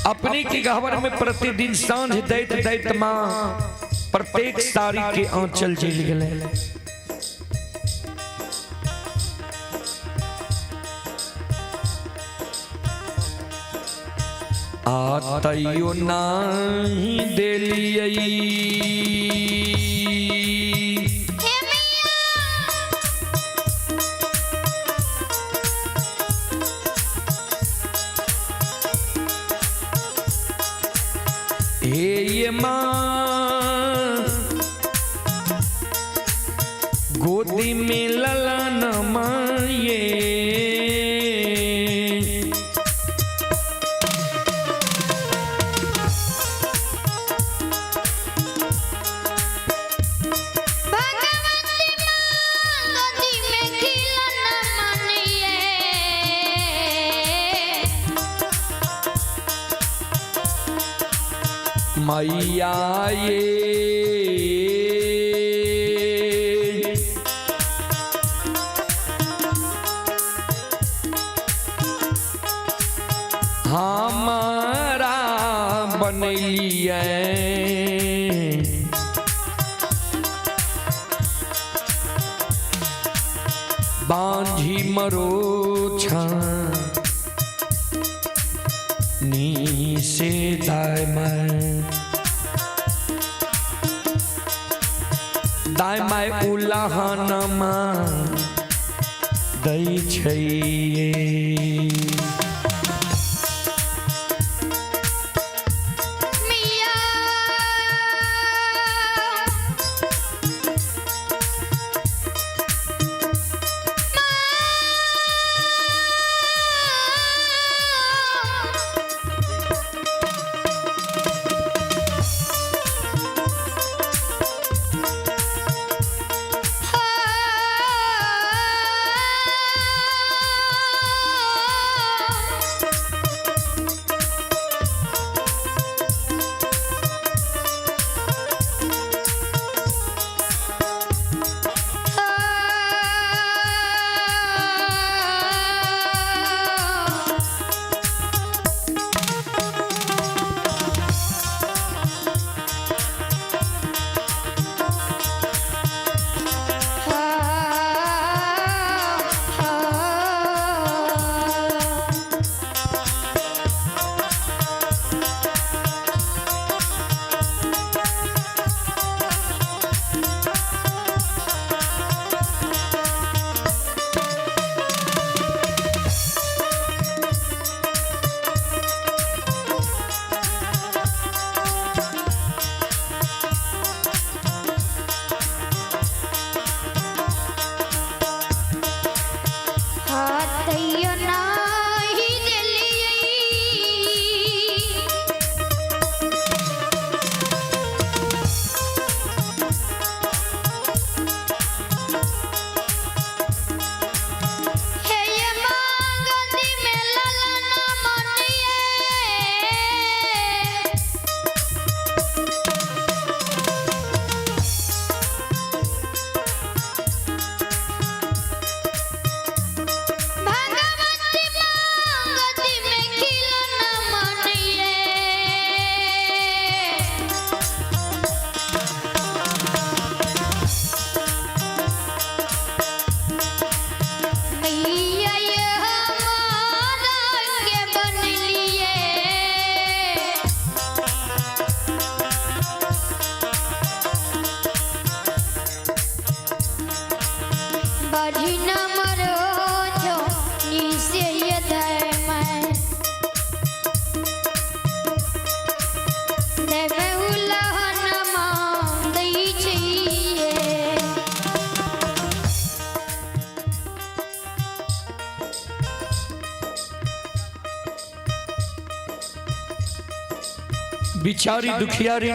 अपने के गहवर में प्रतिदिन सांझ दैत दैत माँ प्रत्येक साड़ी के आंचल जल गेलै। आ तैयो नाही देलियै। हे मैया। हे ये माँ, गोदी में ललन माये। भगवती माँ गोदी में खिलौना मानिए। मैया ये हमारा बनैलियै बांझी मरो छा नी से दाय माय, दाय माय उलाहनमा दै छै। मिया। तैयो नाही देलियै। हे ये माँ गोदी में ललना मानिए। भगवती माँ गोदी में खिलौना मानिए। मैया ये हमारा के बनलिए। बढ़ी न मरो जो निसे ये धर्म देवे उलहन मां दै छियै। बिचारी दुखियारी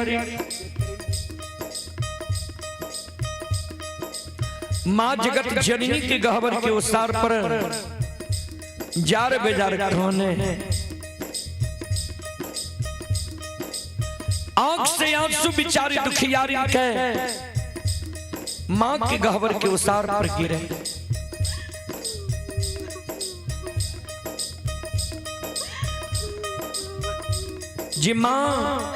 माँ जगत जननी के गहबर के उसार पर जार बेजार खाने, आंख से आंसू बिचारी दुखियारी के माँ के गहबर के उसार पर गिरे। जे माँ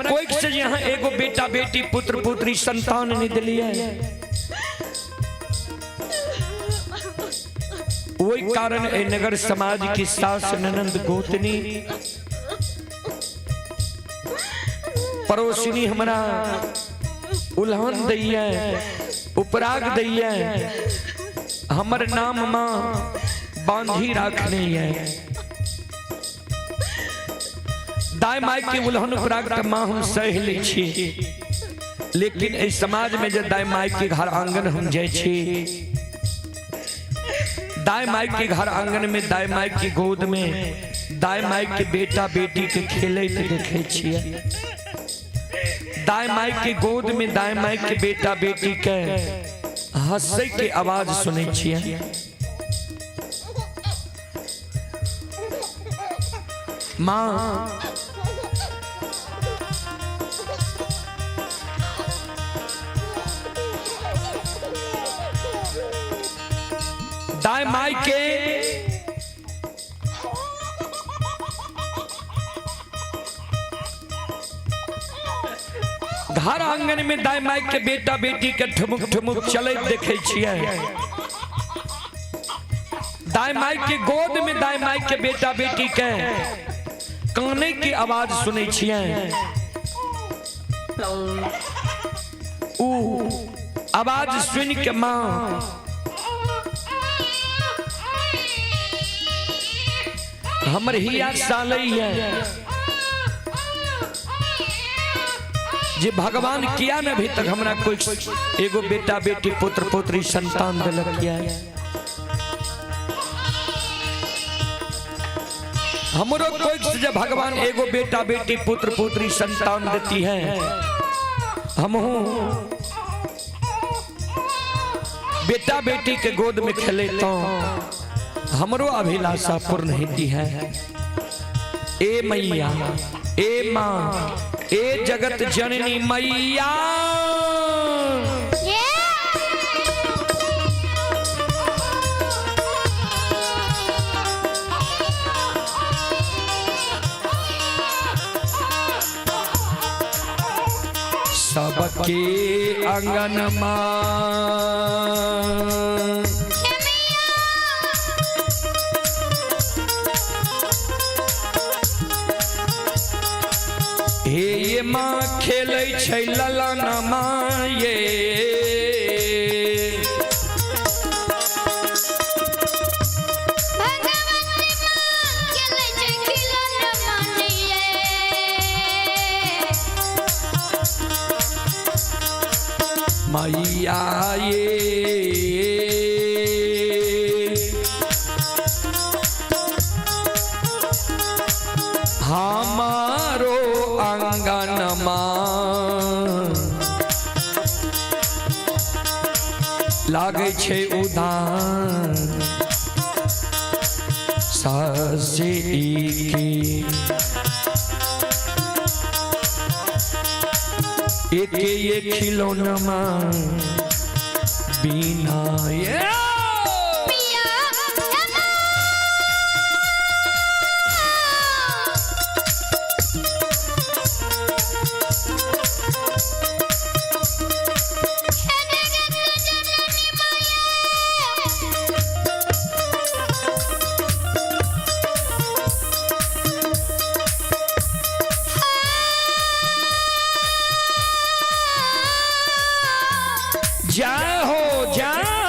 कोई से यहाँ एगो बेटा बेटी पुत्र पुत्री संतान नहीं दिलिए, वही कारण ए नगर समाज की सास ननंद गोतनी पड़ोसिनी हमरा उल्हन दैया, उपराग दैया, हमर नाम माँ बांधी राखने है। दाय माय के उल्हन उपराग त माँ हम सह लै छी, लेकिन एहि समाज में जे दाय माय के घर आंगन हम जाइ छी, दाय माय के घर आंगन में दाय माय के गोद में दाय माय के बेटा बेटी के खेलैत देखै छियै, दाय माय के गोद में दाय माय के बेटा बेटी के हंसै के आवाज सुनै छियै। माँ दाय माय के घर आंगन में दाय माय के बेटा बेटी के ठुमुक ठुमुक चलैत देखै छियै, दाय माय के गोद में दाय माय के बेटा बेटी के काने की आवाज सुनै छियै। ऊ आवाज सुन के माँ हमर हिया सालैया जे भगवान किया ने अभी तक हमरा कोई एगो बेटा बेटी पुत्र पुत्री संतान दिलक किया। हमरो कोई से भगवान एगो बेटा बेटी पुत्र पुत्री संतान देती है, हमहू बेटा बेटी के गोद में खेले तो हमरो अभिलाषा पूर्ण होती है। ए मैया, ए माँ, ए जगत जननी मैया, सबके आंगन माँ हे ये माँ खेलै छै ललन माँ ये, भगवती माँ खेलै छै खिलौना मानिये। मैया ये हमारो आंगन माँ लागै छै उदान सासे के एके ये खिलौना बिना ये पिया क्षमा। हे जगत जननी माया। जय हो जय हो।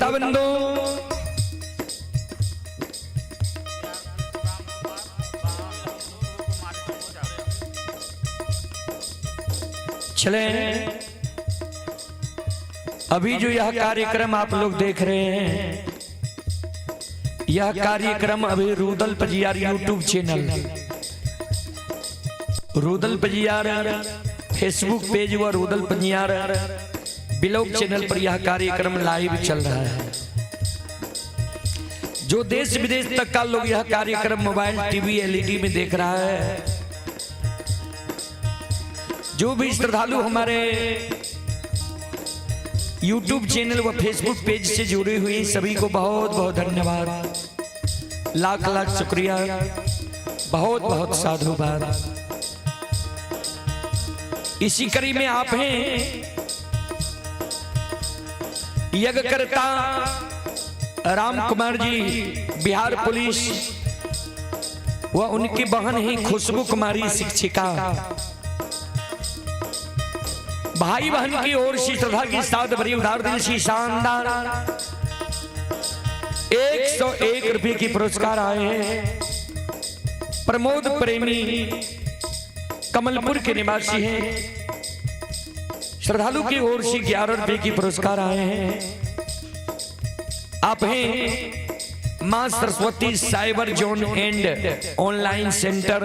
श्रोता बंधु, चले अभी जो यह कार्यक्रम आप लोग देख रहे हैं, यह कार्यक्रम अभी Rudal Pajiyar YouTube channel, Rudal Pajiyar Facebook page व रूदल पजियार ब्लॉग चैनल पर यह कार्यक्रम लाइव चल रहा है। जो देश विदेश तक का लोग यह कार्यक्रम मोबाइल टीवी एलईडी में देख रहा है, जो भी श्रद्धालु हमारे YouTube channel व Facebook page से जुड़े हुए सभी को बहुत बहुत धन्यवाद, लाख लाख शुक्रिया, बहुत बहुत साधुवाद। इसी कड़ी में आप हैं यज्ञकर्ता राम कुमार जी, बिहार पुलिस व उनकी बहन ही खुशबू कुमारी शिक्षिका, भाई बहन की ओर से श्रद्धा की साथ भरी उधार दिल सी शानदार 101 रुपए की पुरस्कार आए हैं। प्रमोद प्रेमी कमलपुर के निवासी हैं, श्रद्धालु की ओर से 11 रुपए की पुरस्कार आए हैं। आप हैं मां Saraswati cyber zone and online centre,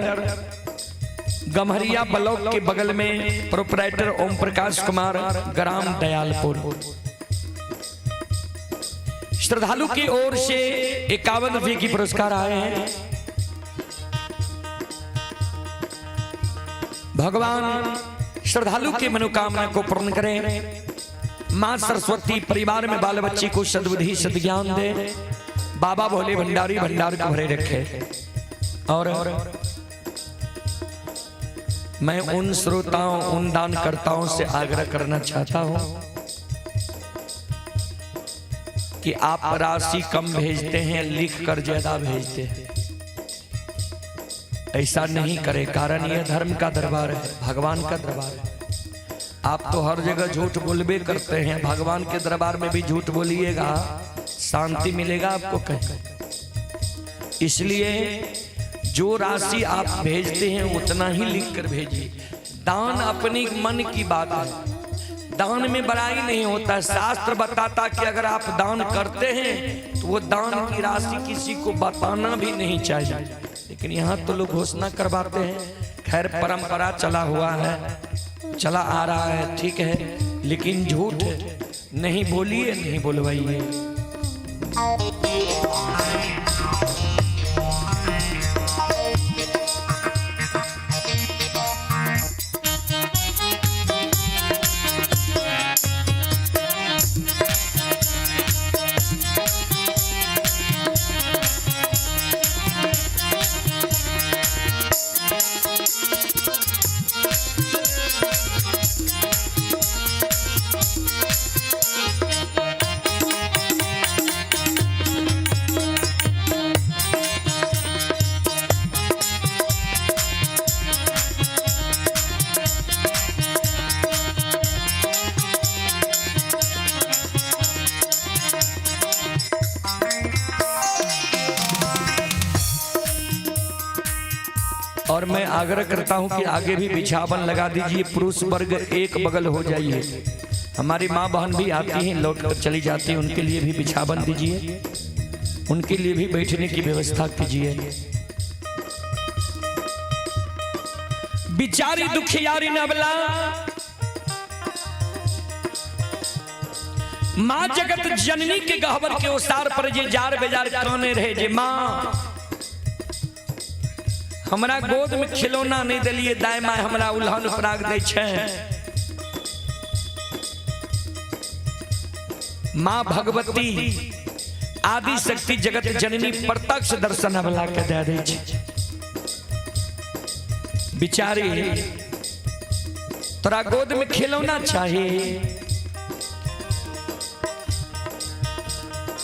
Gamharia block के बगल में, प्रोपराइटर ओम प्रकाश कुमार, ग्राम दयालपुर। श्रद्धालु की ओर से 51 रुपए की पुरस्कार आए हैं। भगवान श्रद्धालु की मनोकामना को पूर्ण करें। मां सरस्वती परिवार में बाल बच्चे को सद्बुद्धि सद्ज्ञान दे। बाबा भोले भंडारी भंडार को भरे रखे। और मैं उन श्रोताओं, उन दानकर्ताओं से आग्रह करना चाहता हूं कि आप राशि कम भेजते हैं, लिख कर ज्यादा भेजते हैं। ऐसा नहीं करें, कारण यह धर्म का दरबार है, भगवान का दरबार है। आप तो हर जगह झूठ बोलबे करते हैं, भगवान के दरबार में भी झूठ बोलिएगा, शांति मिलेगा आपको कहीं? इसलिए जो राशि आप भेजते हैं उतना ही लिख कर भेजिए। दान अपनी मन की बात है, दान में बड़ाई नहीं होता। शास्त्र बताता कि अगर आप दान करते हैं तो वो दान की राशि किसी को बताना भी नहीं चाहिए, लेकिन यहाँ तो लोग घोषणा करवाते हैं। खैर परंपरा चला हुआ है, चला आ रहा है, ठीक है, लेकिन झूठ नहीं बोलिए, नहीं बोलवाइए। और मैं आग्रह करता हूं कि आगे भी बिछावन लगा दीजिए, पुरुष वर्ग एक बगल हो जाइए। हमारी माँ बहन भी आती हैं, लौट कर चली जाती हैं, उनके लिए भी बिछावन दीजिए, उनके लिए भी बैठने की व्यवस्था कीजिए। बिचारी दुखियारी नवला माँ जगत जननी के गहबर के ओसार पर जे जार बेजार काने रहे, जे माँ हमरा गोद में खिलौना नहीं दिलिए, दाय my हमरा उल्हन पराग दै छै। माँ भगवती आदि शक्ति जगत जननी प्रत्यक्ष दर्शन अबला के दे दै छै। बिचारी तोरा गोद में खिलौना चाहिए,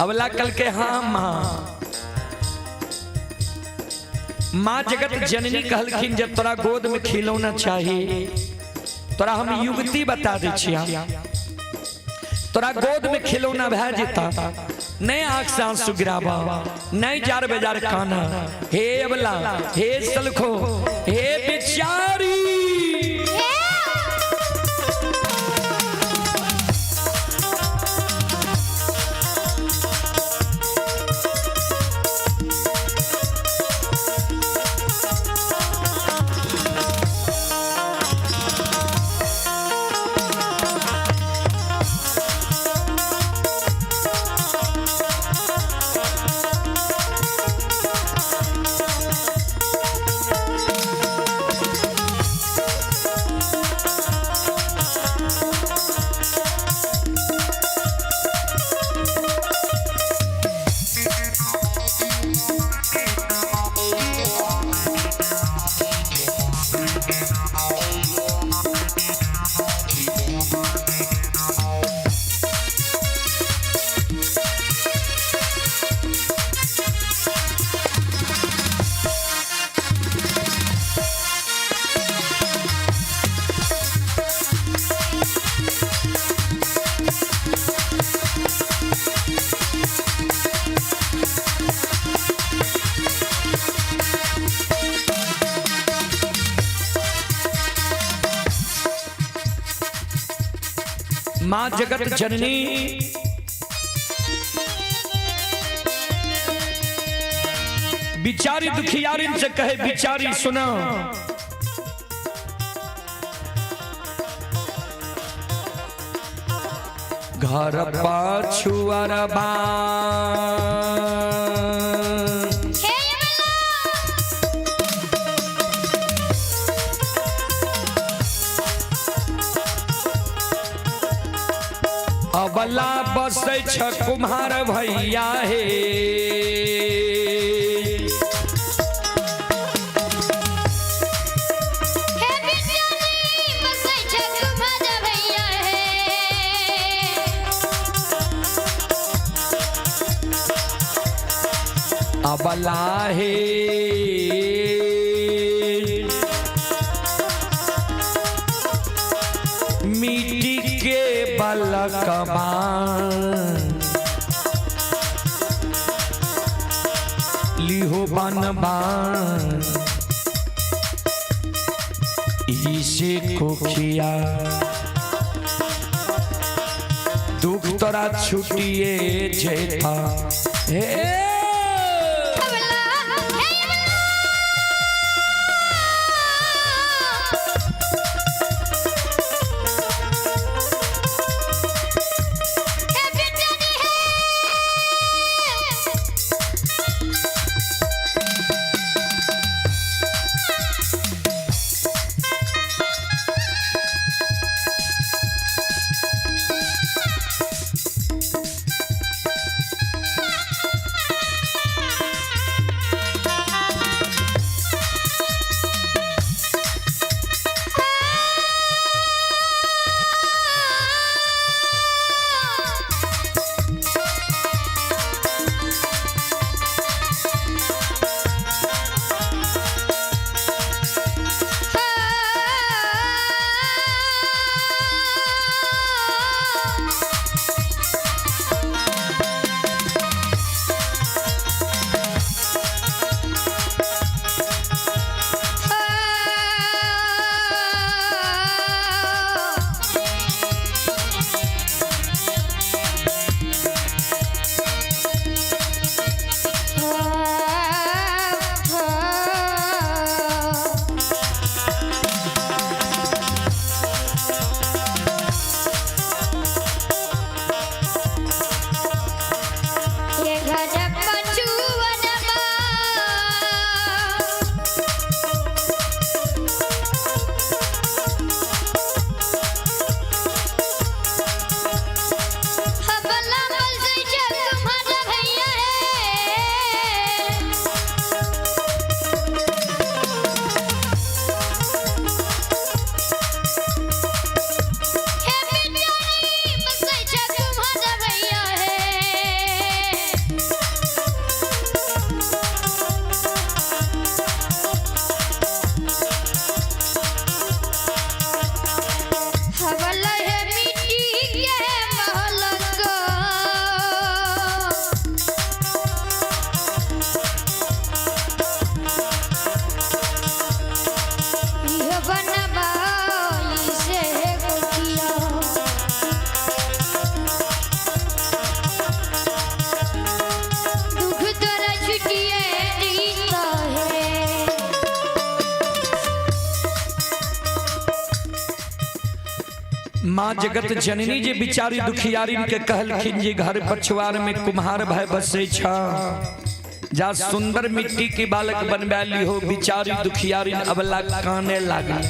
अबला कल के हाँ माँ। माँ जगत जननी कहलखिन जब तोरा गोद में खिलौना चाहिए तोरा हम युवती बता दै छिया। तोरा गोद में खिलौना भए जेता, नहीं आंख से आंसू गिराबा, नहीं जार बेजार काना। हे अबला, हे सलखो, हे बिचारी। माँ जगत जननी बिचारी दुखियारिन से कहे, बिचारी सुना, घर पाछुअरबा हे अबला। अबला बसै छ कुम्हार भैया हे। हे बिचारी बसै छै कुम्हार भैया हे। अबला हे मिट्टी के बलकबा लिहो बनबा इसे कोखिया दुख तोरा छुटिए जेता हे। अबला, हे अबला। हे बिचारी हे। माँ जगत जननी जे बिचारी दुखियारी के कहलखिन जे घर पछुआर में कुम्हार भाई बसे छ, जा सुंदर मिट्टी के बालक बनवा ली हो। बिचारी दुखियारी अबला काने लागली।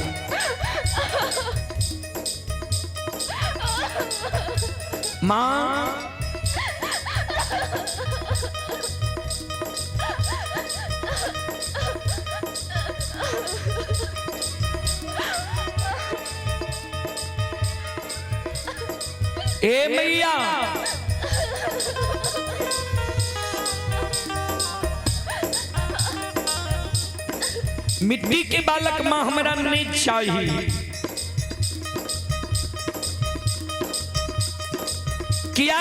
माँ ए मैया, मिट्टी के बालक माँ हमरा नहीं चाहिए। किया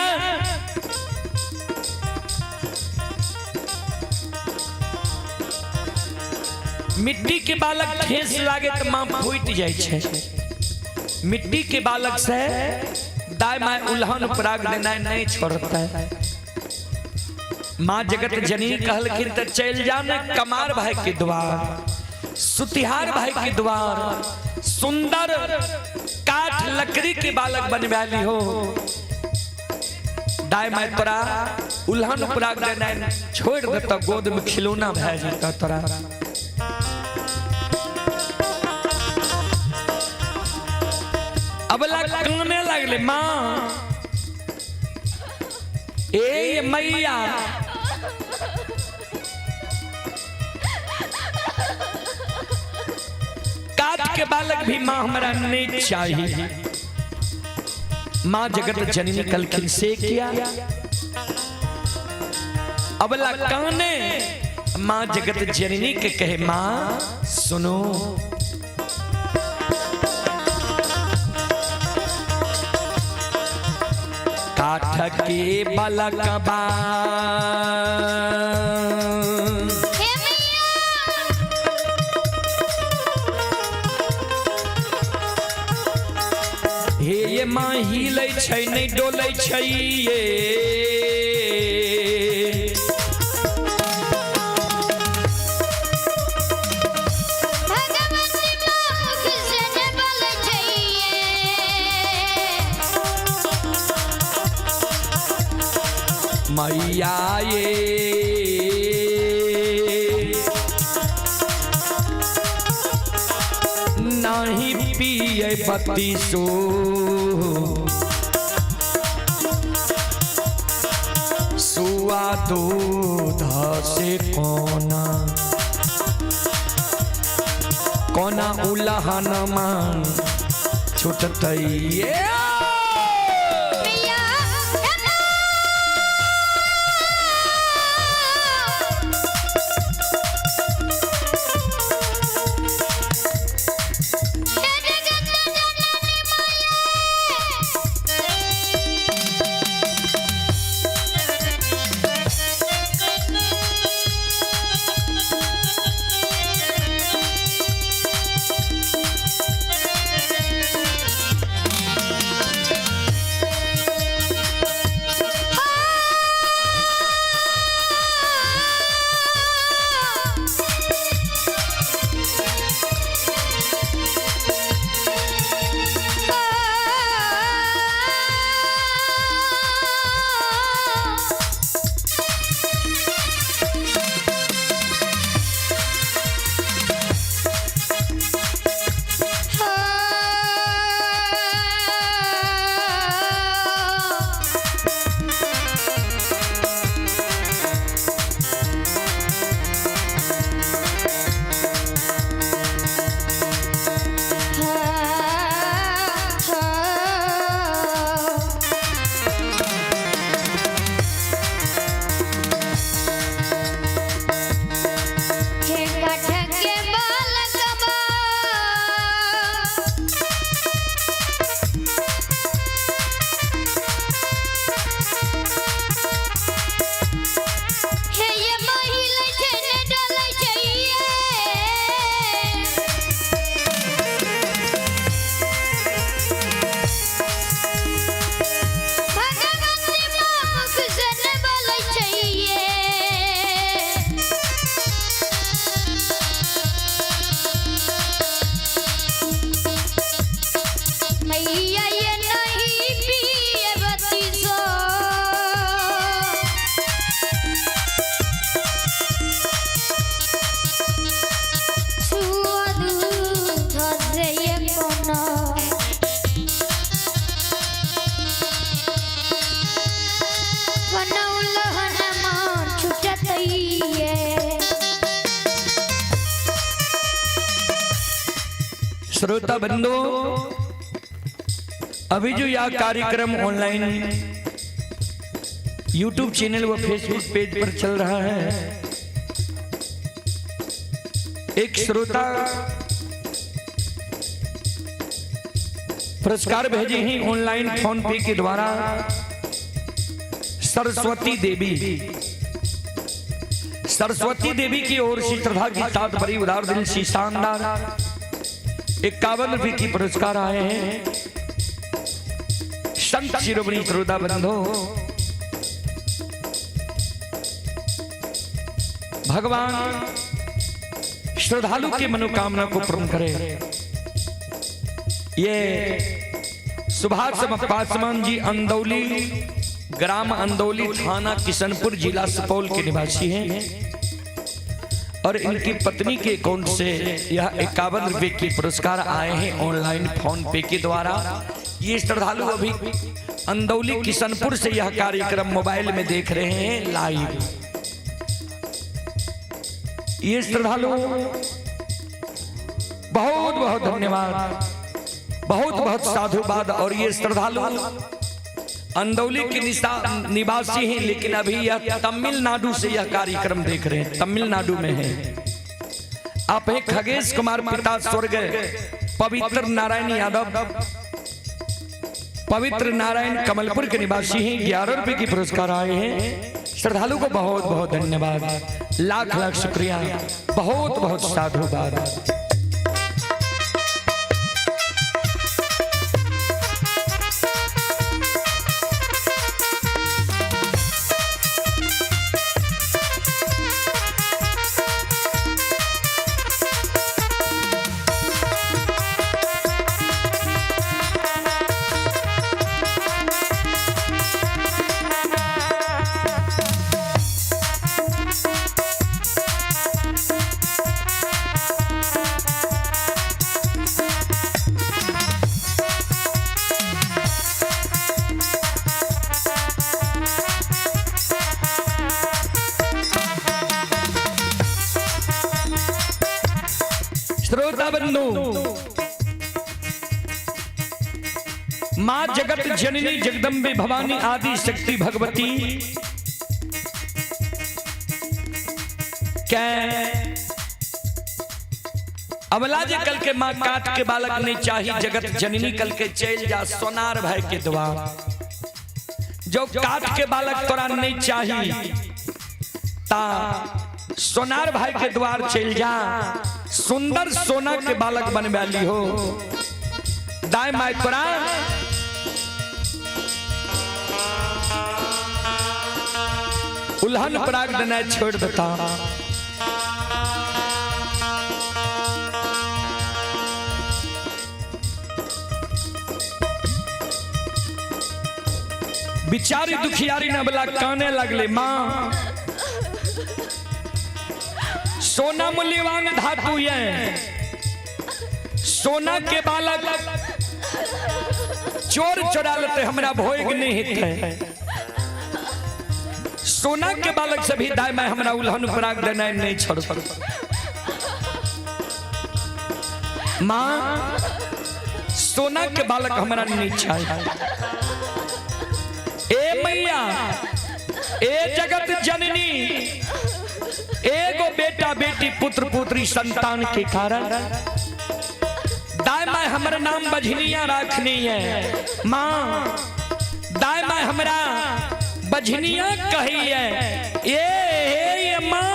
मिट्टी के बालक ठेस लागे तो माँ फूट जाए छे। मिट्टी के बालक से दाय my उल्हन पराग देना नहीं छोड़ता है। माँ जगत जननी कहलखिन तो चल जा ने कमार भाई के द्वार, सुतिहार भाई के द्वार, सुंदर काठ लकड़ी के बालक बनवा ली हो। दाय my तोरा उल्हन पराग देना छोड़ देता, गोद में खिलौना भए जेता तोरा। अबला काने लगले माँ, ए मैया, काट के बालक भी माँ हमरा नहीं चाहिए। माँ जगत जननी कलखिन से किया अबला काने। माँ जगत जननी के कहे माँ सुनो, काठ के बालकबा हे मैया, हे ये माँ हिलै छै नहि डोलै छै ये। भगवती माँ मुख से ने बोलै छैये। मैया ये नाही पिए बत्तीसो, सुआ दूध से कोना कोना उलहन मान छुटतै ये। मैया, हे माँ, हे जगत जननी माया। श्रोता बंधु, अभी जो यह कार्यक्रम ऑनलाइन यूट्यूब चैनल व फेसबुक पेज पर चल रहा है, एक श्रोता पुरस्कार भेजे हैं ऑनलाइन फोन पे के द्वारा। सरस्वती देवी, सरस्वती देवी की ओर से श्रद्धा के साथ बड़ी उदार दिल से शानदार 51 रुपए की पुरस्कार आए हैं। संत शिरोमणि श्रोता बंधु, भगवान श्रद्धालु की मनोकामना को पूर्ण करे। ये सुभाष पासवान जी अंदौली, ग्राम अंदौली, थाना किशनपुर, जिला सुपौल के निवासी हैं और इनकी पत्नी के अकाउंट से यह 51 रुपए के पुरस्कार आए हैं ऑनलाइन फोन पे के द्वारा। ये श्रद्धालु अभी अंदौली किशनपुर से यह कार्यक्रम मोबाइल में देख रहे हैं लाइव। ये श्रद्धालु बहुत बहुत धन्यवाद, बहुत बहुत साधुवाद। और ये श्रद्धालु अंदौली के निवासी हैं, लेकिन अभी यह तमिलनाडु से यह कार्यक्रम देख रहे हैं, तमिलनाडु में है। आप हैं खगेश कुमार, पिता स्वर्ग पवित्र नारायण यादव, पवित्र नारायण कमलपुर के निवासी हैं। 11 रुपए की पुरस्कार आए हैं। श्रद्धालु को बहुत बहुत धन्यवाद, लाख लाख शुक्रिया, बहुत बहुत साधुवाद। श्रोता बंधु, मां जगत जननी जगदम्बे भवानी आदि शक्ति भगवती कै अबला जे कल के मां काट के बालक नहीं चाही, जगत जननी कल के चल जा सोनार भाई के द्वार। जो काट के बालक तोरा नहीं चाही ता सोनार भाई के द्वार चल जा, सुंदर सोना के बालक बनवा ली हो। दाएं माय तोरा उल्हन पराग देना छोड़ देता। बिचारी दुखियारी नबला काने लगले, मां सोना मूल्यवान धातु है, सोना के बालक चोर चोरा लेते हमरा भोग नहीं हेतै। सोना के बालक से भी दाय मैं हमरा उल्हन पराग देना नहीं छोड़। मां सोना के बालक हमरा नहीं चाहिए। ए मैया, ए जगत जननी, एगो बेटा बेटी पुत्र पुत्री संतान के कारण दाय माय हमर नाम बझनिया रखनी है। मां दाय माय हमरा बझनिया कही है। ए हे मां,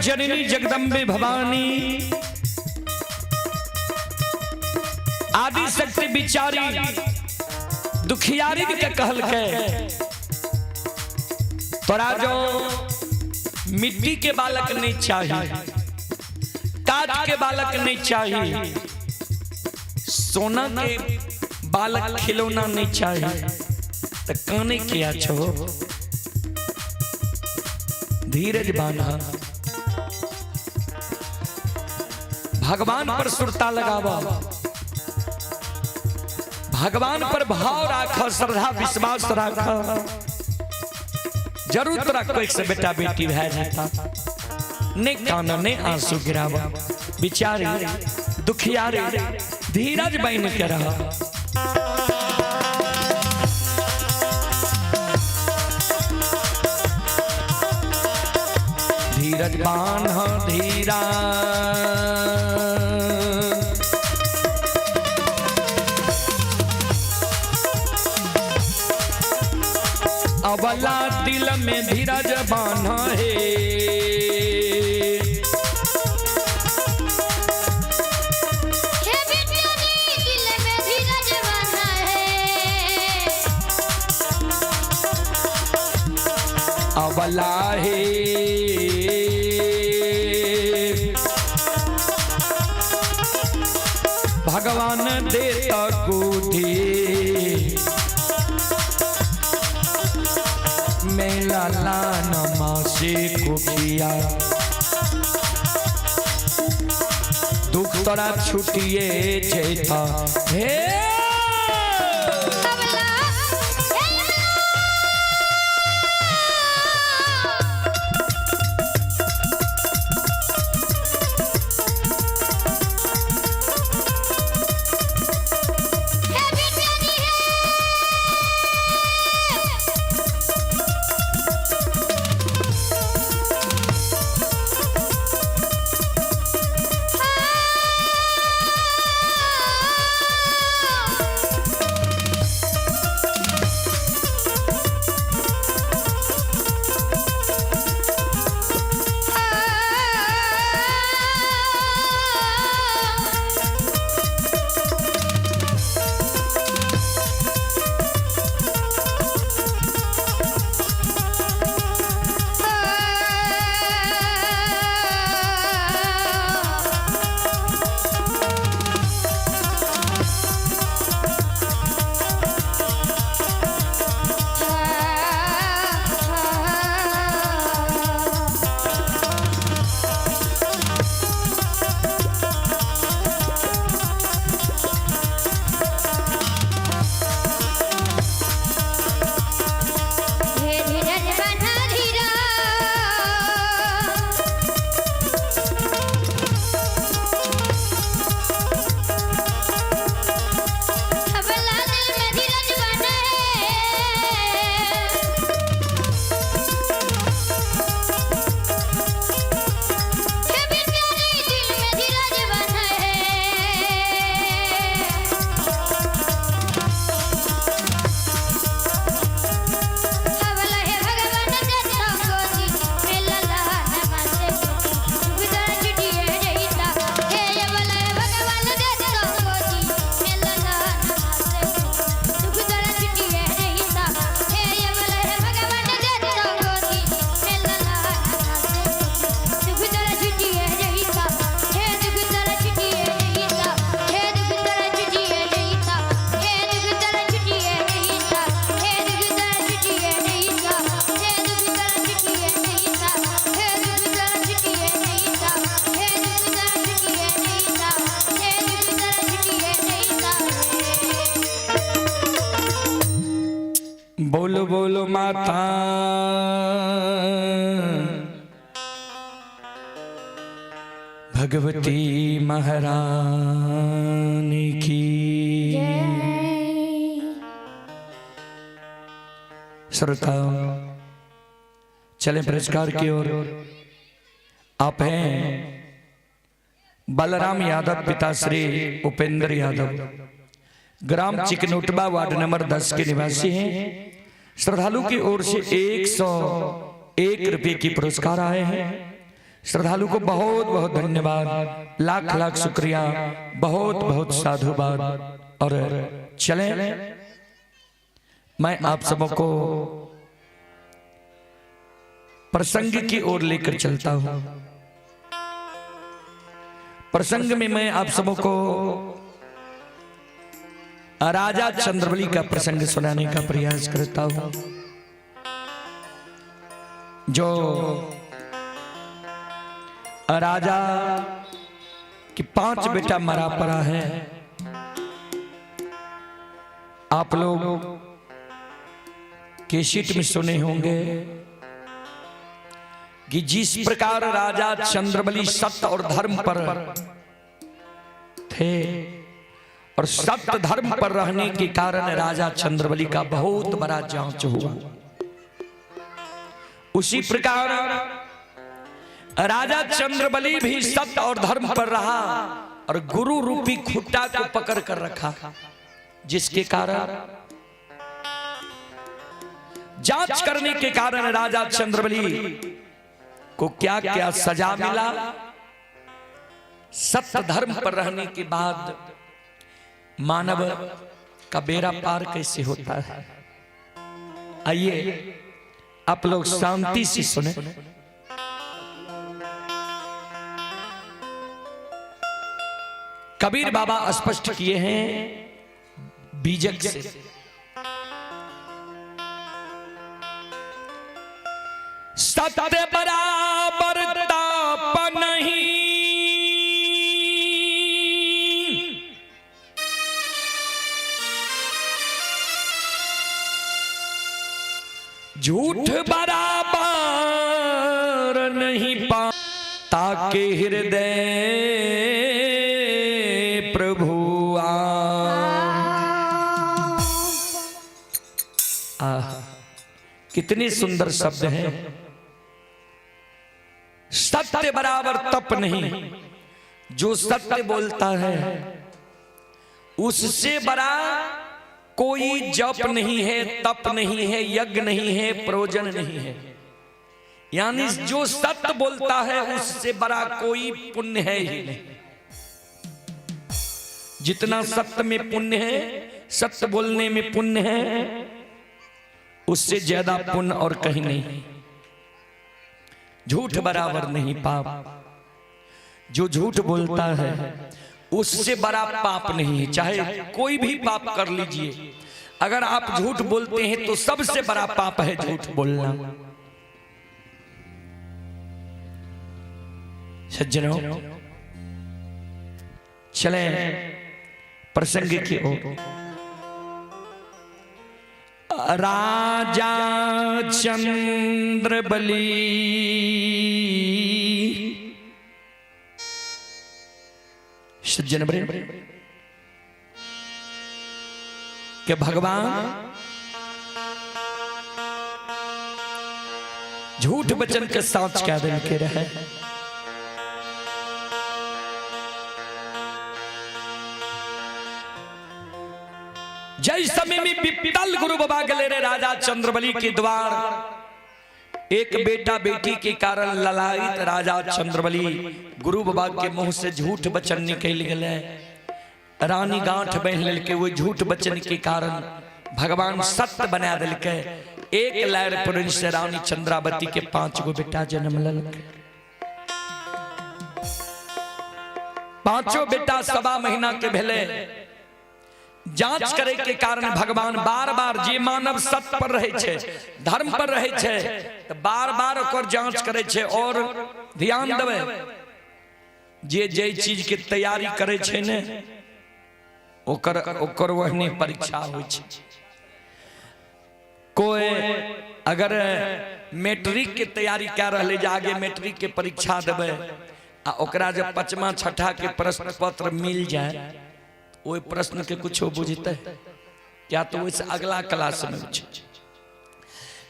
जननी जगदम्बे भवानी आदि शक्ति बिचारी दुखियारी के कहल के तोरा जो मिट्टी के बालक नहीं चाहिए, काट के बालक नहीं चाहिए, सोना के बालक खिलौना नहीं चाहिए, तो काने किया छो? धीरज बांधा, भगवान पर सुरता लगावा, भगवान पर भाव राख, श्रद्धा विश्वास राख, जरूर तोरा कोई से बेटा बेटी भै जाता। ने कान ने आंसू गिरावा, बिचारी दुखियारी धीरज बन के रहा। धीरज बान्ह धीरा अबला दिल में धीरज बान्ह हे। हे बिटिया जी दिल में धीरज बांधा है। अबला हे भगवान देता गोदी मेला लाना मासे कुखिया, दुख तोरा छुटिए जेता हे। अबला हे हे बिटिया जी हे। हे धीरज बांधा धीरा अबला दिल में धीरज बांधा है। हे बिटिया जी दिल में धीरज बांधा है। अबला हे भगवान देता गोदी मेला लाना मासे दुख छुटिए जइता। हे अबला हे भगवान देता गोदी मेला लाना मासे दुख छुटिए जइता। हे अबला हे भगवान देता गोदी मेला लाना मासे दुख छुटिए जइता। हे दुख छुटिए जइता। हे दुख छुटिए जइता। हे दुख छुटिए जइता। हे दुख छुटिए जइता। हे दुख छुटिए जइता। हे दुख छुटिए जइता। हे दुख छुटिए जइता। हे दुख छुटिए जइता। बोलो बोलो माता भगवती महारानी की। श्रोताओं चले पुरस्कार की ओर। आप हैं बलराम यादव, पिता श्री उपेंद्र यादव, ग्राम चिकनौटबा वार्ड नंबर 10 के निवासी हैं। श्रद्धालु की ओर से 101 रुपये की पुरस्कार आए हैं। श्रद्धालु को बहुत बहुत धन्यवाद, लाख लाख शुक्रिया, बहुत बहुत साधुवाद। और चलें, मैं आप सबको प्रसंग की ओर लेकर चलता हूं। प्रसंग में मैं आप सबको राजा चंद्रबली का प्रसंग सुनाने का प्रयास करता हूं, जो राजा की 5 बेटा मरा पड़ा है। आप लोग केशिट में सुने होंगे कि जिस प्रकार राजा चंद्रबली सत्य और धर्म पर थे और सत्य धर्म पर रहने के कारण राजा चंद्रबली का बहुत बड़ा जांच हुआ, उसी प्रकार राजा चंद्रबली भी सत्य और धर्म पर रहा और गुरु रूपी खुट्टा को पकड़ कर रखा, जिसके कारण जांच करने के कारण राजा चंद्रबली को क्या क्या सजा मिला। सत्य धर्म पर रहने के बाद मानव का बेड़ा पार कैसे होता है, आइए आप लोग शांति से सुने। कबीर बाबा स्पष्ट किए हैं बीजक से, सत्य बराबर ताप नहीं, झूठ बराबर नहीं पा, ताके हृदय प्रभु आह, कितने सुंदर शब्द हैं। सत्य बराबर तप नहीं, जो सत्य बोलता है उससे बड़ा कोई जप नहीं है, तप नहीं है, यज्ञ नहीं है, प्रयोजन नहीं है। यानी जो सत्य बोलता है उससे बड़ा कोई पुण्य है ही नहीं। जितना सत्य में पुण्य है, सत्य बोलने में पुण्य है, उससे ज्यादा पुण्य और कहीं नहीं। झूठ बराबर नहीं पाप, जो झूठ बोलता है उससे बड़ा पाप नहीं है, चाहे कोई भी पाप कर लीजिए, अगर आप झूठ बोलते हैं तो सबसे बड़ा पाप है झूठ बोलना। सज्जनों, चले प्रसंग की ओर। राजा चंद्रबली सज्जन के भगवान झूठ वचन के साथ क्या दिल के रहे। जय समय में विपल गुरु बाबा के ले रहे राजा चंद्रबली के द्वार, एक बेटा बेटी के कारण ललायित राजा चंद्रबली गुरु बाबा के मुंह से झूठ वचन निकल गए। रानी गांठ बहन ललके, वो झूठ वचन के कारण भगवान सत्य बना दिलके। एक लहर पुरन से रानी चंद्रावती के 5 गो बेटा जन्म ललके। 5 बेटा 1.25 महीना के भेले। जांच करे के कारण भगवान बार बार जे मानव सत्य पर रहे छे, धर्म पर रहे छे, तो बार बार ओकर जांच करे छे। और ध्यान देवे, जे जे चीज के तैयारी करे छे ने ओकर ओकर वहनी परीक्षा होइ छे। कोई अगर मैट्रिक के तैयारी कर रहले जे आगे मैट्रिक के परीक्षा देवे आ ओकरा जब 5वां 6ठा के प्रश्न पत्र मिल जाए, ओहि प्रश्न के कुछो बुझते क्या तो ओहिसे अगला क्लास में छै।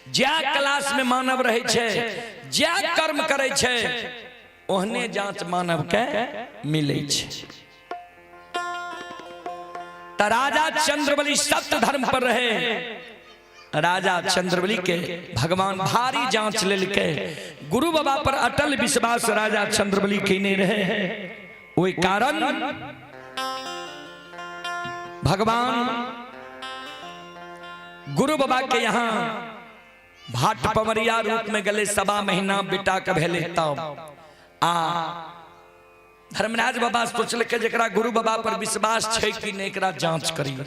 ज्या क्लास में मानव रहे छे, ज्या कर्म करे छे, ओहने जांच मानव के मिले छे। त राजा चंद्रबली सत्य धर्म पर रहे, राजा चंद्रबली के भगवान भारी जांच लेलकै। गुरु बाबा पर अटल विश्वास राजा चंद्रबली केने रहे, ओहि कारण भगवान गुरु बाबा के यहाँ भाट पवरिया रूप में गले। 1.25 महीना बेटा के भेले तब आ धर्मराज बाबा सोचलकै जकरा गुरु बाबा पर विश्वास छै कि नहि, एकरा जांच करी।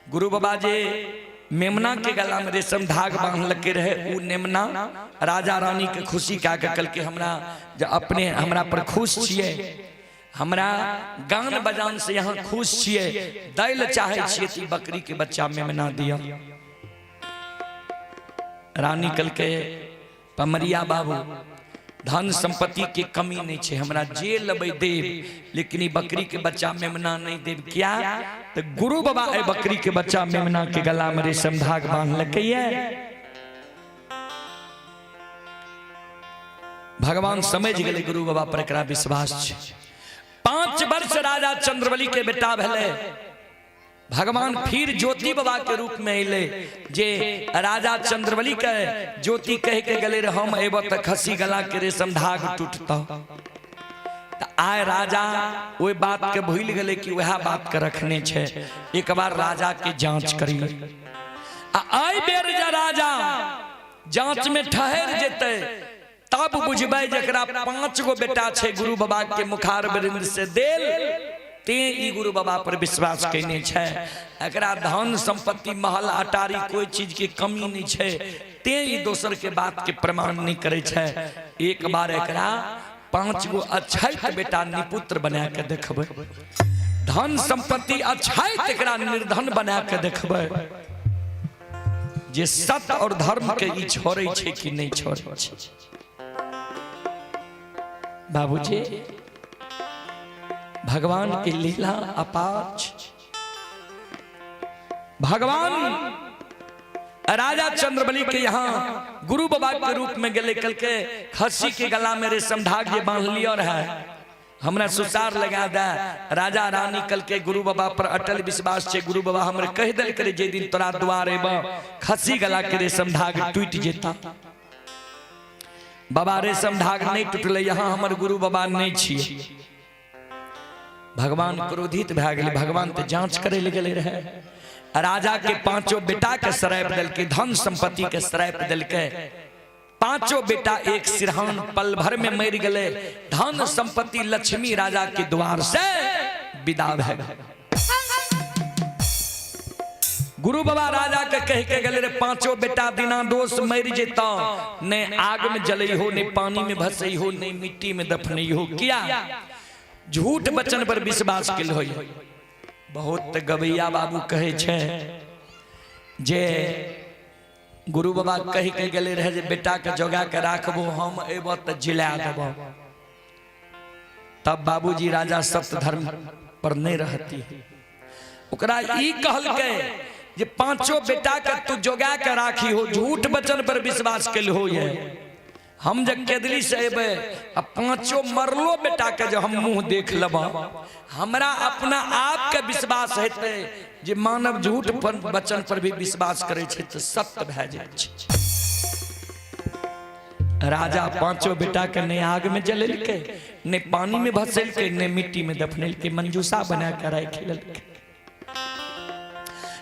गुरु बाबा जे मेमना के गला में रेशम धाग बांधलके रहे, उ नेमना राजा रानी के खुशी कए के कहलकै, हमरा जे अपने हमरा पर खुश छियै, हमरा गान बजान से यहाँ खुश छियै, दै लए चाहै छियै तऽ ई बकरी के बच्चा मेमना दिअ। रानी कहलकै, पमरिया बाबू, धन संपत्ति के कमी नहीं छै, हमरा जे लेबै देब, लेकिन ई बकरी के बच्चा मेमना नहीं देब। क्या तो गुरु बाबा ए बकरी के बच्चा मेमना के गला में रेशम धाग बांधलकै। भगवान समझ गेलै गुरु बाबा पर एकरा विश्वास छै। 5 वर्ष राजा चंद्रबली के बेटा भेलै। भगवान फिर ज्योति बाबा के रूप में अले, जे राजा चंद्रबली के ज्योति कह के गले रहे, हम एब त खसी गला के रेशम धाग टूटता। त आय राजा ओहि बात के भूल गेलै कि वएह बात के रखने छै, एक बार राजा के जांच करी। आ आइ बेर जे राजा जांच में ठहर जेतै तब बुझबै जकरा 5 गो बेटा छै गुरु बाबा के मुखार वृंद से देल, ते ई गुरु बाबा पर विश्वास केने छै। एकरा धन संपत्ति महल अटारी कोई चीज के कमी नहीं छै, ते ई दोसर के बात के प्रमाण नहीं करे छै। एक बार एकरा 5 गो अछैत बेटा निपुत्र बना के देखबै, धन संपत्ति अछैत एकरा निर्धन बना के देखबै, जे सत्य और धर्म के ई छोड़ै छै कि नहीं छोड़ै छै। बाबूजी, भगवान की लीला अपार छै। भगवान राजा चंद्रबली के यहाँ गुरु बाबा के रूप में गेले, कल के खस्सी के गला में रेशम धाग जे बांध लियो रहे, हमरा सुसार लगा दे। राजा रानी कल के गुरु बाबा पर अटल विश्वास छै, गुरु बाबा हमरे कह दिल करे जे दिन तोरा द्वार एब खस्सी गला के रेशम धाग टूट जेता। बाबा रेशम धाग नहीं टूटले, यहाँ हमर गुरु बाबा नहीं छिए। भगवान क्रोधित भए गेलै। भगवान तो जांच करे ले गेले रहे। राजा के 5 बेटा के श्राप देलकै, धन संपत्ति के श्राप देलकै। 5 बेटा एक सिरहान पल भर में मर गेले। धन संपत्ति लक्ष्मी राजा के द्वार से विदा भए गेल। गुरु बाबा राजा के कह के गेले रे 5 बेटा दिना दोष मर जेता, ने आग में जलई हो, ने पानी में भसई हो, ने मिट्टी में दफनई हो। किया झूठ वचन पर विश्वास के हो। बहुत गवैया बाबू कहे छै जे गुरु बाबा कह के गेले रहे जे बेटा के जोगा के राखबो, हम एब त जिला देबो। तब बाबूजी राजा सत्य धर्म पर नहीं रहती। ओकरा ई कहलकै जे 5 बेटा के तू जोगा के राखी हो, झूठ वचन पर विश्वास के हो। ये हम जब केदली से एबे आ 5 मरलो बेटा के जो हम मुंह देख लेब, हमरा अपना आप के विश्वास हेतै जे मानव झूठ पर वचन पर भी विश्वास करे छै तऽ सत्य भए जाइ छै। राजा 5 बेटा के ने आग में जलेलकै, ने पानी में भसेलकै, ने मिट्टी में दफनेलकै, मंजूषा बना के राखि लेलकै।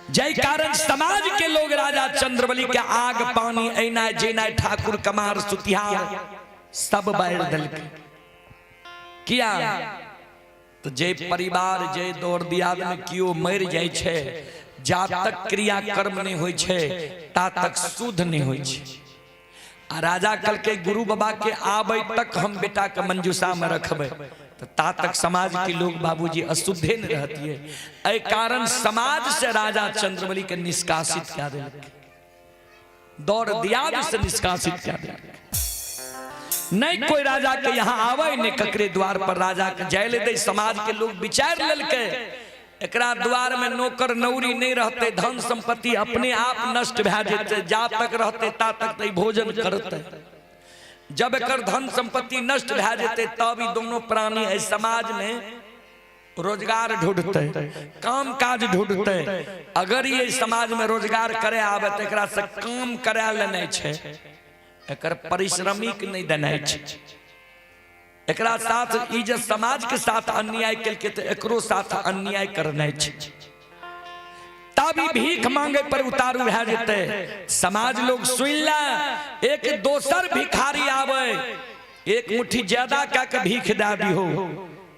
जय कारण समाज के लोग राजा चंद्रबली के आग पानी ऐनाय जेनाय ठाकुर कमार सुतिहार सब बाहर दलके। किया तो जे परिवार जे दौड़ दियाद में कियो मर जाय छै, जा तक क्रिया कर्म नहीं होय छै ता तक शुद्ध नहीं होय छै। आ राजा कल के गुरु बाबा के आबे तक हम बेटा के मंजूषा में रखबे, तो ता तक समाज के लोग बाबूजी अशुद्धे न रहती है। एहि कारण समाज से राजा चंद्रबली के निष्कासित कए देलकै, दौड़ दियाद से निष्कासित कए देलकै। नहीं कोई राजा के यहाँ आवे, नहीं ककरे द्वार पर राजा के जाय ले दे। समाज के लोग विचार लेलकै एकरा द्वार में नौकर नौरी नहीं रहते, धन संपत्ति अपने आप नष्ट भए जेतै, जा तक रहते ता तक त ई भोजन करते, जब एकर धन संपत्ति नष्ट भए जेतै तब ई दोनों प्राणी एहि समाज में रोजगार ढूंढते, काम काज ढूंढते। अगर ये समाज में रोजगार करे आवे तो एकरा से काम करा लेने छै, एकर परिश्रमिक नहीं देने छै। एकरा साथ ई जे समाज के साथ अन्याय केलकै तो एकरो साथ अन्याय करने छै। तब ई भीख मांगे पर उतारू भए जेतै। समाज लोग सुन ले, एक दोसर भिखारी आवे, एक मुट्ठी ज्यादा कह के भीख दे दिहो।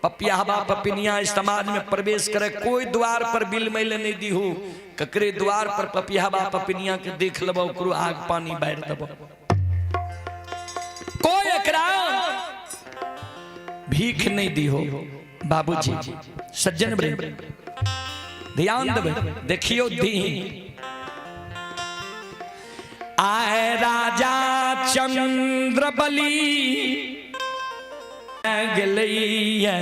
पपियाहबा पपिनिया इस समाज में प्रवेश करे, कोई द्वार पर बिल मैले नहीं दिहो। ककरे द्वार पर पपियाहबा पपिनिया के देख लेबो, ओकरो आग पानी बारि देबो। कोई एकरा भीख नहीं दिहो। बाबूजी सज्जन वृंद ध्यान देबै, देखियो दीन आए राजा चंद्रबली गेलैया,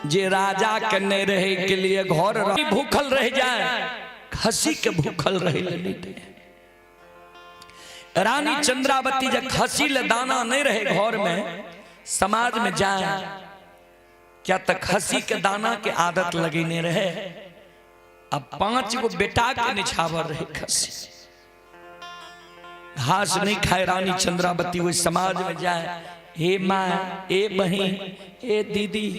जे राजा के नहीं रहे के लिए घर भूखल रह जाए, खसी के भूखल रहे ले नहीं दे। रानी चंद्रावती जब खसी ले दाना नहीं रहे घर में, समाज में जाए क्या तक खसी के दाना के आदत लगी नहीं रहे। अब 5 गो बेटा के निछावर रहे खसी, घास नहीं खाए रानी चंद्रावती। वो समाज में जाए, हे माँ, ए बहन, ए दीदी,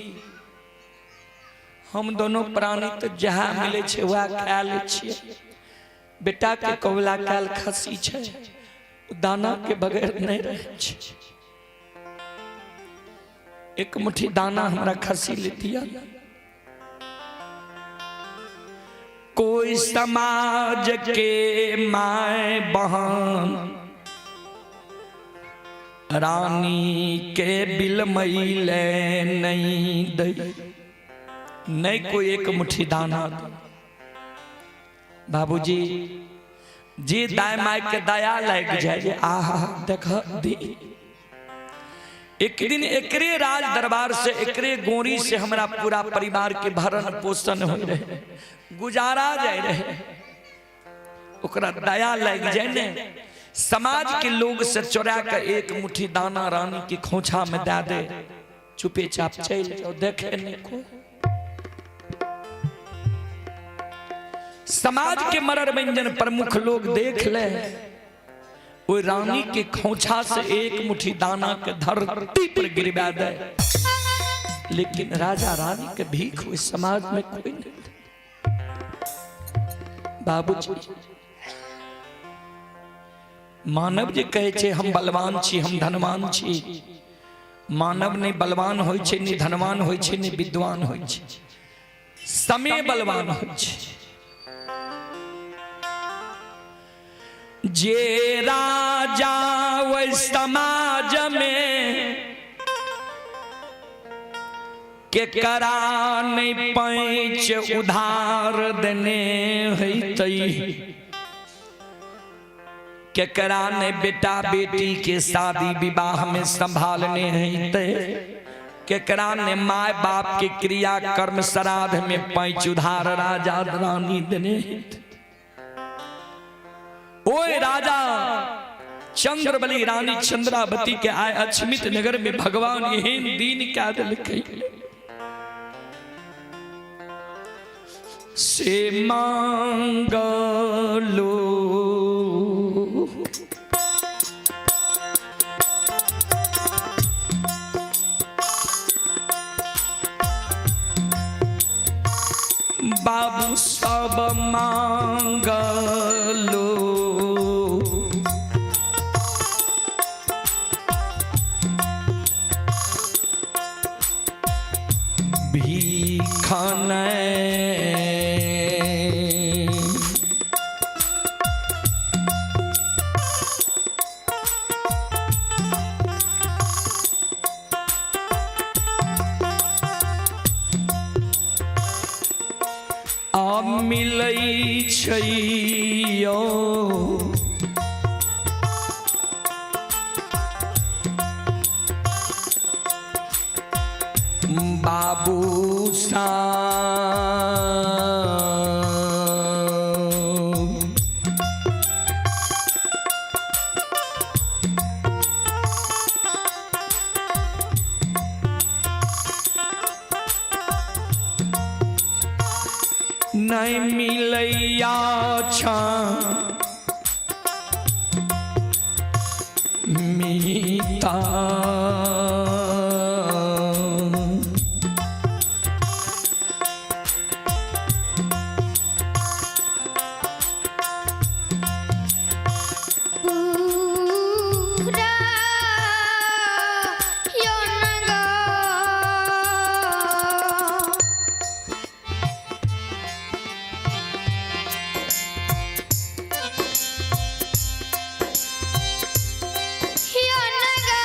हम दोनों प्राणी तो जहाँ मिले छे वह खा ले छिए। बेटा के कबला काल खसी छे, दाना के बगैर नहीं रहे छे। एक मुट्ठी दाना हमरा खसी ले दिया। कोई समाज के my बहन रानी के बिल मैले नहीं दे, नहीं कोई एक मुट्ठी दाना दे। बाबूजी जी दाय my के दया लग जाए, आहा देख दी। एक दिन एकरे राज दरबार से, एकरे गोरी से हमरा पूरा परिवार के भरण पोषण हो रहे, गुजारा जाए रहे। ओकरा दया लग जाए ने, समाज के लोग से चोरा के एक मुट्ठी दाना रानी के खोछा में दे दे, चुपे चाप चल जाओ, देखे नहीं को। समाज के मरर व्यंजन प्रमुख लोग देख ले, वो रानी के खोछा से एक मुट्ठी दाना के धरती पर गिरवा दे, लेकिन राजा रानी के भीख उस समाज में कोई नहीं। बाबूजी मानव जे कहे छे हम बलवान छी, हम धनवान छी, मानव नहीं बलवान होय छे, नहीं धनवान होय छे, नहीं विद्वान होय छे, समय बलवान होय छे। जे राजा वह समाज में के करा नहीं पैंच उधार देने होतई, के करा ने बेटा बेटी के शादी विवाह में संभालने होतई, के करा ने my बाप के क्रिया कर्म श्राद्ध में पैंच उधार राजा रानी देने होतई। ओए राजा चंद्रबली रानी चंद्रावती के आए अक्षमित नगर में भगवान एहन दीन क्या दिलकै से मांगलो। बाबू सब मांगलो, भीखन आ मिलै छै यौ बाबू साहब। मिलैया छा मीता। पूरा यौन गो। यौन गो।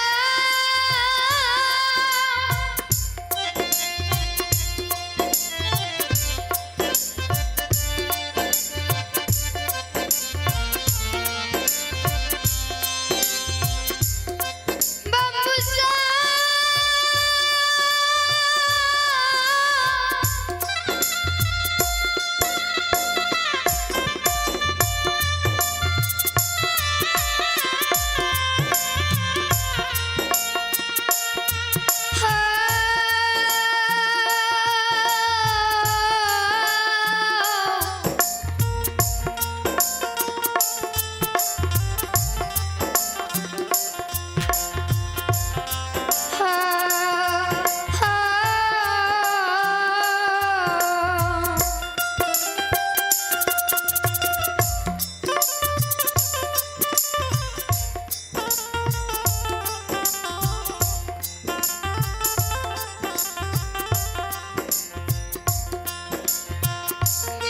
बबुसा हो। हा हा।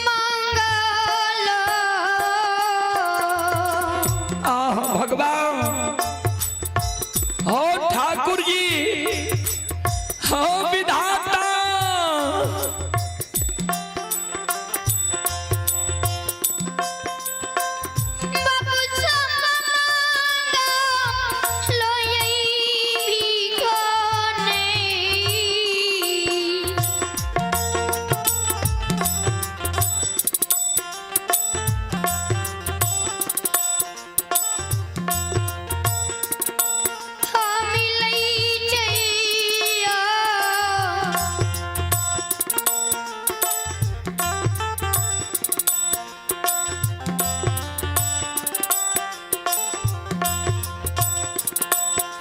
मंगल। आह भगवान, हो ठाकुर जी, हो विधाता, बाबू लोई भीखने। मिलई जइया।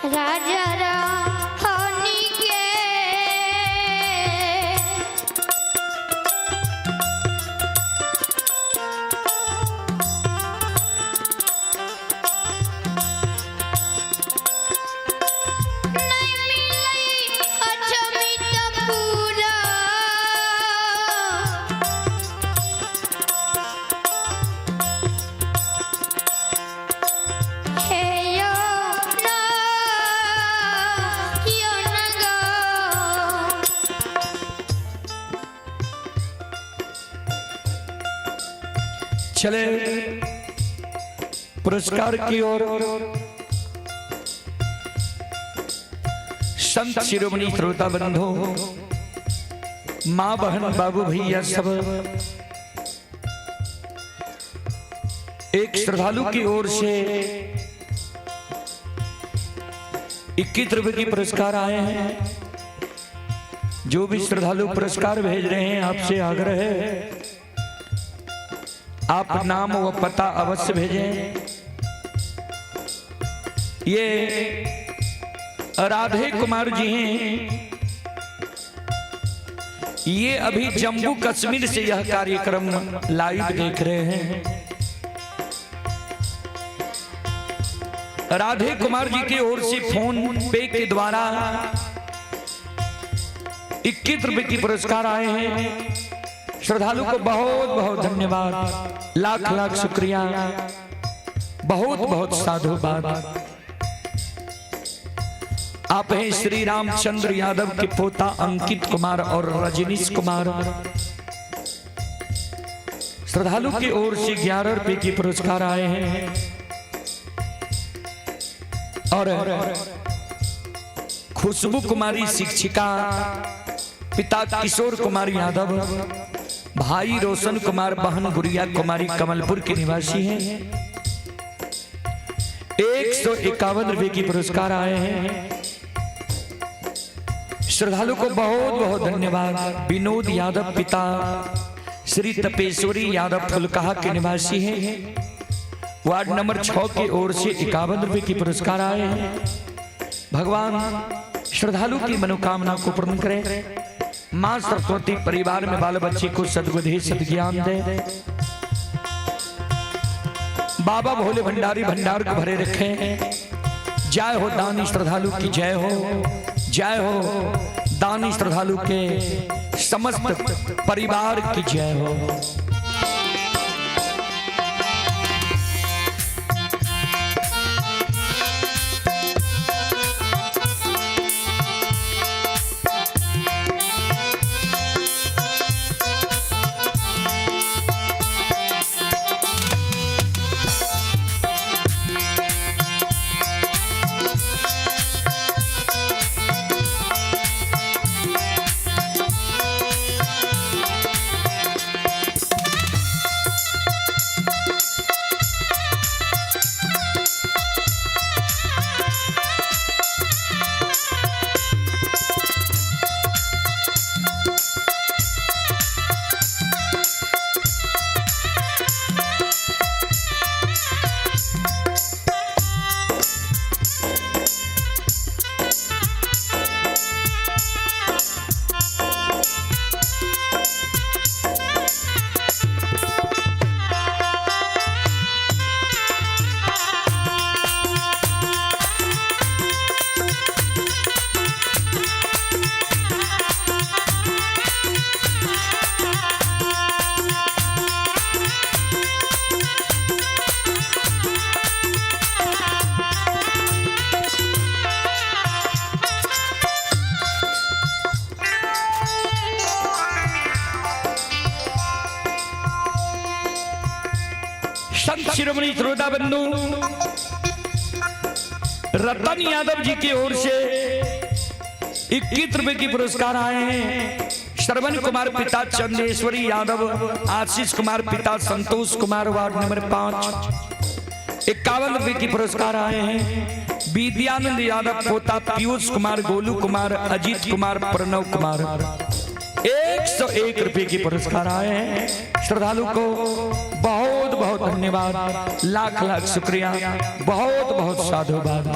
राजा रानी के। नहीं मिलई अचमित पूरा। हे यो ना यो न गो। चले पुरस्कार की ओर। संत शिरोमणि श्रोता बंधु, माँ बहन बाबू भैया सब, एक श्रद्धालु की ओर से 21 रुपए की पुरस्कार आए हैं। जो भी श्रद्धालु पुरस्कार भेज रहे हैं, आपसे आग्रह है आप नाम व पता अवश्य भेजें। ये राधे कुमार जी हैं, ये अभी जम्मू कश्मीर से यह कार्यक्रम लाइव देख रहे हैं। राधे कुमार जी की ओर से फोन पे के द्वारा 21 रुपए की पुरस्कार आए हैं। श्रद्धालु को बहुत बहुत धन्यवाद, लाख लाख शुक्रिया, बहुत बहुत साधुवाद। आप हैं श्री रामचंद्र यादव के पोता अंकित कुमार और रजनीश कुमार। श्रद्धालु की ओर से 11 रुपए की पुरस्कार आए हैं। और खुशबू कुमारी शिक्षिका, पिता किशोर कुमार यादव, भाई रोशन कुमार, बहन गुड़िया कुमारी कमलपुर के निवासी हैं। 151 रुपए की पुरस्कार आए हैं। श्रद्धालु को बहुत बहुत धन्यवाद। विनोद यादव पिता श्री तपेश्वरी यादव फुलकाहा के निवासी हैं। वार्ड नंबर 6 की ओर से 51 रुपए की पुरस्कार आए हैं। भगवान श्रद्धालु की मनोकामना को पूर्ण करे। मां सरस्वती परिवार में बाल बच्चे को सद्बुद्धि सद्ज्ञान दे। बाबा भोले भंडारी भंडार को भरे रखें। जय हो दानी श्रद्धालु की जय हो, जय हो दानी श्रद्धालु के समस्त परिवार की जय हो। संत शिरोमणि श्रोता बंधु रतन यादव जी की ओर से 21 रुपए की पुरस्कार आए हैं। श्रवण कुमार पिता चंदेश्वरी यादव, आशीष कुमार पिता संतोष कुमार, वार्ड नंबर 5, 51 रुपए की पुरस्कार आए हैं। विद्यानंद यादव पोता पीयूष कुमार, गोलू कुमार, अजीत कुमार, प्रणव कुमार, 101 रुपए की पुरस्कार आए हैं। श्रद्धालु को बहुत बहुत धन्यवाद, लाख लाख शुक्रिया, बहुत बहुत साधुवाद।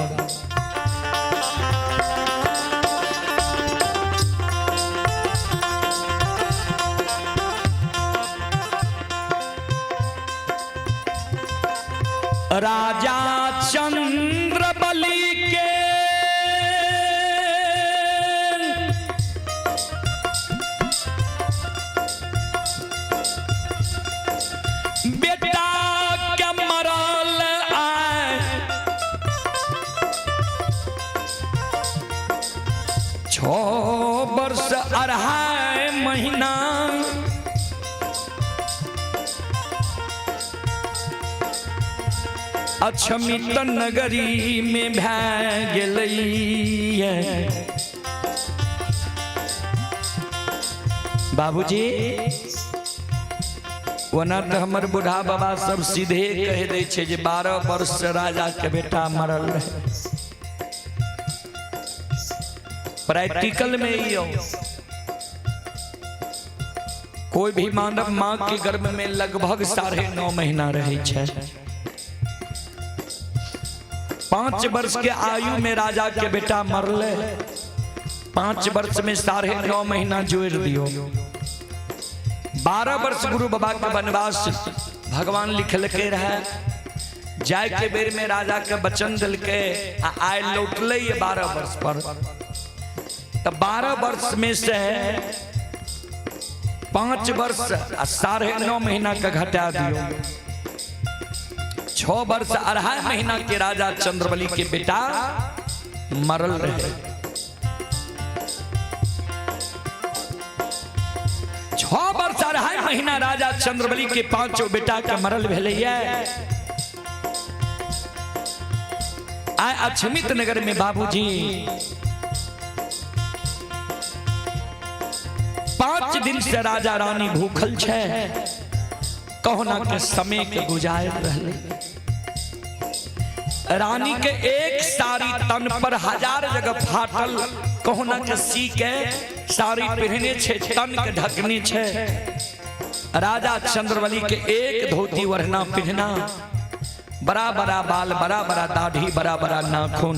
राजा चंद्र बलि के बेटा के मरल आए 6 वर्ष 2.5 महीना, अक्षमित नगरी में भै गेलैया। बाबूजी ओना तो हमर बूढ़ा बाबा सब सीधे कह दै छै जे 12 वर्ष से राजा के बेटा मरल रहे। प्रैक्टिकल में ही हो, कोई भी मानव माँ के गर्भ में लगभग 9.5 महीना रहे छै। 5 वर्ष के आयु में राजा के बेटा मरले, 5 वर्ष में 9.5 महीना जोड़ दियो। 12 वर्ष गुरु बाबा के वनवास भगवान लिखलके रहे। जाय के बेर में राजा के वचन दिलके आ आय लौटले ये 12 वर्ष पर। तो 12 वर्ष में से 5 वर्ष आ 9.5 महीना का घटा दियो, 6 वर्ष 2.5 महीना के राजा चंद्रबली के बेटा मरल रहे। 6 वर्ष 2.5 महीना राजा चंद्रबली के 5 बेटा के मरल भेलैया। आय अक्षमित नगर में बाबूजी 5 दिन से राजा रानी भूखल छै, कहुना के समय के गुजार रहले। रानी के एक साड़ी तन पर 1000 जगह फाटल, कहुना के सी के साड़ी पहने छे, तन के ढकने छे। राजा चंद्रबली के एक धोती वरना पिन्हना, बड़ा बड़ा बाल, बड़ा बड़ा दाढ़ी, बड़ा बड़ा नाखून।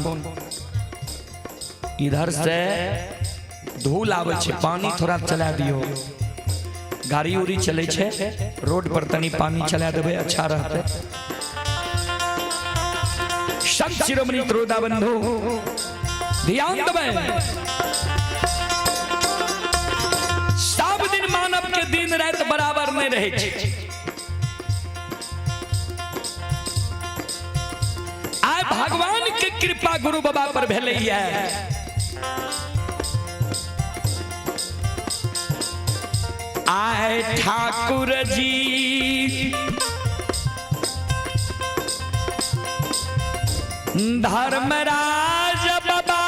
इधर से धूल आवे छे, पानी थोड़ा चला दियो। गाड़ी उड़ी चले छे रोड पर, तनी पानी चला देवे, अच्छा रहते। संत शिरोमणि त्रोदा बंधु ध्यान देवे, सब दिन मानव के दिन रात बराबर नहीं रहे छे। आय भगवान के कृपा गुरु बाबा पर भेलैया। आय ठाकुर जी धर्मराज बाबा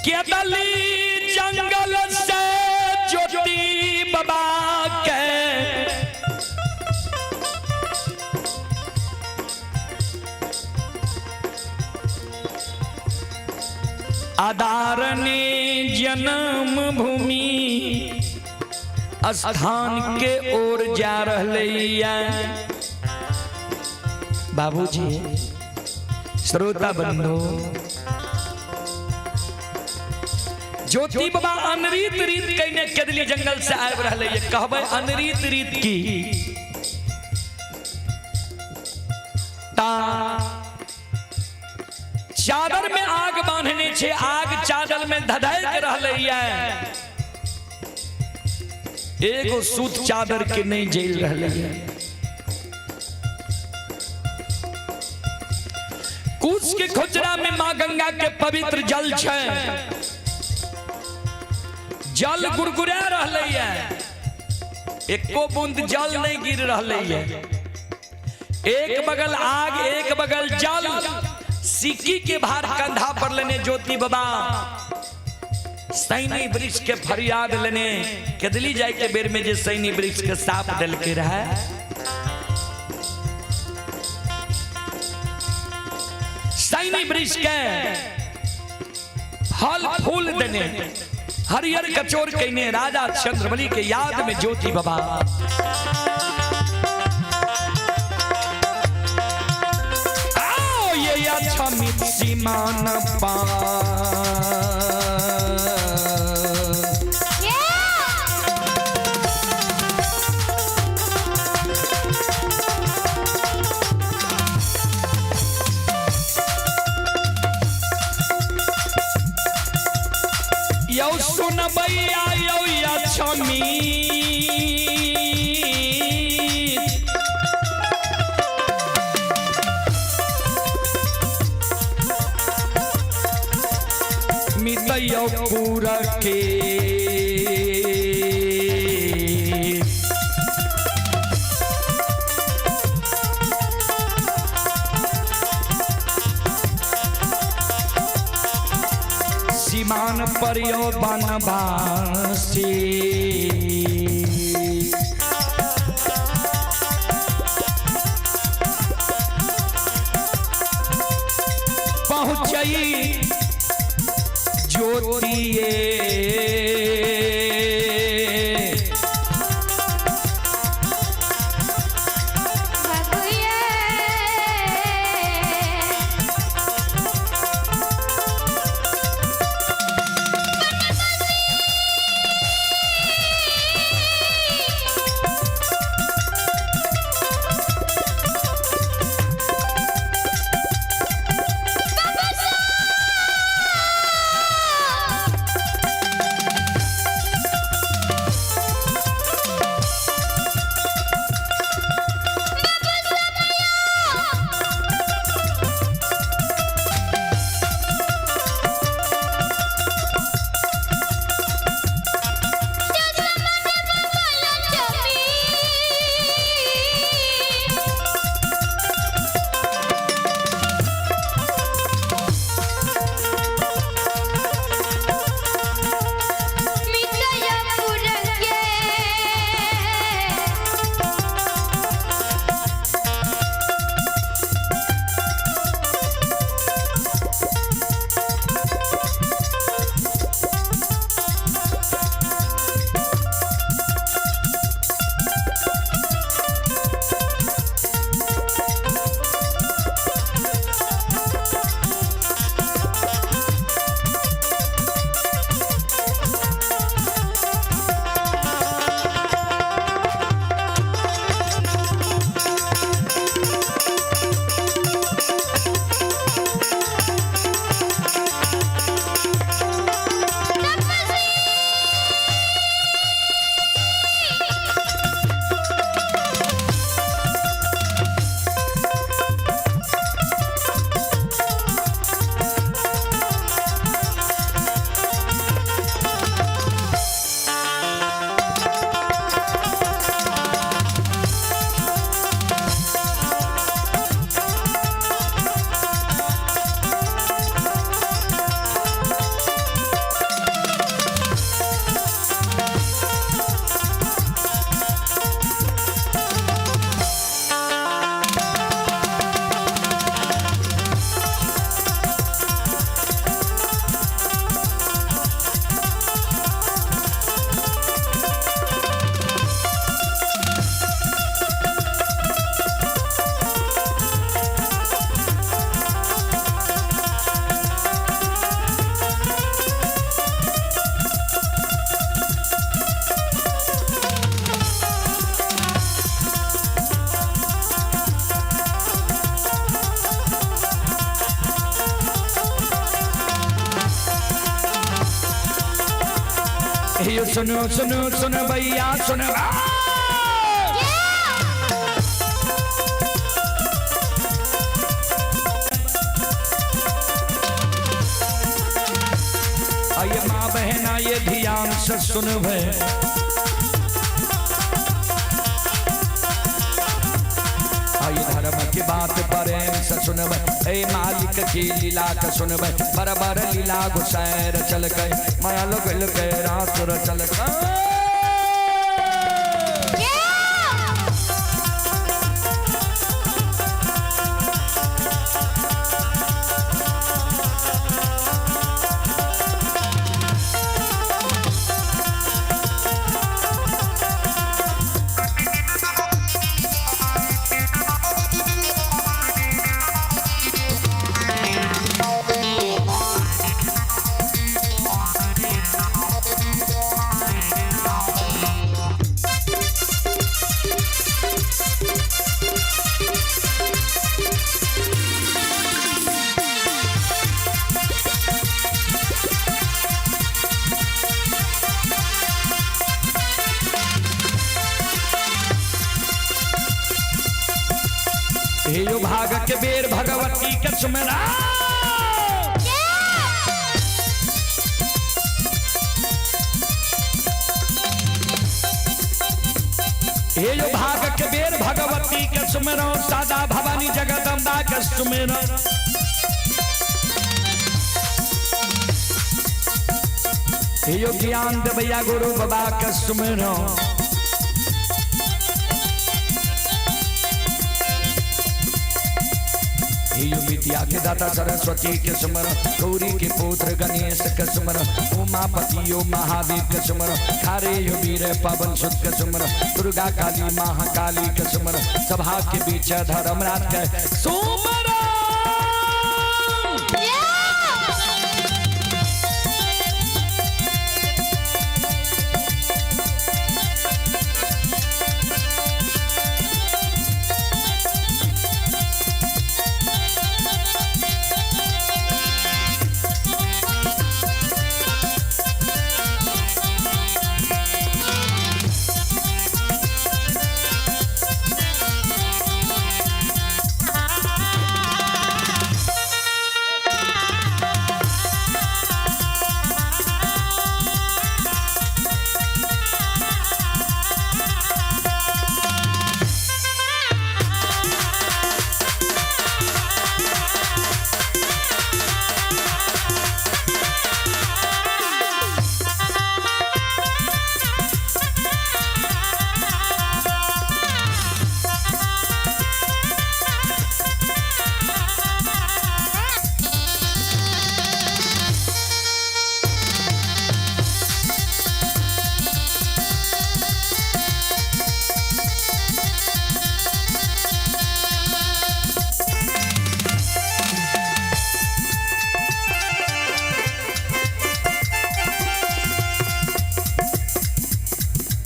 केदली जंगल से ज्योति बाबा के आदारने जन्म भूमि स्थान के ओर जा रहले। बाबूजी श्रोता बंधु, ज्योति बाबा अनरीत रीत कने केदली जंगल से आबि रहले। कहबै अनरीत रीत की ता चादर में आग बांधने छे, आग चादर में धधक रहले। एगो सूत चादर के नहीं जल रहले। कुश के खोचरा में मां गंगा के पवित्र जल छे, जल गुरगुरा रहले, एको बूंद जल नहीं गिर रहले। एक बगल आग, एक बगल जल, सिक्की के भार कंधा पर लेने ज्योति बाबा सैनी वृक्ष के फरियाद लेने केदली जाय के बेर में जे सैनी वृक्ष के साप दिल के रहे। सैनी वृक्ष के फल फूल देने हरियर कचोर कहने राजा चंद्रबली के याद में ज्योति बाबा आओ ये अच्छा सीमान पा। यौ सुनबैया यौ लक्ष्मी मितयौ पूर के सीमान पर यो बनवासी। पहुंचई ज्योतिए हे सुनो सुनो सुन भैया सुन। आइए माँ बहना ये ध्यान से सुनबे। आई धर्म की बात प्रेम से सुनबे, ए मालिक की लीला के सुनबे। बराबर लीला गुसैर चल गए, माया लोग के रात चल गए। हे यो भाग के बेर भगवती के सुमरा। हे यो भाग के बेर भगवती के सुमरो, सादा भवानी जगदम्बा के सुमरो। हे यो ज्ञान देवैया गुरु बाबा के सुमरो। विद्या के दाता सरस्वती के सुमर, गौरी के पुत्र गणेश के सुमर, उमापति यो महादेव के सुमर, खारे यो वीर पवन सुत के सुमर, दुर्गा काली महाकाली के सुमर, सभा के बीच धर्मराज के सुमर।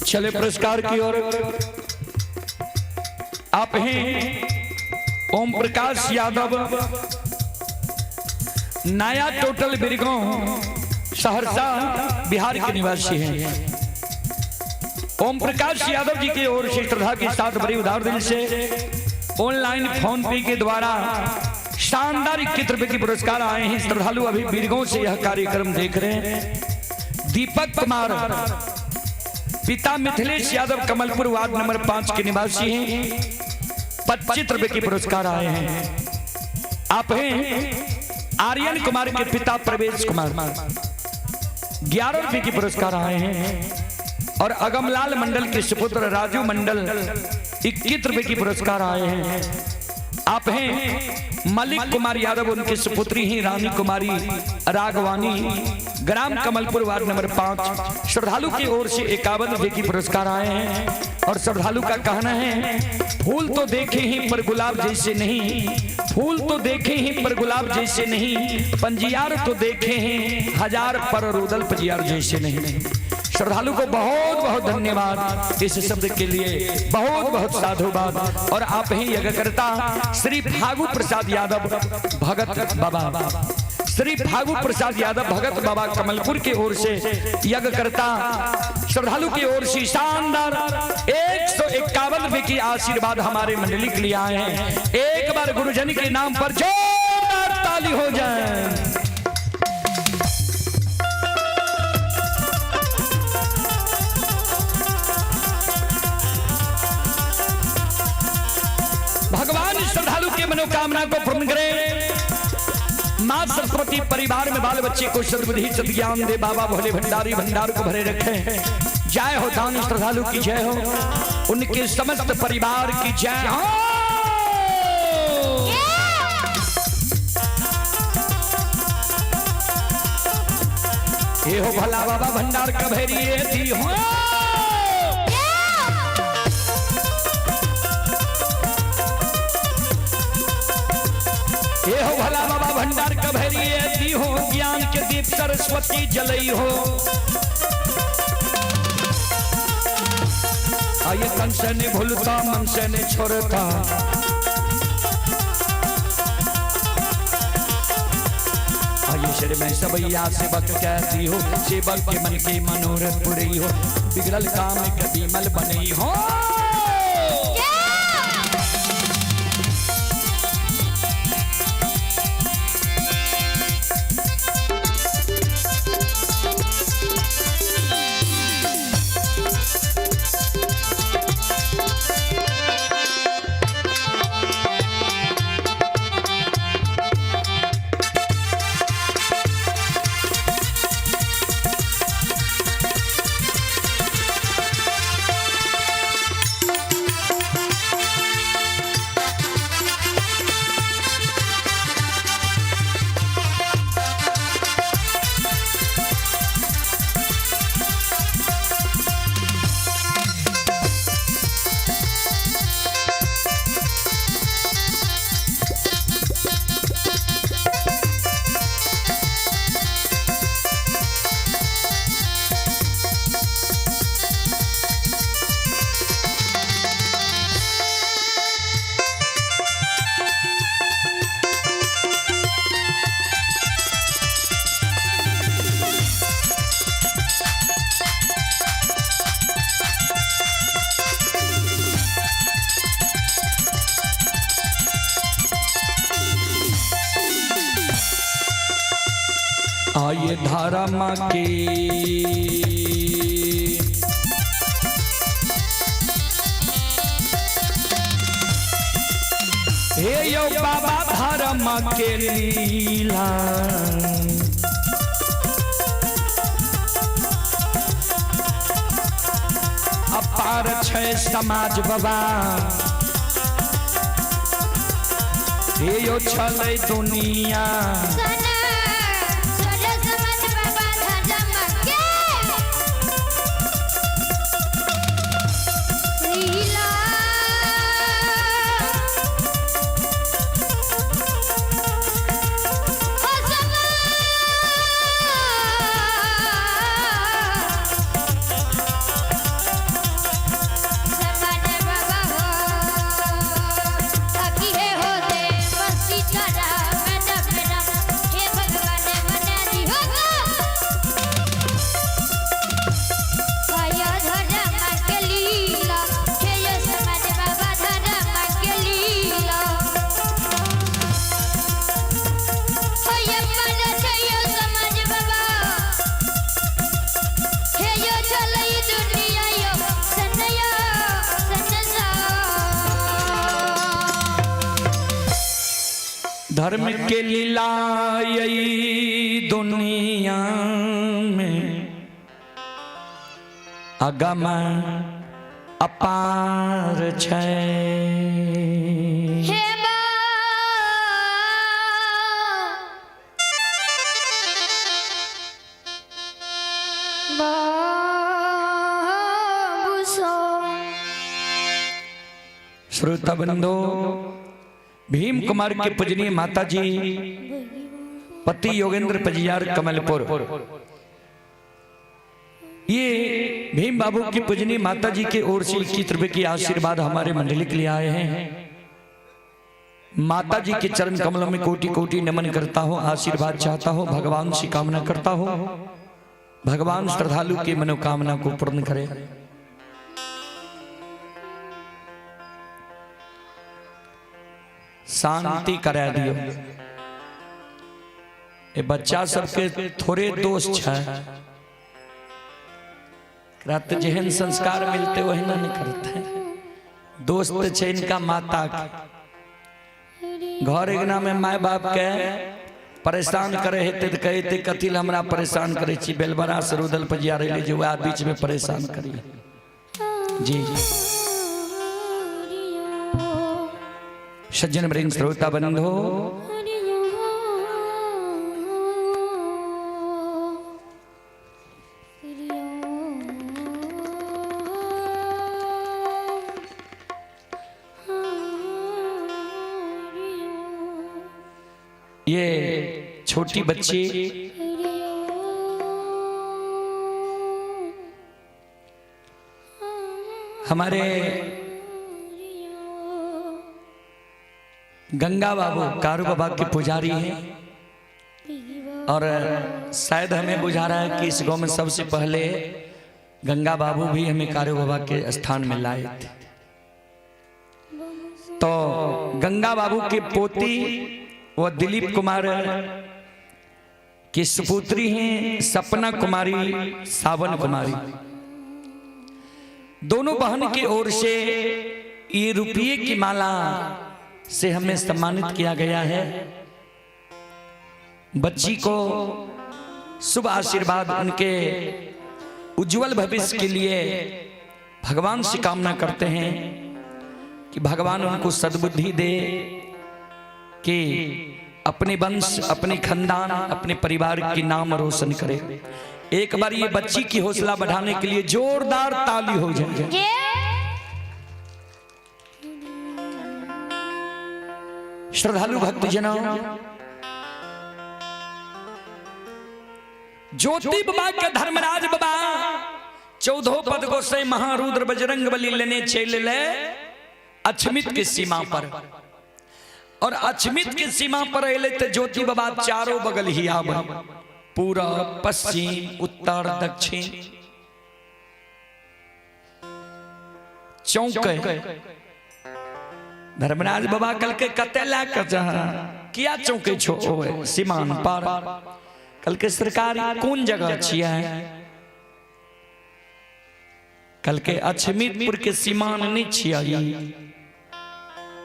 चले पुरस्कार की ओर। आप हैं ओम प्रकाश यादव, नया टोटल बिरगांव, सहरसा, बिहार के निवासी हैं। ओम प्रकाश यादव जी की ओर से श्रद्धा के साथ बड़ी उदार दिल से ऑनलाइन फोन पे के द्वारा शानदार 21 रुपए की पुरस्कार आए हैं। श्रद्धालु अभी बिरगांव से यह कार्यक्रम देख रहे हैं। दीपक कुमार, पिता मिथिलेश यादव, कमलपुर वार्ड नंबर 5 के निवासी हैं, 25 रुपए के पुरस्कार आए हैं। आप हैं आर्यन कुमार के पिता प्रवेश कुमार, 11 रुपए के पुरस्कार आए हैं। और अगमलाल मंडल के सुपुत्र राजू मंडल, 21 रुपए के पुरस्कार आए हैं। आप हैं मलिक कुमार यादव, उनके सुपुत्री ही रानी कुमारी रागवानी, ग्राम कमलपुर वार्ड नंबर 5। श्रद्धालु की ओर से 51 रुपए की पुरस्कार आए हैं। और श्रद्धालु का कहना है, फूल तो देखे ही पर गुलाब जैसे नहीं, फूल तो देखे ही पर गुलाब जैसे नहीं, पंजियार तो देखे हैं हजार पर रुदल पंजियार जैसे नहीं। श्रद्धालु को बहुत बहुत धन्यवाद इस शब्द के लिए, बहुत बहुत साधुवाद। और आप ही यज्ञकर्ता श्री फागू प्रसाद यादव भगत बाबा, श्री फागू प्रसाद यादव भगत बाबा कमलपुर की ओर से यज्ञकर्ता श्रद्धालु की ओर से शानदार 151 रुपए की आशीर्वाद हमारे मंडली के लिए आए हैं। एक बार गुरुजन के नाम पर जोरदार ताली हो जाए। भगवान श्रद्धालु के मनोकामना को पूर्ण करें। माँ सरस्वती परिवार में बाल बच्चे को सद्बुद्धि सद्ज्ञान दे। बाबा भोले भंडारी भंडार को भरे रखें। जय हो दान श्रद्धालु की जय हो, उनके समस्त परिवार की जय हो। ये हो भला बाबा भंडार का भैरी दी हो। ये हो भला बाबा भंडार कभेरी दी हो, ज्ञान के दीप सरस्वती जलई हो। आये तन से ने भूलता मन से ने छोड़ता, आये सिर में सबैया सेवक कहती हो, सेवक के मन के मनोरथ पुरई हो, बिगड़ल काम के बीमल बनई हो। आये धारा माँ के हे यो बाबा धारा माँ के लीला, अपार छै समाज बाबा, हे यो छलै दुनिया। धर्म के लीला यही दुनिया में अगम अपार छै। हे बाबू सो। श्रोता बंधो, भीम कुमार के पूजनीय माता जी पति योगेंद्र पजियार कमलपुर, ये भीम बाबू की पूजनीय माता जी के ओर से 21 रुपए की आशीर्वाद हमारे मंडली के लिए आए हैं। माता जी के चरण कमलों में कोटि कोटि नमन करता हूँ, आशीर्वाद चाहता हूँ, भगवान से कामना करता हूँ, भगवान श्रद्धालु की मनोकामना को पूर्ण करे। शांति करा दियो। ये बच्चा सबके थोड़े दोष है, रात जेहन संस्कार मिलते वही ना नहीं करते। दोस्त छै इनका माता के, घर अंगना में my बाप के परेशान करे हेतै तऽ कहते कथी लए हमरा परेशान करै छी, बेलबरा से रुदल पजिया रही जे वएह बीच में परेशान करी। जी सज्जन वृंद श्रोता बंधु, ये छोटी बच्ची हमारे गंगा बाबू कारू बाबा के पुजारी हैं और शायद हमें बुझा रहा है कि इस गांव में सबसे पहले गंगा बाबू भी हमें कारू बाबा के स्थान में लाए थे। तो गंगा बाबू के पोती व दिलीप कुमार की सुपुत्री हैं सपना कुमारी, सावन कुमारी। दोनों बहन की ओर से ये रुपये की माला से हमें सम्मानित किया गया है। बच्ची को शुभ आशीर्वाद, उनके उज्जवल भविष्य के लिए भगवान से कामना करते हैं कि भगवान उनको सद्बुद्धि दे कि अपने वंश, अपने खानदान, अपने परिवार की नाम रोशन करे। एक बार ये बच्ची की हौसला बढ़ाने के लिए जोरदार ताली हो जाए। श्रद्धालु भक्तजनों, ज्योति बाबा के धर्मराज बाबा 14 पद गोसाई महारुद्र बजरंग बली लेने चल ले अछमित के सीमा पर, और अछमित के सीमा पर अले तो ज्योति बाबा चारों बगल ही आवे, पूरब पश्चिम उत्तर दक्षिण। चौंक धर्मराज बाबा कल के कते ला के जहाँ किया चौंके छो ओए सीमान पर, कल के सरकार कौन जगह छिया है? कल के अछमितपुर के सीमान नहीं छिया,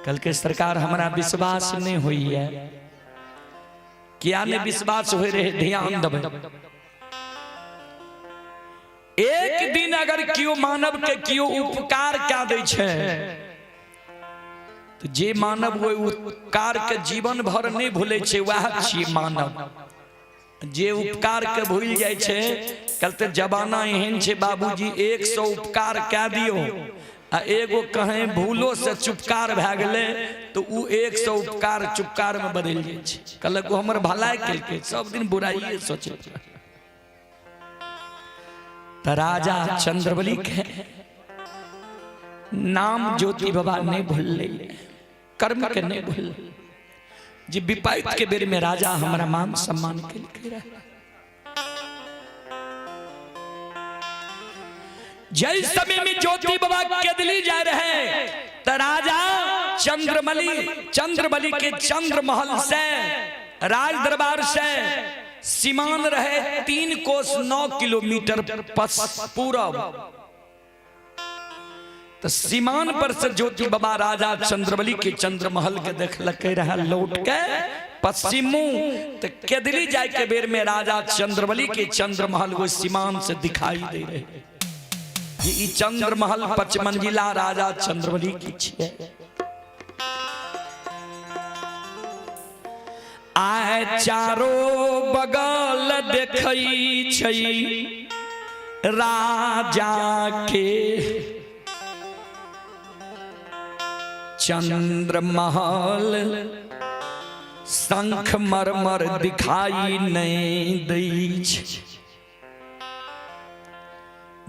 कल के सरकार हमरा विश्वास नहीं हुई है। क्या ने विश्वास हो रहे? ध्यान दबे। एक दिन अगर क्यों मानव के क्यों उपकार क्या दै छै तो जे मानव वो उपकार के जीवन भर नहीं भूले छै वह छियै मानव। जे उपकार के भूल जाय छै, कल तो जमाना एहन छै बाबूजी 100 उपकार कह दियो आ एगो कहें भूलो से चुपकार भए गेलै तो उ 100 उपकार चुपकार में बदल जाइ छै। कहलक ओ हमर भलाई केलकै, सब दिन बुराइए सोचै। त राजा चंद्रबली के नाम ज्योति बाबा नहीं भूलले, कर्म के नहीं भूलले। जे विपैत के बेर में राजा हमारा मान सम्मान केलकै रहे। जय समय में ज्योति बाबा केदली जा रहे त राजा चंद्रबली के चंद्रमहल से राज दरबार से सीमान रहे 3 कोस 9 किलोमीटर पूरब। तो सीमान पर से ज्योति बाबा राजा चंद्रबली के चंद्रमहल के देखलकै रहे लौट के पश्चिम मुँह, तो केदली जाय के बेर में राजा चंद्रबली के चंद्रमहल वो सीमान से दिखाई दे रहे। ये चंद्रमहल पचमंजिला राजा चंद्रबली की छियै। आए चारो बगल देखै छै राजा के चंद्रमहल, शंख मरमर दिखाई नहीं दै छै।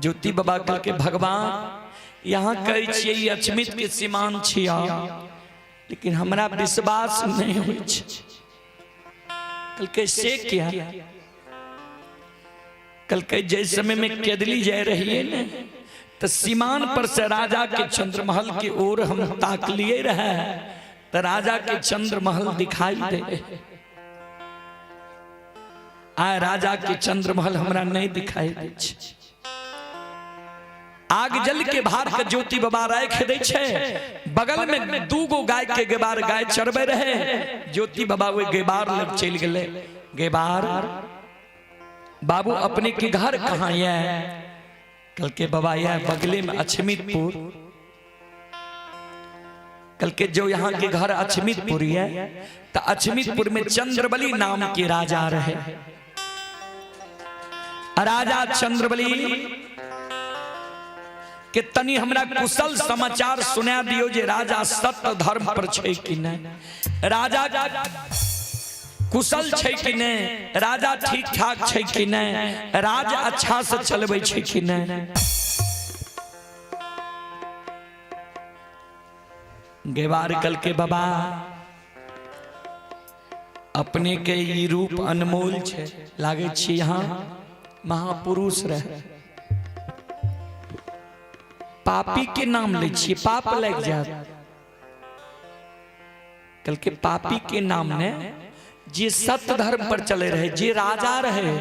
ज्योति बाबा कहलकै भगवान यहाँ कहै छियै अछमित के सीमान छिया, लेकिन हमरा विश्वास नहि होइ छै। कहलकै से किया? कहलकै जै समय में केदली जाय रहिए ने तो सीमान पर से राजा के चंद्रमहल के ओर हम ताक लिए रहे तो राजा के चंद्रमहल दिखाई दे। आय राजा के चंद्रमहल हमरा नहीं दिखाई दे छै। आग जल के भार के ज्योति बाबा राख दे छै, बगल में दूगो गाय के गेबार गाय चरबे रहे, ज्योति बाबा ओहि गेबार लग चलि गेलै। गेबार बाबू अपने के घर कहाँ ये? कल के बाबा यह बगले में अछमितपुर। कल के जो यहाँ के घर अछमितपुर है तो अछमितपुर में चंद्रबली नाम के राजा रहे। राजा चंद्रबली के तनी हमरा कुशल समाचार सुना दियो जे राजा सत्य धर्म पर छै कि नहीं, राजा कुशल छै कि नहीं, राजा ठीक ठाक छै कि नहीं, राज अच्छा से चलबै छै कि नहीं। गेवार कल के बाबा अपने के ई रूप अनमोल छै, लागे छी यहाँ महापुरुष रहे। पापी के नाम लै छियै पाप लागि जायत। कल के पापी के नाम ने जे सत्य धर्म पर चले रहे, जे राजा रहे।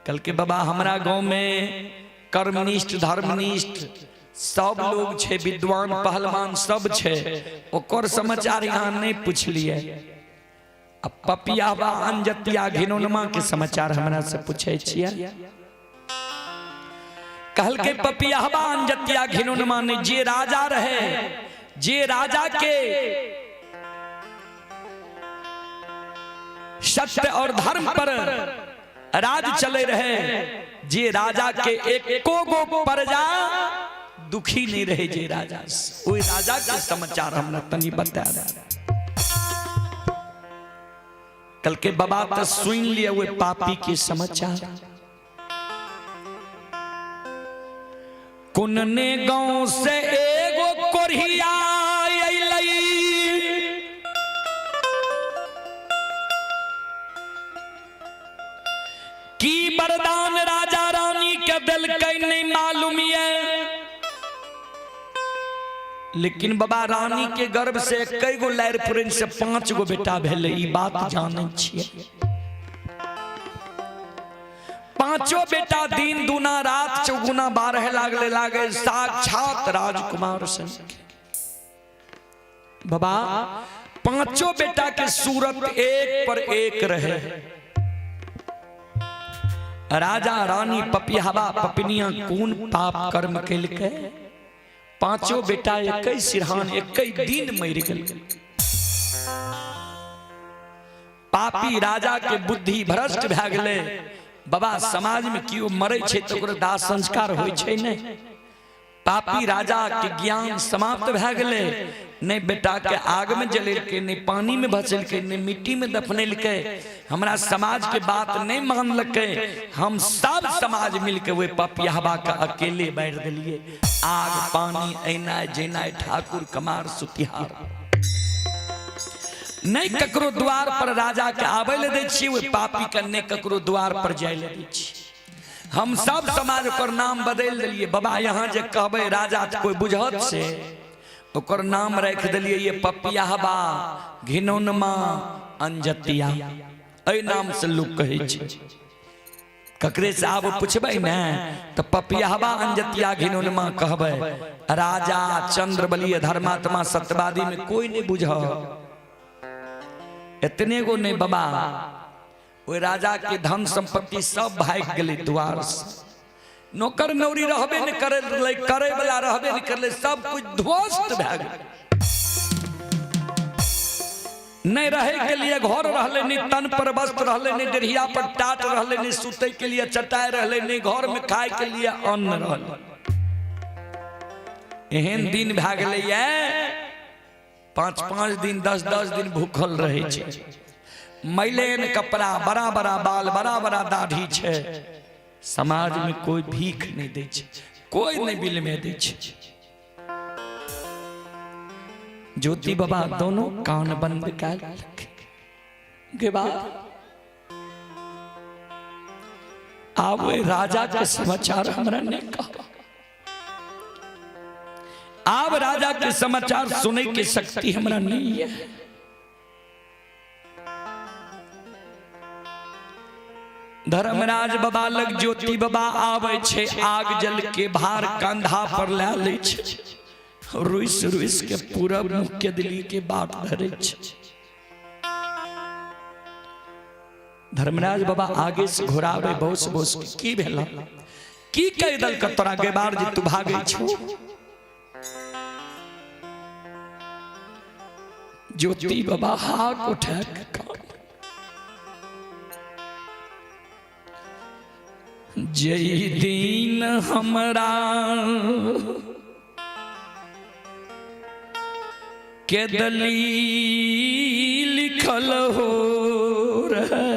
कल के बाबा हमरा गांव में कर्मनिष्ठ धर्मनिष्ठ सब लोग छे, विद्वान पहलवान सब छे, ओकर समाचार यहाँ नहीं पूछलिए। अब पपियावा अंजतिया घिनौनमा के समाचार हमरा से पूछे छियै। कहल के पपियावा अंजतिया घिनौनमा ने जे राजा रहे, जे राजा के सत्य और धर्म पर राज चले रहे, जे राजा के एको गो प्रजा दुखी नहीं रहे, जे राजा ओहि राजा के समाचार हमरा तनी बता दे। कल के बाबा तो सुन लिया वो पापी के समाचार। कुनने गांव से एगो कोढ़िया अइलै, की वरदान राजा रानी के देलकै नहीं मालूम ये, लेकिन बाबा रानी के गर्भ से कई गो लारि पुरैन से 5 गो बेटा भेलै, ई बात जानै छियै। पांचों बेटा दिन दूना रात चौगुना बारह लागले लागे साक्षात राजकुमार सन। बाबा पांचों बेटा के सूरत एक पर एक रहे। राजा रानी पपियावा पपिनिया कोन पाप कर्म केलकै, पांचों बेटा एक सिरहान एक दिन मरि गेल। पापी राजा के बुद्धि भ्रष्ट भए गेलै। बाबा समाज में केओ मरै छै तऽ ओकरो दाह संस्कार होइ छै नहि। पापी राजा के ज्ञान समाप्त भए गेलै, नहि बेटा के आग में जलेलकै, नहि पानी में भसेलकै, नहि मिट्टी में दफनेलकै। हमरा समाज के बात नहीं मानलकै, हम सब समाज मिलके ओहि पपियावा के अकेले बारि देलियै। आग पानी ऐनाय जेनाय ठाकुर कमार सुतिहार, नहीं ककरो द्वार पर राजा के आबै ले दै छियै, ओहि पापी के नहीं ककरो द्वार पर जाय ले दै छियै। हम सब समाज ओकर नाम बदलि देलियै। बाबा यहाँ जे कहबै राजा तऽ कोइ बुझत से, ओकर नाम राखि देलियै ये पपियाहबा घिनौनमा अंजतिया, एहि नाम से लोक कहै छै। ककरे से आब पुछबै ने तऽ पपियाहबा अंजतिया घिनौनमा कहबै। राजा चंद्रबली धर्मात्मा सत्यवादी में कोई नहीं बुझ, इतने गो नहीं बाबा। ओहि राजा के धन संपत्ति सब भागि गेलै द्वार से, नौकर नौरी रहबे नहीं करे, करे वाला रहबे नहीं करले, सब कुछ ध्वस्त भए गेलै। नहीं रहे के लिए घर रहले, नहीं तन पर वस्त्र रहले, नहीं डेढ़िया पर टाट रहले, नहीं सुते के लिए चटाई रहले, नहीं घर में खाए के लिए अन्न रहले। एहन दिन भए गेलै ये 5-5 दिन 10-10 दिन भूखल रहे छै। मैलेन कपड़ा, बड़ा बड़ा बाल, बड़ा बड़ा दाढ़ी छै। समाज में कोई भीख नहीं दै छै, कोई नहीं बिल में दै छै। ज्योति बाबा दोनों कान बंद कर के बाद आब ओहि राजा के समाचार हमरा नहीं कहा। आब राजा के समाचार सुने के शक्ति हमरा नहीं है। धर्मराज बाबा लग ज्योति बाबा आवे छे, आग जल के भार कंधा पर ला ले छे, रुस रुस के पूरब मुख के दिल्ली के बाट धरे छे। धर्मराज बाबा आगे से घुरावे बहुत बहुत की भेला की कह दल के तोरा गेबार जे तू भागे छो। ज्योति बाबा हाथ उठा के जय दिन हमरा के दली लिखल हो रहे।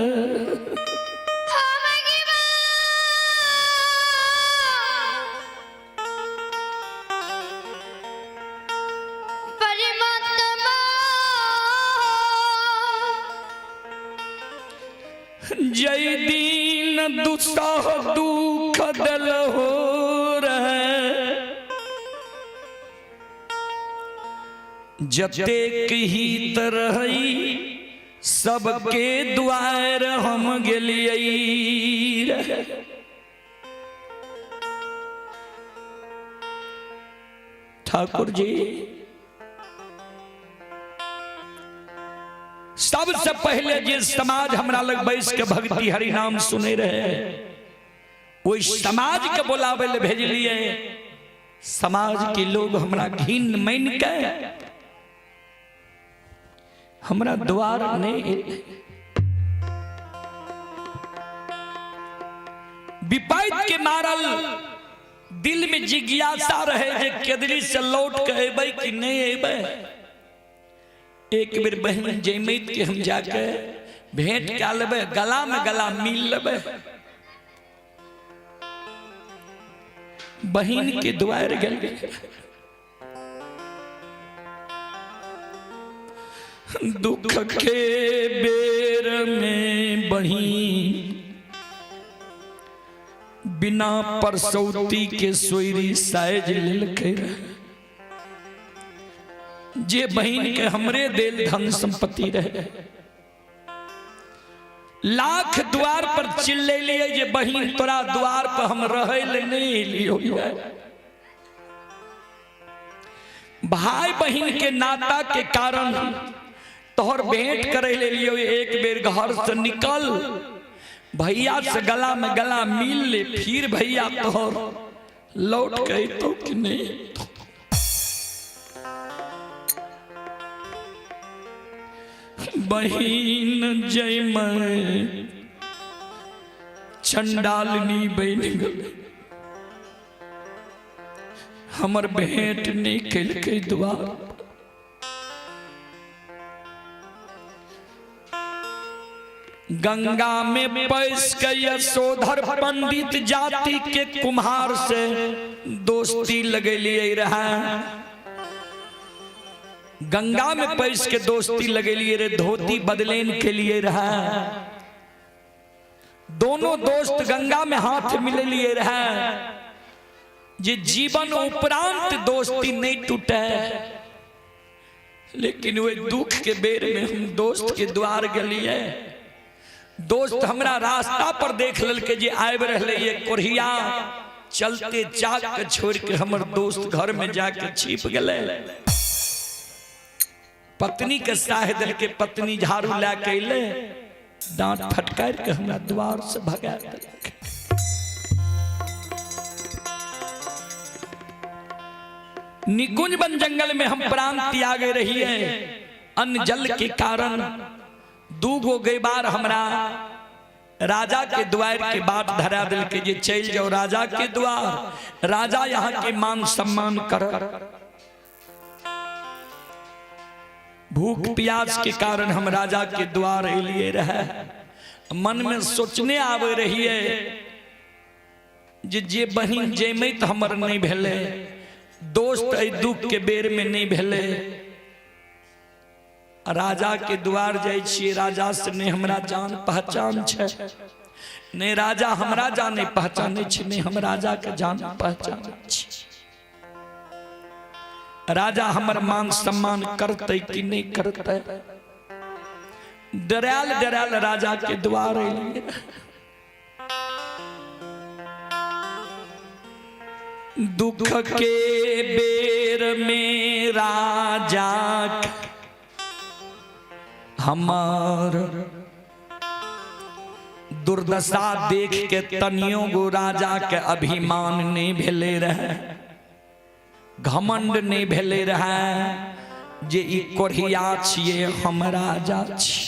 जय दिन दुसह दुख दल हो रहे, जतेक हित रही सबके द्वार हम गेलियै रहे। ठाकुर जी सबसे पहले जे समाज हमरा लग बैस के भक्ति हरि नाम सुने रहे वही समाज के बोलावे ले भेजलिए। समाज के लोग हमरा घिन मान के हमरा द्वार नहीं। विपैत के मारल दिल में जिज्ञासा रहे जे केदरी से लौट के अबै कि नहीं अबै। एक बेर बहन जयमैत के हम जाके भेंट कर लेबै, गला में गला मिल लेबै। बहन के द्वार गेल दुख के बेर में बही बिना परसौती के सोयरी साइज लेलकै। जे बहन के हमरे देल धन संपत्ति रहे, लाख द्वार पर चिल्ले लिए जे बहन तोरा द्वार पर हम रहे ले नहीं लियो। भाई बहन के नाता के कारण तोहर भेंट करे ले लियो। एक बेर घर से निकल भैया से गला में गला मिल ले, फिर भैया तोहर लौट के तो कि नहीं। बहिन जय मैं चंडालनी बन गल, हमर भेंट नहीं कलकै द्वार। गंगा में पैस के यशोधर पंडित जाति के कुम्हार से दोस्ती लगेलिए रहा। गंगा में पैस के दोस्ती लगेलिए रे, धोती बदलेन के लिए रहा। दोनों दोस्त गंगा में हाथ मिले लिए रहा। जे जीवन उपरांत दोस्ती नहीं टूटे, लेकिन वे दुख के बेर में हम दोस्त के द्वार गलिए। दोस्त हमरा रास्ता पर देख ललके जे आबि रहले ये कोढ़िया, चलते चाक के छोड़ के हमर दोस्त घर में जाके छिप गए। पत्नी के साह दल के पत्नी झाड़ू ला के अइले, डांट फटकार के हमरा द्वार से भगा देलक। निकुंज वन जंगल में हम प्राण त्यागे रही है अन्न जल के कारण। दू गो गैबार हमरा राजा के द्वार के बाट धरा दिल के जे चल जाओ राजा के द्वार, राजा यहाँ के मान सम्मान कर। भूख प्यास के कारण हम राजा के द्वार लिए रहे। मन में सोचने आवे रही है जे जे बहिन जयमैत हमर नहीं भेले, दोस्त एहि दुख के बेर में नहीं भेले, राजा के द्वार जाइ छियै, राजा से नहि हमरा जान पहचान छै, नहि राजा हमरा जाने पहचानै छै, नहि हम राजा के जान पहचानै छी। राजा हमर मान सम्मान करतै कि नहि करतै? डरायल डरायल राजा के द्वार एलियै। दुख के बेर में राजा हमार दुर्दशा देख के तनियो गो राजा के अभिमान नहीं भेले रहे, घमंड नहीं भेले रहे जे ई कोढ़िया छियै हम राजा छी।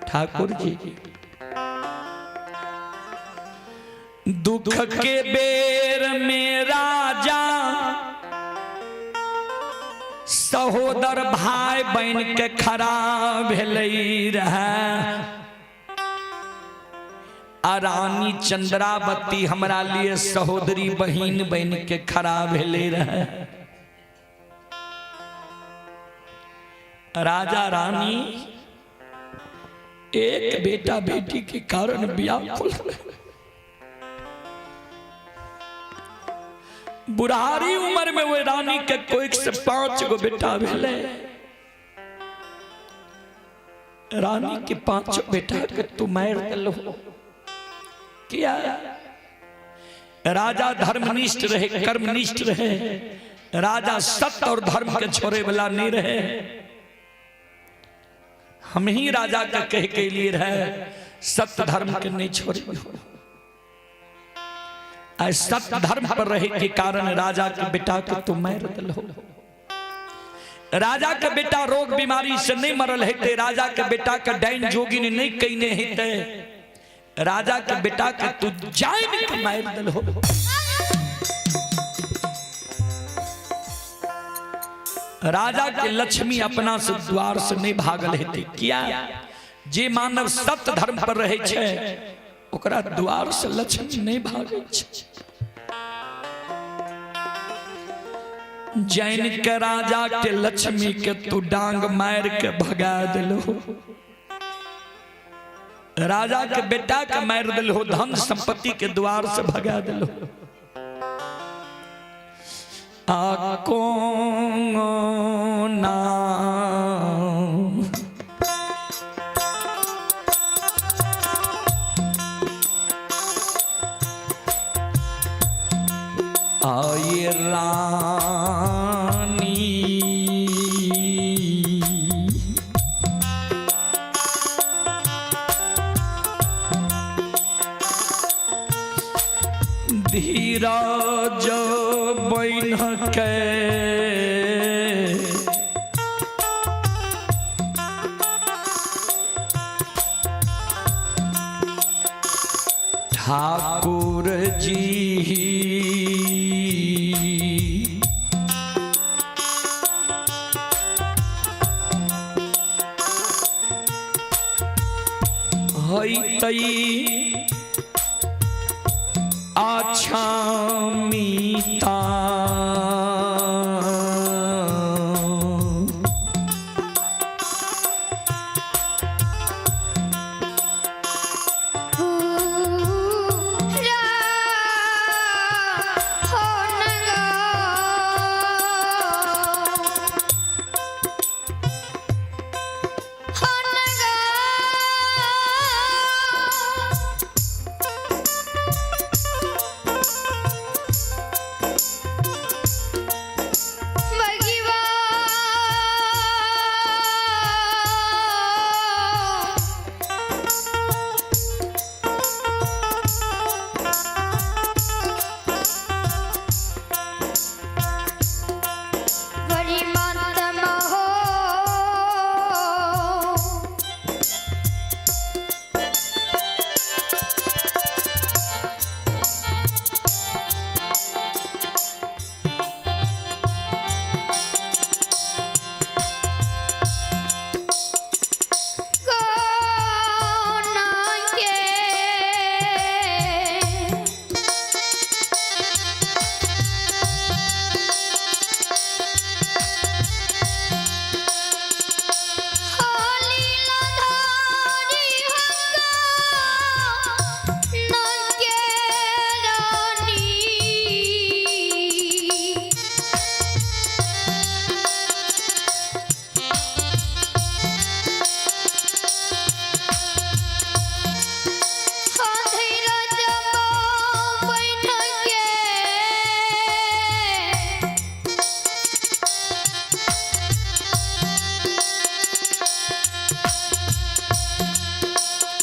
ठाकुर जी दुख के बेर में राजा सहोदर भाई बन के खड़ा भेलै रहे। आ रानी चंद्रावती हमरा लिए सहोदरी बहिन बन के खड़ा भेलै रहे। राजा रानी एक बेटा बेटी के कारण व्याकुल रहे। बुढ़ारी उम्र में वो रानी के कोई से 5 गो बेटा भेले। रानी के 5 बेटा के तू मार दिलो किया? राजा धर्मनिष्ठ रहे, कर्मनिष्ठ रहे, राजा सत्य और धर्म के छोड़े वाला नहीं रहे। हम ही राजा के कह के लिए रहे सत्य धर्म के नहीं छोड़े। सत्य धर्म पर रहे के कारण राजा के बेटा के तू मार दिलो। राजा के बेटा रोग बीमारी से नहीं मरल हेते, राजा के बेटा के डाइन जोगिन नहीं कईने हेते, राजा के बेटा के तू जान के मार दिलो। राजा के लक्ष्मी अपना से द्वार से नहीं भागल हेते किया? जे मानव सत्य धर्म पर रहे छे ओकरा द्वार से लक्ष्मी नहीं भागे छे। जैन के राजा के लक्ष्मी के तू डांग मार के भगा दिलो, राजा के बेटा के मार दिलो, धन संपत्ति के द्वार से भगा दिलो। आ ना आये रानी धीरज बन के ठाकुर जी हईतई आछा मीता।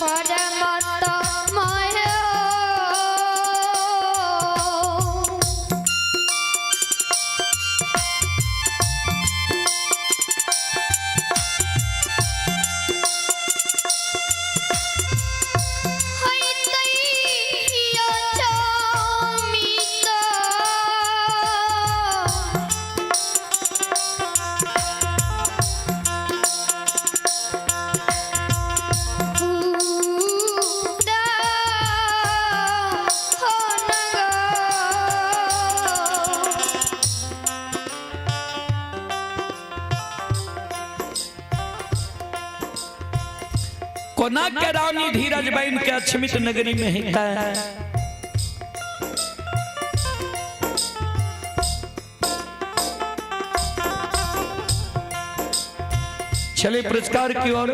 परमत मय। कोना के रानी धीरज बहन के अक्षमित नगरी में हिता है। चले पुरस्कार की ओर।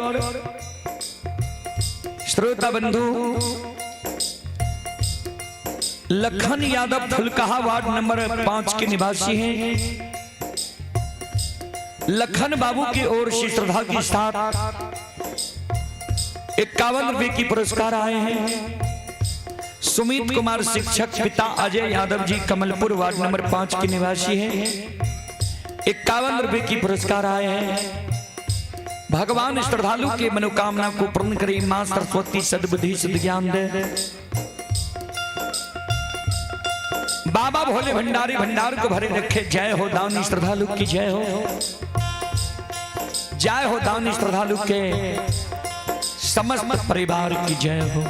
श्रोता बंधु, लखन यादव फुलकहा वार्ड नंबर 5 के निवासी हैं। लखन बाबू की ओर से श्रद्धा के साथ 51 रुपए की पुरस्कार आए हैं। सुमित कुमार शिक्षक पिता अजय यादव जी कमलपुर वार्ड नंबर 5 के निवासी हैं। 51 रुपए की पुरस्कार आए हैं। भगवान श्रद्धालु के मनोकामना को पूर्ण करे, मां सरस्वती सद्बुद्धि सद्ज्ञान दे। बाबा भोले भंडारी भंडार को भरे रखे। जय हो दानी श्रद्धालु की जय हो, जय हो दानी श्रद्धालु के समस्त परिवार की जय हो।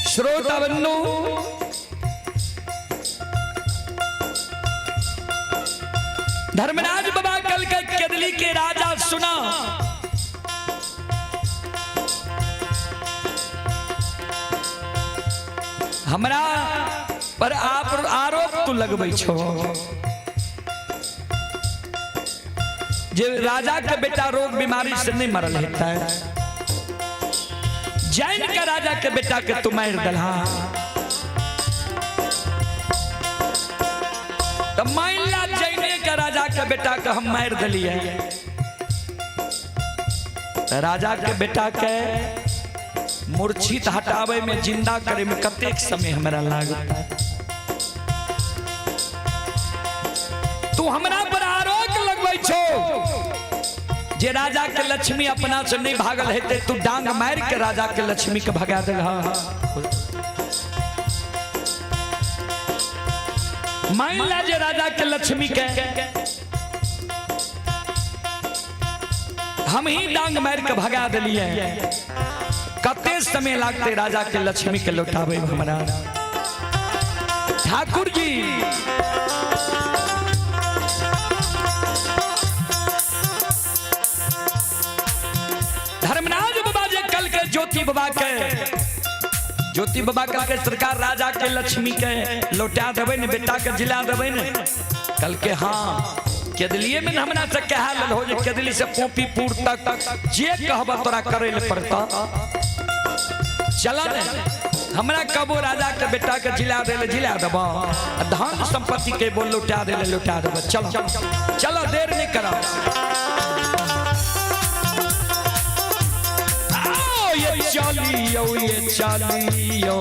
श्रोता बंधु, धर्मराज बाबा कल के केदली के राजा सुना, हमरा पर आप आरोप तू लगबै छो जे राजा के बेटा रोग बीमारी से नहीं मरल हेतै, जैन के राजा के बेटा के तू मार दलहा। तो मान ला जैने के राजा के बेटा के हम मार दिलिए, राजा के बेटा के मूर्छित हटावे में जिंदा करे में कतेक समय हमरा लागता। तू हमरा पर आरोप लगबै छो जे राजा के लक्ष्मी अपना से नहीं भागल हेते, तू डांग मार के राजा के लक्ष्मी के भगा देलहा। मान ला जे राजा के लक्ष्मी के हम ही डांग मार के भगा दिलिए, कते समय लागते राजा के लक्ष्मी के लौटावे हमरा। ठाकुर जी धर्मराज बाबा जे कल के ज्योति बाबा के, ज्योति बाबा कल के सरकार राजा के लक्ष्मी के लौटा देबै ने, बेटा के जिला देबै ने। कल के हाँ केदलिए में न हमरा से कहा लल हो जे केदली से पोपीपुर तक जे कहब तोरा करे ले पड़ता। चला ने हमरा कबो राजा के बेटा के जिला दे जिला देब, धन संपत्ति के बोल लुटा दे लुटा देब। चलो चलो देर नहीं करो। आओ ये चलियो ये चलियो।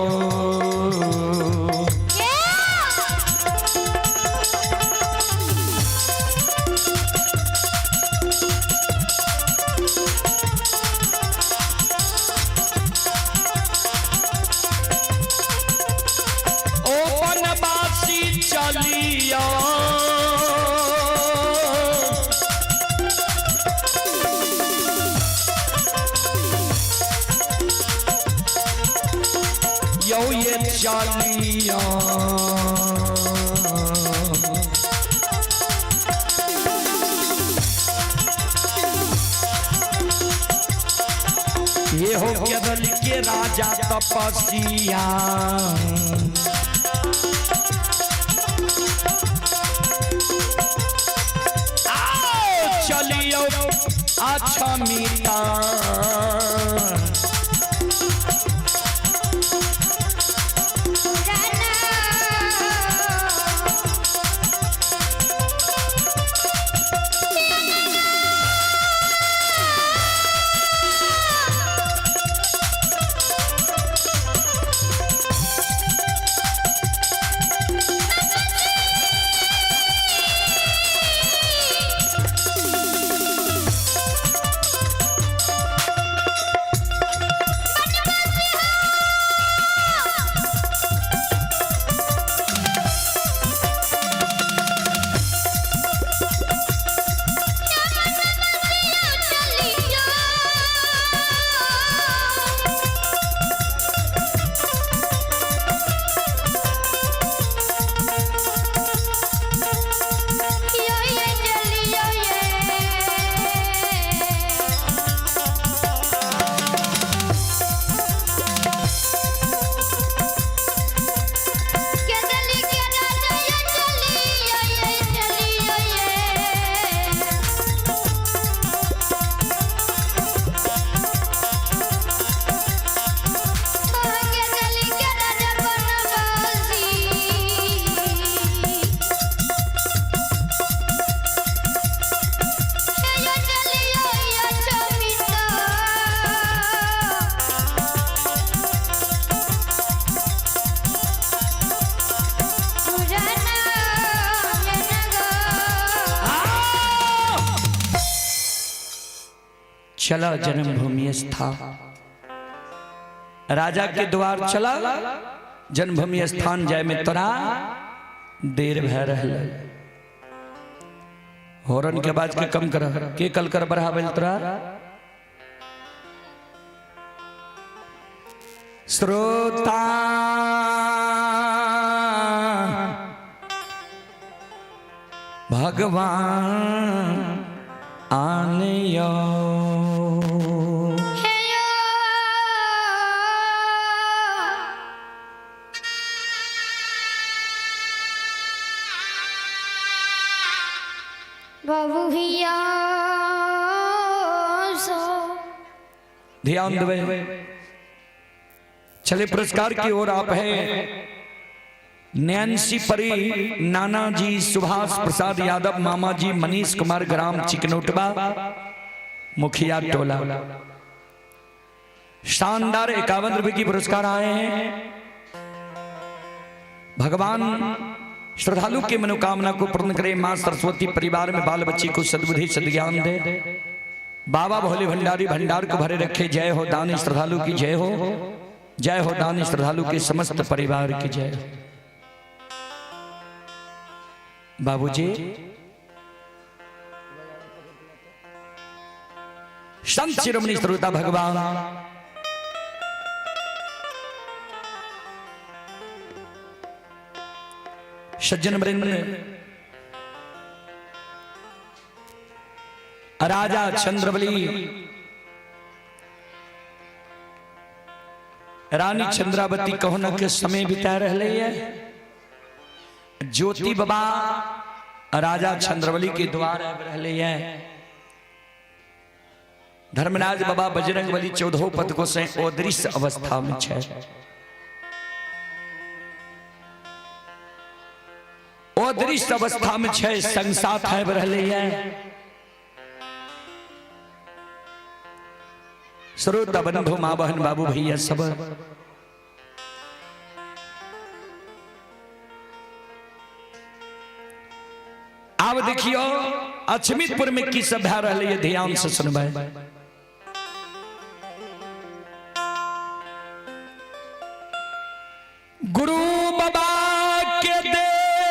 ओ बनवासी चलियो, यो ये चलियो। ये हो केरल के राजा तपस्या, आओ चलियो अच्छा मीता। चला जन्मभूमि स्थान राजा के द्वार चला जन्मभूमि स्थान जाय में तोरा देर भय रहल। हॉर्न के आवाज के कम कर के कल कर बढ़ावेल तोरा। श्रोता भगवान आनियो बाबू भैया सो। ध्यान देवे। चले पुरस्कार की ओर आप है नैन्सी परी, नाना जी सुभाष प्रसाद यादव, मामा जी मनीष कुमार, ग्राम चिकनौटबा, मुखिया टोला। शानदार 51 रुपए की पुरस्कार आए हैं। भगवान श्रद्धालु की मनोकामना को पूर्ण करे। मां सरस्वती परिवार में बाल बच्ची को सद्बुद्धि सद्ज्ञान दे। बाबा भोले भंडारी भंडार को भरे रखे। जय हो दानी श्रद्धालु की जय हो। जय हो दानी श्रद्धालु के समस्त परिवार की जय हो। बाबूजी संत शिरोमणि श्रोता भगवान सज्जन वृंद राजा चंद्रबली रानी चंद्रावती कहो न के समय बिता रहे है। ज्योति बाबा राजा चंद्रबली के द्वार आबि रहलैए। धर्मराज बाबा बजरंग बली चौदहो पद गोसाई अदृश्य अवस्था में छै। अदृश्य अवस्था में छै, संग साथ आबि रहलैए। श्रोता बंधु, माँ बहन, बाबू भैया सब, आब देखियो अछमितपुर में की सब भए रहलै है, ध्यान से सुनबै। गुरु बाबा के देल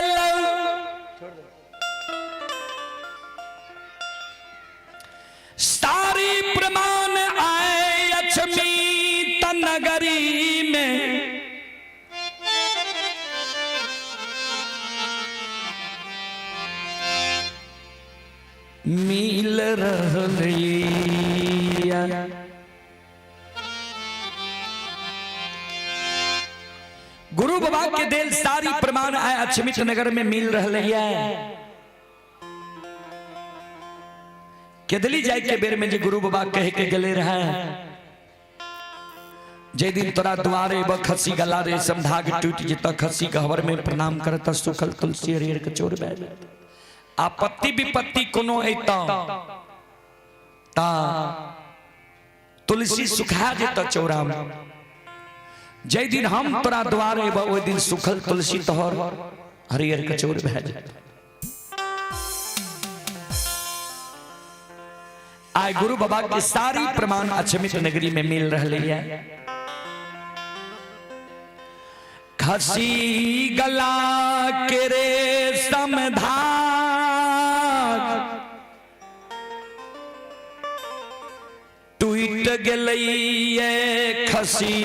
सारी प्रमाण आए अछमी नगरी में, मिल रहलैया। गुरु बाबा के देल सारी प्रमाण आए अछमित नगर में मिल रहलैया। केदली जाय के बेर में जे गुरु बाबा कह के गेले रहे, जे दिन तोरा द्वारे ब खसी गला रे समधाग टूट जेत, खसी गहवर में प्रणाम करत, सुखल तुलसी हरिहर के चोर बैठ, आपत्ति विपत्ति कोनो ऐता ता तुलसी सुखा जेत चौरा में। जे दिन हम तोरा द्वारे ब ओहि दिन सुखल तुलसी तोहर हरिहर के चोर भए जेत। आय गुरु बाबा के सारी प्रमाण अछमित नगरी में मिल रहे है। खसी गला के रे समधाग टूट गेलैये, खसी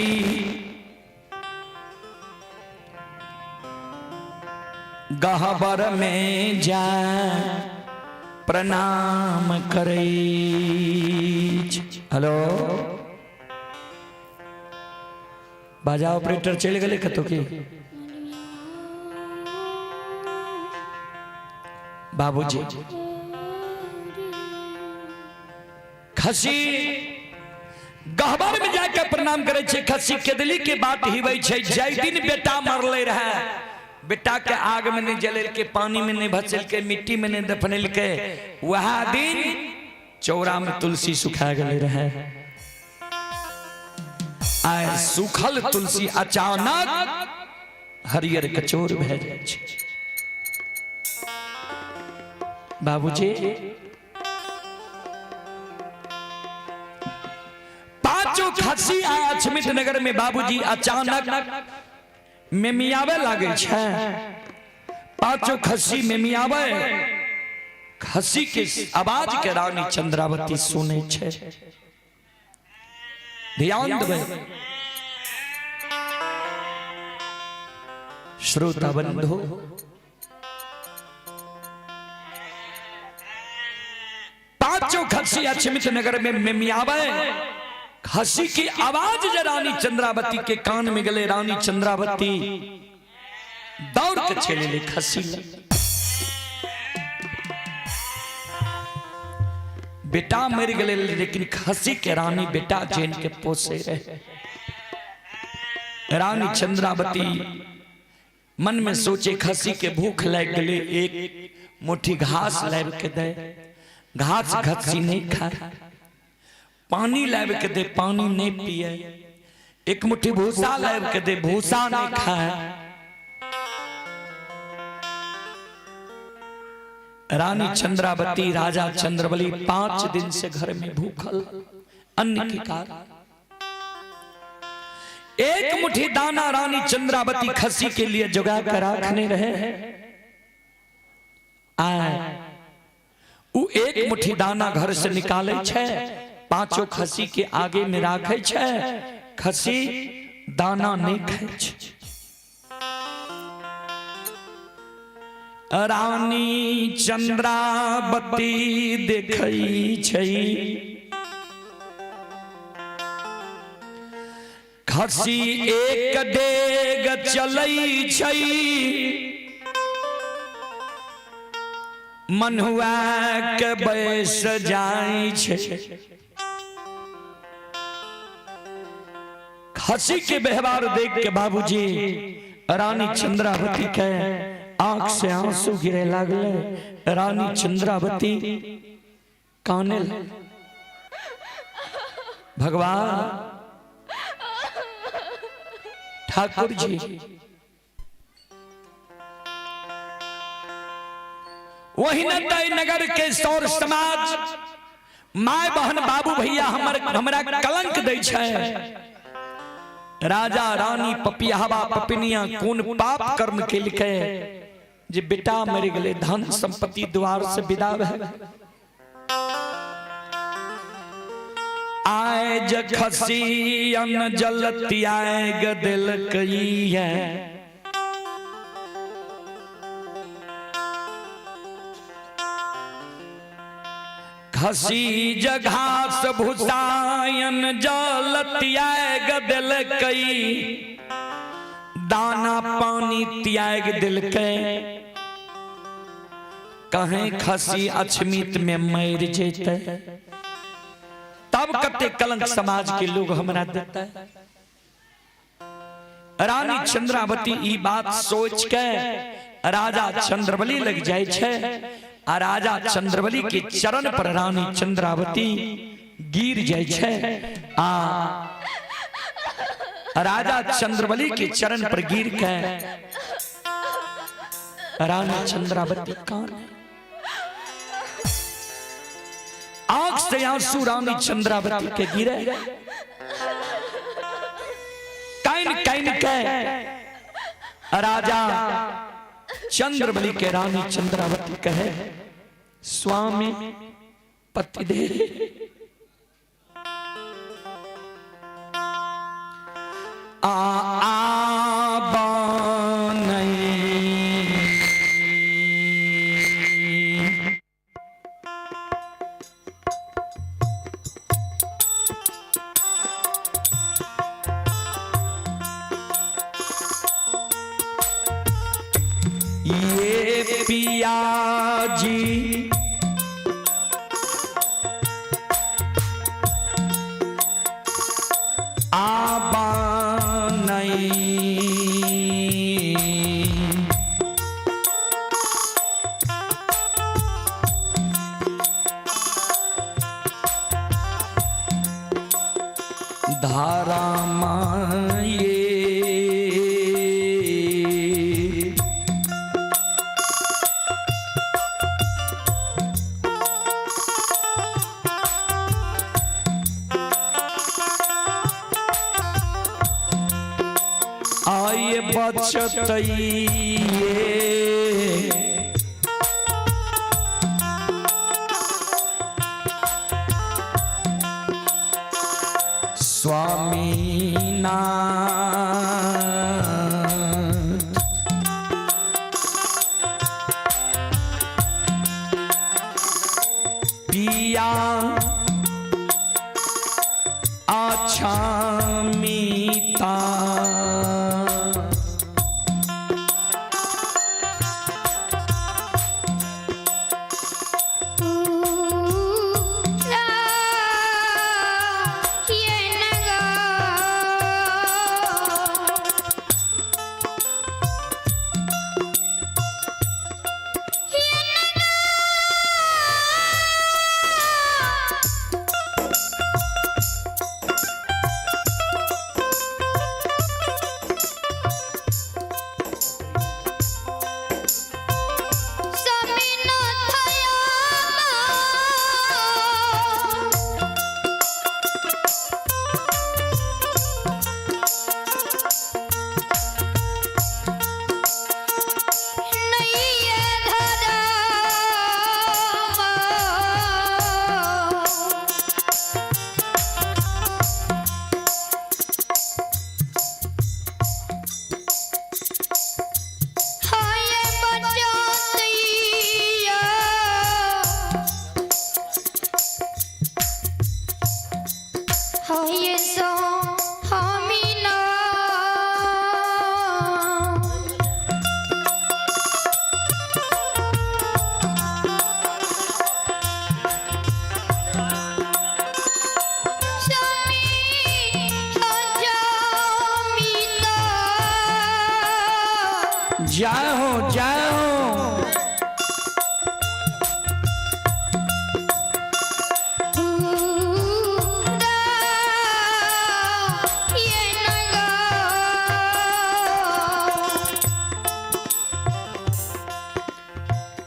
गहबर में जा प्रणाम करै। हेलो, बाजा ऑपरेटर चलि गेलै कतौ की? बाबूजी, खसी गहबर में जाके प्रणाम करे छै। खसी केदली के बात हिबै छै। जै दिन बेटा मरले रहे, बेटा के आग में नहीं जलेलके, पानी में नहीं भसेलके, मिट्टी में नहीं दफनेलके, वह दिन चौरा में तुलसी सुखा गेले रहे। आय सुखल तुलसी अचानक हरियर कचोर भए जाइ छै। बाबूजी, पांचों खसी आय अछमित नगर में बाबूजी अचानक मेमियावे लागे छै। पांचों खसी मेमियावे, खसी के आवाज के रानी चंद्रावती सुनै छै। ध्यान देबै श्रोता बंधु, पांचों खसी अछमित नगर में मेमियावे, खसी की आवाज जे रानी चंद्रावती के कान में गले, रानी चंद्रावती दौड़ के चले ले खसी लग। बेटा मर गए लेकिन खसी के रानी बेटा जैन के पोसे रहे। रानी चंद्रावती मन में सोचे, खसी के भूख लग गए, एक मुट्ठी घास लाब के दे, घास खसी नहीं खाए, पानी लाब के दे, पानी नहीं पिए, एक मुट्ठी भूसा लाब के दे, भूसा नहीं खाए। रानी चंद्रावती राजा चंद्रबली 5 दिन से घर में भूखल, अन्न के कारण एक मुट्ठी दाना रानी चंद्रावती खसी के लिए जुगा कर रखने रहे। आए उ एक मुट्ठी दाना घर से निकाले छे, पांचों खसी के आगे में राखे छे, खसी दाना नहीं खाए छे। रानी चंद्रावती देखै छै, खसी एक डेग चलै छै, मनुआ के बैस जाय छै। खसी के व्यवहार देख के बाबूजी रानी चंद्रावती के आंख से आंसू गिरे लागले। रानी चंद्रावती काने लग। भगवान ठाकुर जी वही न नगर के सौर समाज my बहन बाबू भैया हमर हमरा कलंक दै छै। राजा रानी पपियावा पपिनिया कोन पाप कर्म केलकै जे बेटा मरि गेलै, धन संपत्ति द्वार से विदा भए। आय ज खसी अन जल त्याग देलकै है। खसी जघास भुसायन जल त्याग देलकै, दाना पानी त्याग देलकै। कहें खसी अछमित में मर जेतै तब कते कलंक समाज के लोग हमरा देते। रानी चंद्रावती ई बात सोच के राजा चंद्रबली लग जाय छै आ राजा चंद्रबली के चरण पर रानी चंद्रावती गिर जाय छै आ राजा चंद्रबली के चरण पर गिर के रानी चंद्रावती कान आंख से आंसू रानी चंद्रावती के गिरे। काइन काइन के राजा चंद्रबली के रानी चंद्रावती कहे, स्वामी पतिदेव आ आ ये पिया जी आबा नहीं धारा माये आये बचतइये स्वामीनाथ पिया आछा मीता। जय हो, जय हो।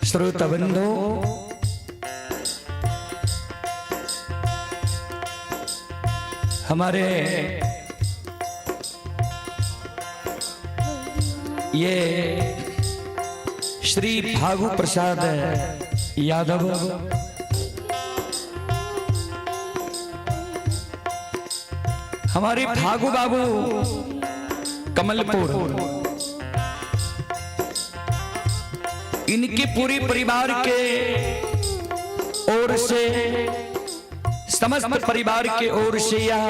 श्रोता बंधु, हमारे ये श्री फागू प्रसाद यादव हमारे फागू बाबू कमलपुर, इनके पूरे परिवार के ओर से, समस्त परिवार के ओर से यह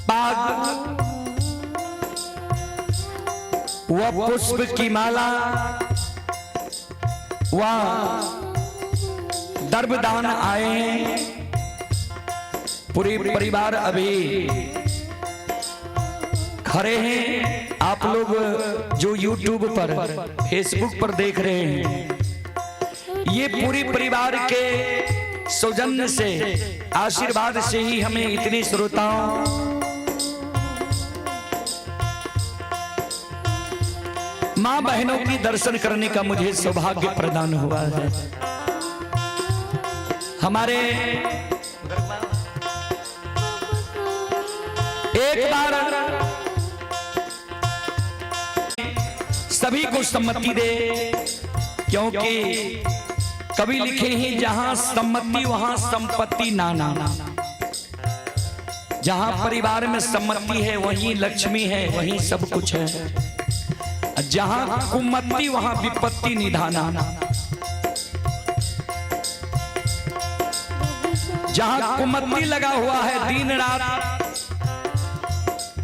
पाग व पुष्प की माला व दर्भदान आए हैं। पूरे परिवार अभी खड़े हैं। आप लोग जो YouTube पर, Facebook पर देख रहे हैं, ये पूरे परिवार के सौजन्य से, आशीर्वाद से ही हमें इतने श्रोताओं, मां बहनों की दर्शन करने का मुझे सौभाग्य प्रदान हुआ है। हमारे एक बार सभी को सम्मति दे, क्योंकि कवि लिखे हैं जहां सम्मति वहां संपत्ति नाना। जहां परिवार में सम्मति है वहीं लक्ष्मी है, वहीं सब कुछ है। जहां कुमति वहां विपत्ति निधाना। जहां कुमति लगा हुआ है दिन रात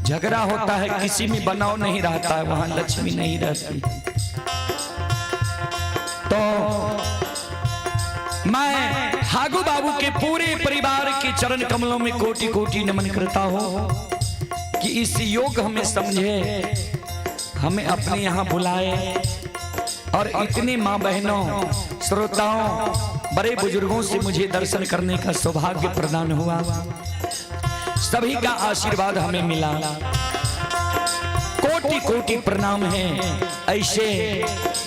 झगड़ा होता है, किसी में बनाव नहीं रहता है, वहां लक्ष्मी नहीं रहती। तो मैं फागू बाबू के पूरे परिवार के चरण कमलों में कोटि कोटि नमन करता हूं कि इस योग हमें समझे, हमें अपने यहाँ बुलाए और इतने माँ बहनों, श्रोताओं, बड़े बुजुर्गों से मुझे दर्शन करने का सौभाग्य प्रदान हुआ। सभी का आशीर्वाद हमें मिला। कोटि कोटि प्रणाम है ऐसे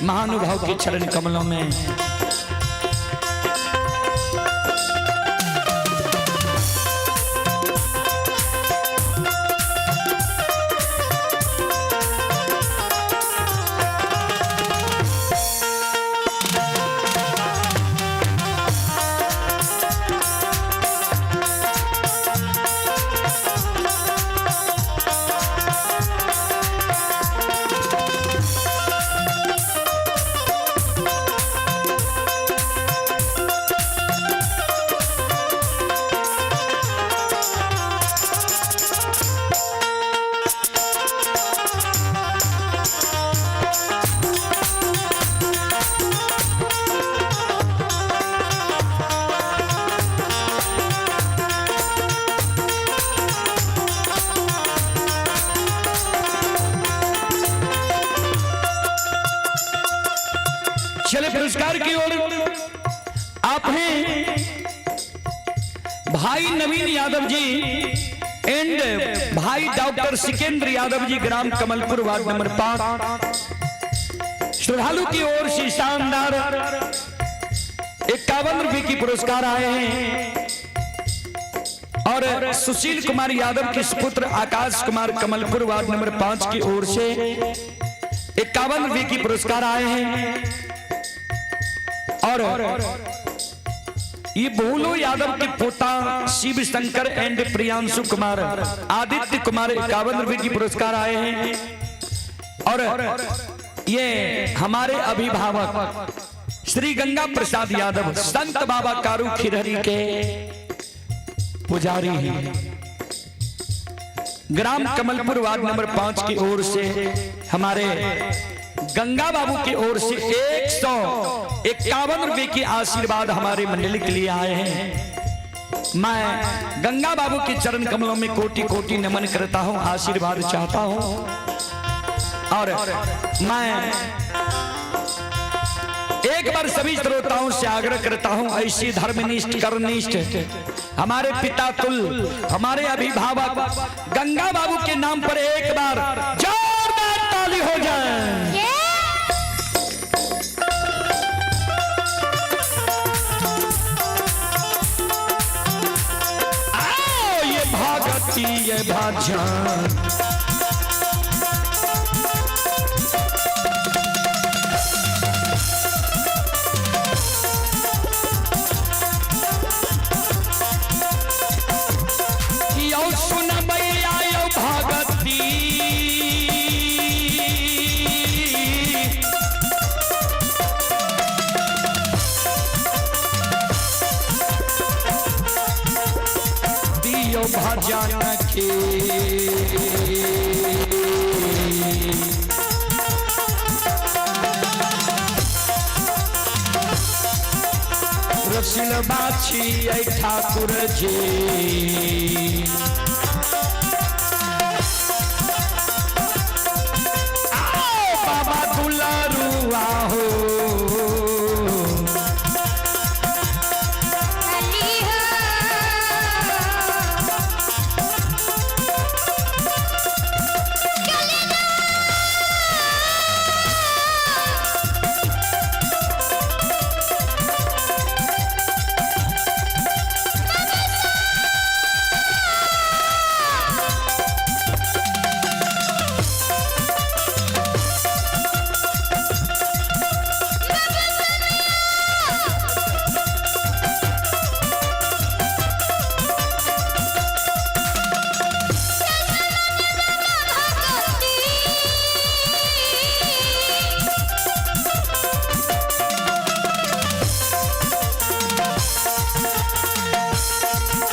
महानुभाव के चरण कमलों में। चले पुरस्कार की ओर आप हैं भाई नवीन यादव जी एंड भाई डॉक्टर सिकेंद्र यादव जी, ग्राम कमलपुर, वार्ड नंबर 5। श्रद्धालु की ओर से शानदार 51 रुपए की पुरस्कार आए हैं और सुशील कुमार यादव के सुपुत्र आकाश कुमार कमलपुर, वार्ड नंबर 5 की ओर से 51 रुपए की पुरस्कार आए हैं। और ये भोलो यादव के पोता शिव शंकर एंड प्रियांशु कुमार, आदित्य कुमार 51 रुपए की पुरस्कार आए हैं। और ये हमारे अभिभावक श्री गंगा प्रसाद यादव संत बाबा कारू खिरहरी के पुजारी हैं। ग्राम कमलपुर वार्ड नंबर 5 की ओर से हमारे गंगा बाबू की ओर से 151 रुपए की आशीर्वाद हमारे मंडली के लिए आए हैं। मैं गंगा बाबू के चरण कमलों में कोटि कोटि नमन करता हूं, आशीर्वाद चाहता हूं। और मैं एक बार सभी श्रोताओं से आग्रह करता हूं, ऐसी धर्मनिष्ठ कर्मनिष्ठ हमारे पिता तुल, हमारे अभिभावक गंगा बाबू के नाम पर एक बार जोरदार ताली हो जाए। ये आओ ये भागती ये भाजन यौ सुनबैया यौ भगती दियो भजन के। रसिल बाछी ऐ ठाकुर जी। आओ बाबा दुलारुआ हो। अली हो।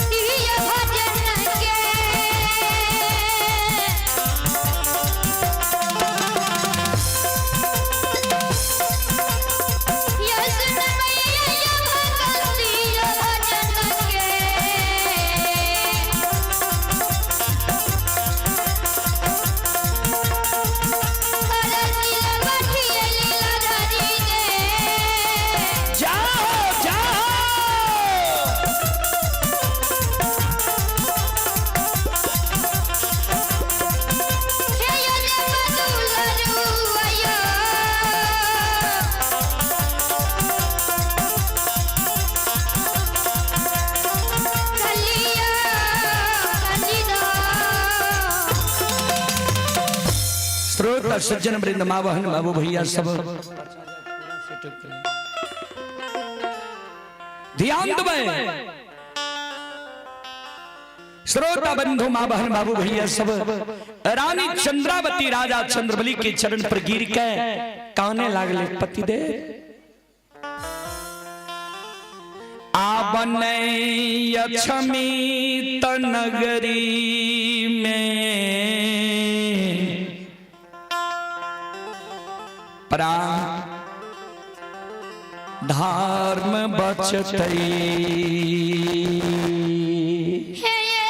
दिया भजन के। यो सुन मैया यो भगती यो भजन के। अरे लीला बैठिए लीला धरी दे। जाओ जाओ। हे यो देव दुलरुआयो। कलिया कंजिदा। श्रोता सज्जन वृंद माँ बहन बाबू भैया सब ध्यान देबै। श्रोता बंधु माँ बहन बाबू भैया सब, रानी चंद्रावती राजा चंद्रबली के चरण पर गिर के काने लागले, पतिदेव आबन लक्ष्मी नगरी में प्रा धर्म बचतई। हे ये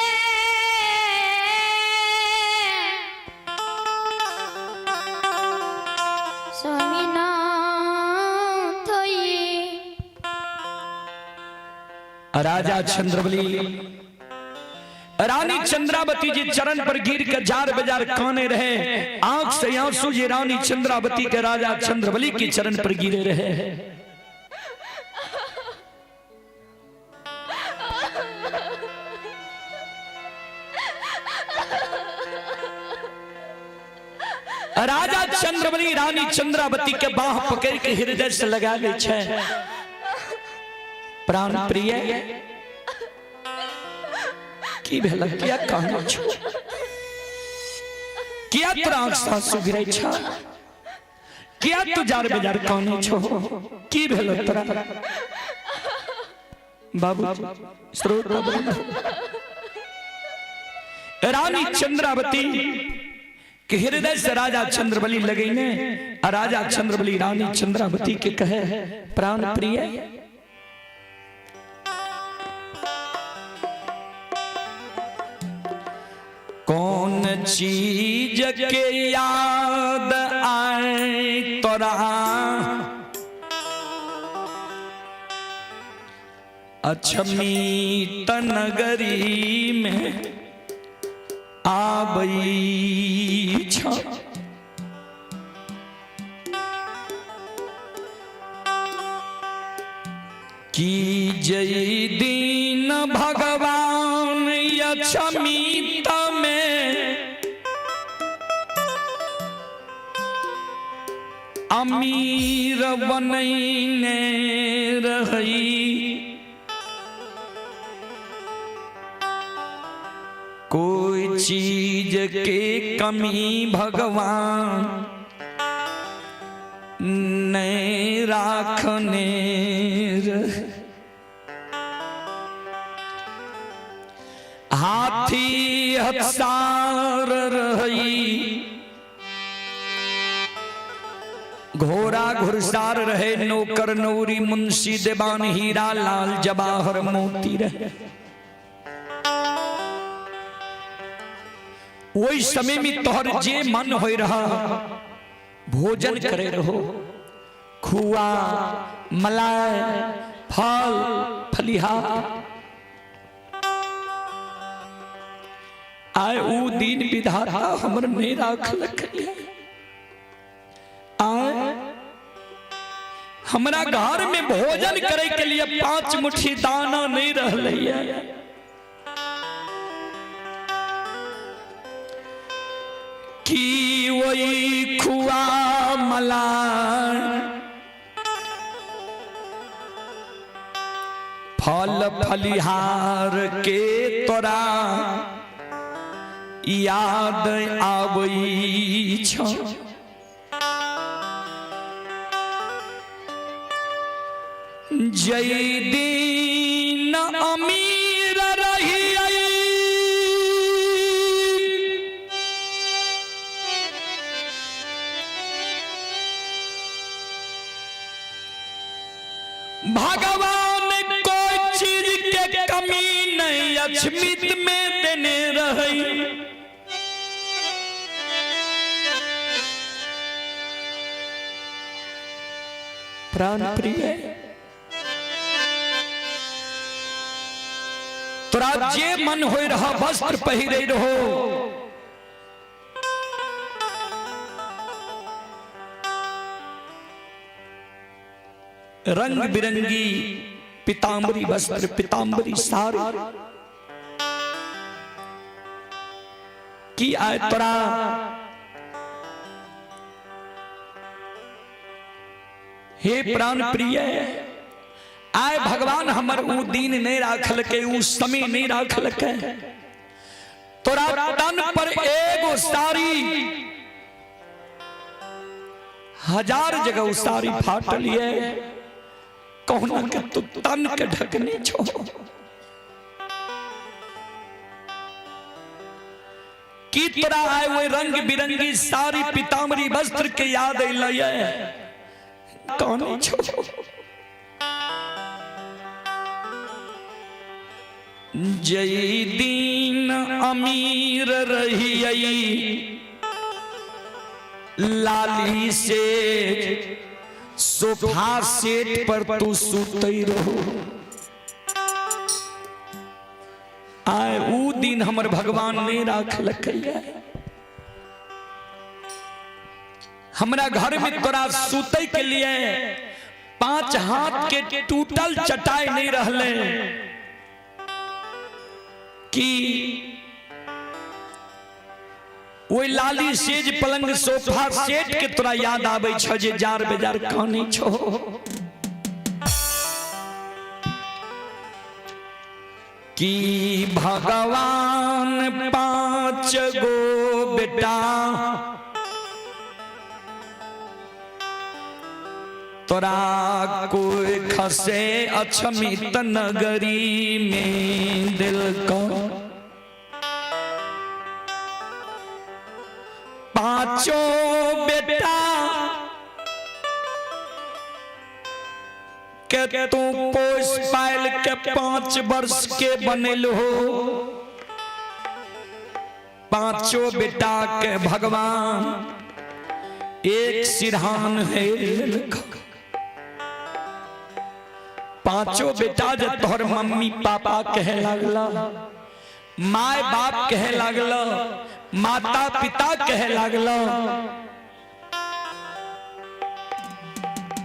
स्वामीनाथ ये। राजा चंद्रबली रानी चंद्रावती जी चरण पर गिर कर जार बाजार काने रहे, आंख से आंसू ये रानी चंद्रावती के राजा चंद्रबली के चरण पर गिरे रहे। राजा चंद्रबली रानी चंद्रावती के बाह पकड़ के हृदय से लगा ले छे, प्राण प्रिय की भेल, किया कहना छो, किया तोरा आँख से आंसू गिरै छ, किया तू जार बेजार काने छो, की भेल तोरा बाबू? श्रोता बंधु, रानी चंद्रावती के हृदय से राजा चंद्रबली लगैने आ राजा चंद्रबली रानी चंद्रावती के कहे, प्राण प्रिय कौन चीज के याद आए तोरा अछमीत नगरी में आबई छ। की जय दीन भगवान अछमीत में अमीर बनैने रही, कोई चीज के कमी भगवान नहीं राखने रहे। हाथी हसार रही, घोड़ा घुड़सार रहे, नौकर नौरी मुंशी देवान हीरा लाल जवाहर मोती रहे। वही समय में तोहर जे मन हो रहा भोजन करे रहो, खुआ मलाई फल फलिहार। आए ऊ दिन विधाता हमर नहीं राखलक। आए हमरा घर में भोजन करे के लिए 5 मुट्ठी दाना नहीं रहलै। की वही खुआ मलाई फल फलिहार के तोरा याद आबै छ। जय दीन अमीर रही भगवान कोई चीज के कमी नहीं अछमित में देने रही। प्राण प्रिय तोरा जे मन हो रहा वस्त्र पहिरे रहो, रंग बिरंगी पीताम्बरी वस्त्र पीताम्बरी साड़ी की आए तोरा हे प्राण प्रिय आए भगवान हमर ऊ दिन नहीं राखलकै, ऊ समय नहीं राखलकै। तोरा तन पर एगो साड़ी 1000 जगह ऊ साड़ी फाटल ये, कहुना के तू तन के ढकने छो। की तोरा आए वो रंग बिरंगी साड़ी पीताम्बरी वस्त्र के याद अइलै, कौन छो। जय दीन अमीर रही लाली से सोफा सेट पर तू सुतई रहो। आए ऊ दिन हमर भगवान नहीं राखलकै। हमरा घर में तोरा सुतै के लिए 5 हाथ के टूटल चटाई नहीं रहले कि ओहि लाली सेज पलंग सोफा सेट के तोरा याद आबै छ जे जार बेजार कानै छो। कि भगवान 5 गो बेटा तोरा कोई खसे अछमित नगरी में दिल को। 5 बेटा के तू पोस पायल के 5 वर्ष के बनल हो। पांचों बेटा के भगवान एक सिरहान है। पांचों बेटा जे तोहर मम्मी पापा कहे लागला, माय बाप कहे लागला, माता पिता कहे लागला,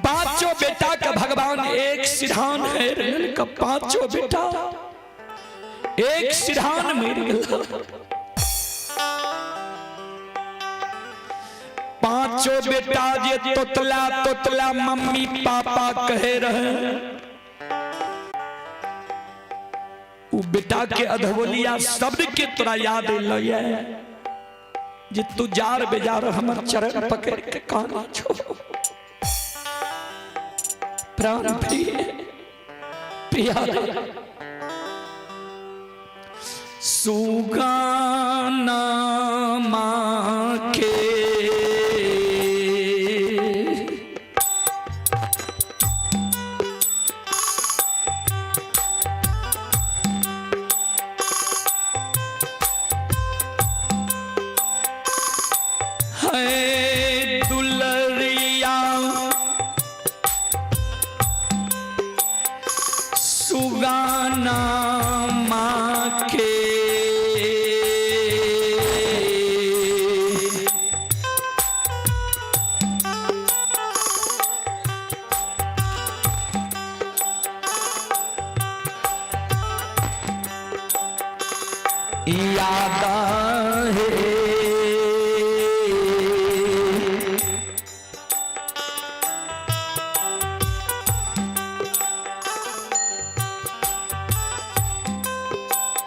पांचों बेटा का भगवान एक सिरहान है। का पांचों बेटा एक सिरहान मर गया। पांचों बेटा जे तोतला तोतला मम्मी पापा कहे रहे, उ बेटा के अधवलिया शब्द के तोरा याद अइलो जे तू जार बेजार हमर चरण पकड़ के काना छो। प्राण प्रिय प्यारे सुगाना माँ के है दुलरिया सुगाना माँ के याद है।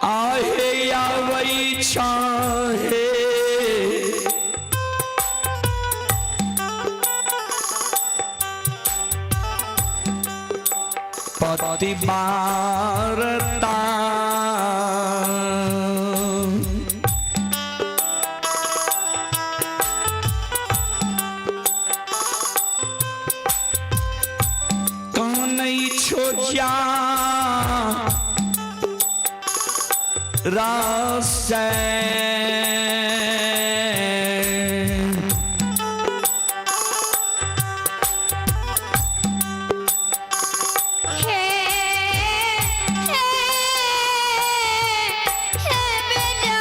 आहे आवै छाहे पति बारता कानै छो जा रास। हे हे हे बेटा।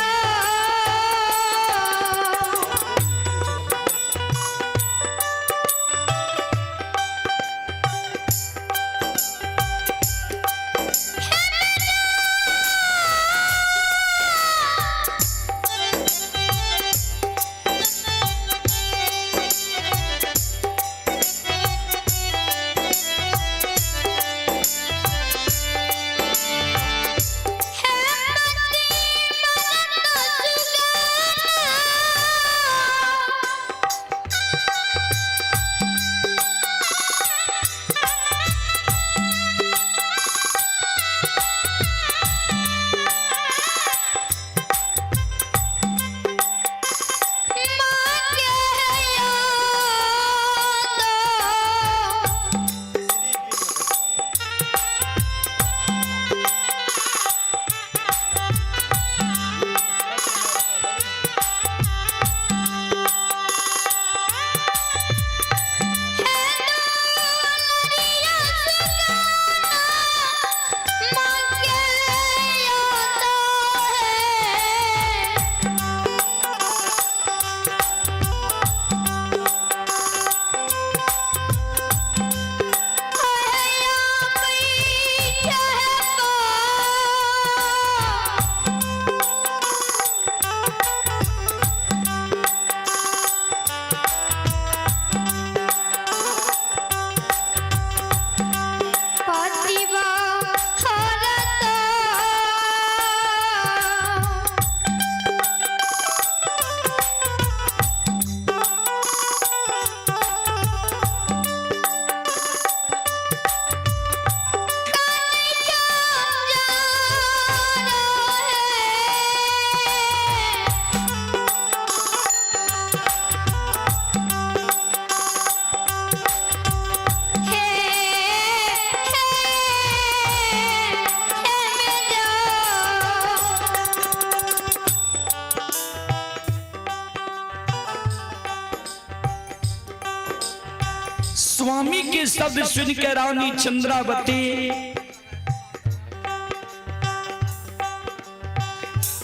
स्वामी के शब्द सुन के रानी चंद्रावती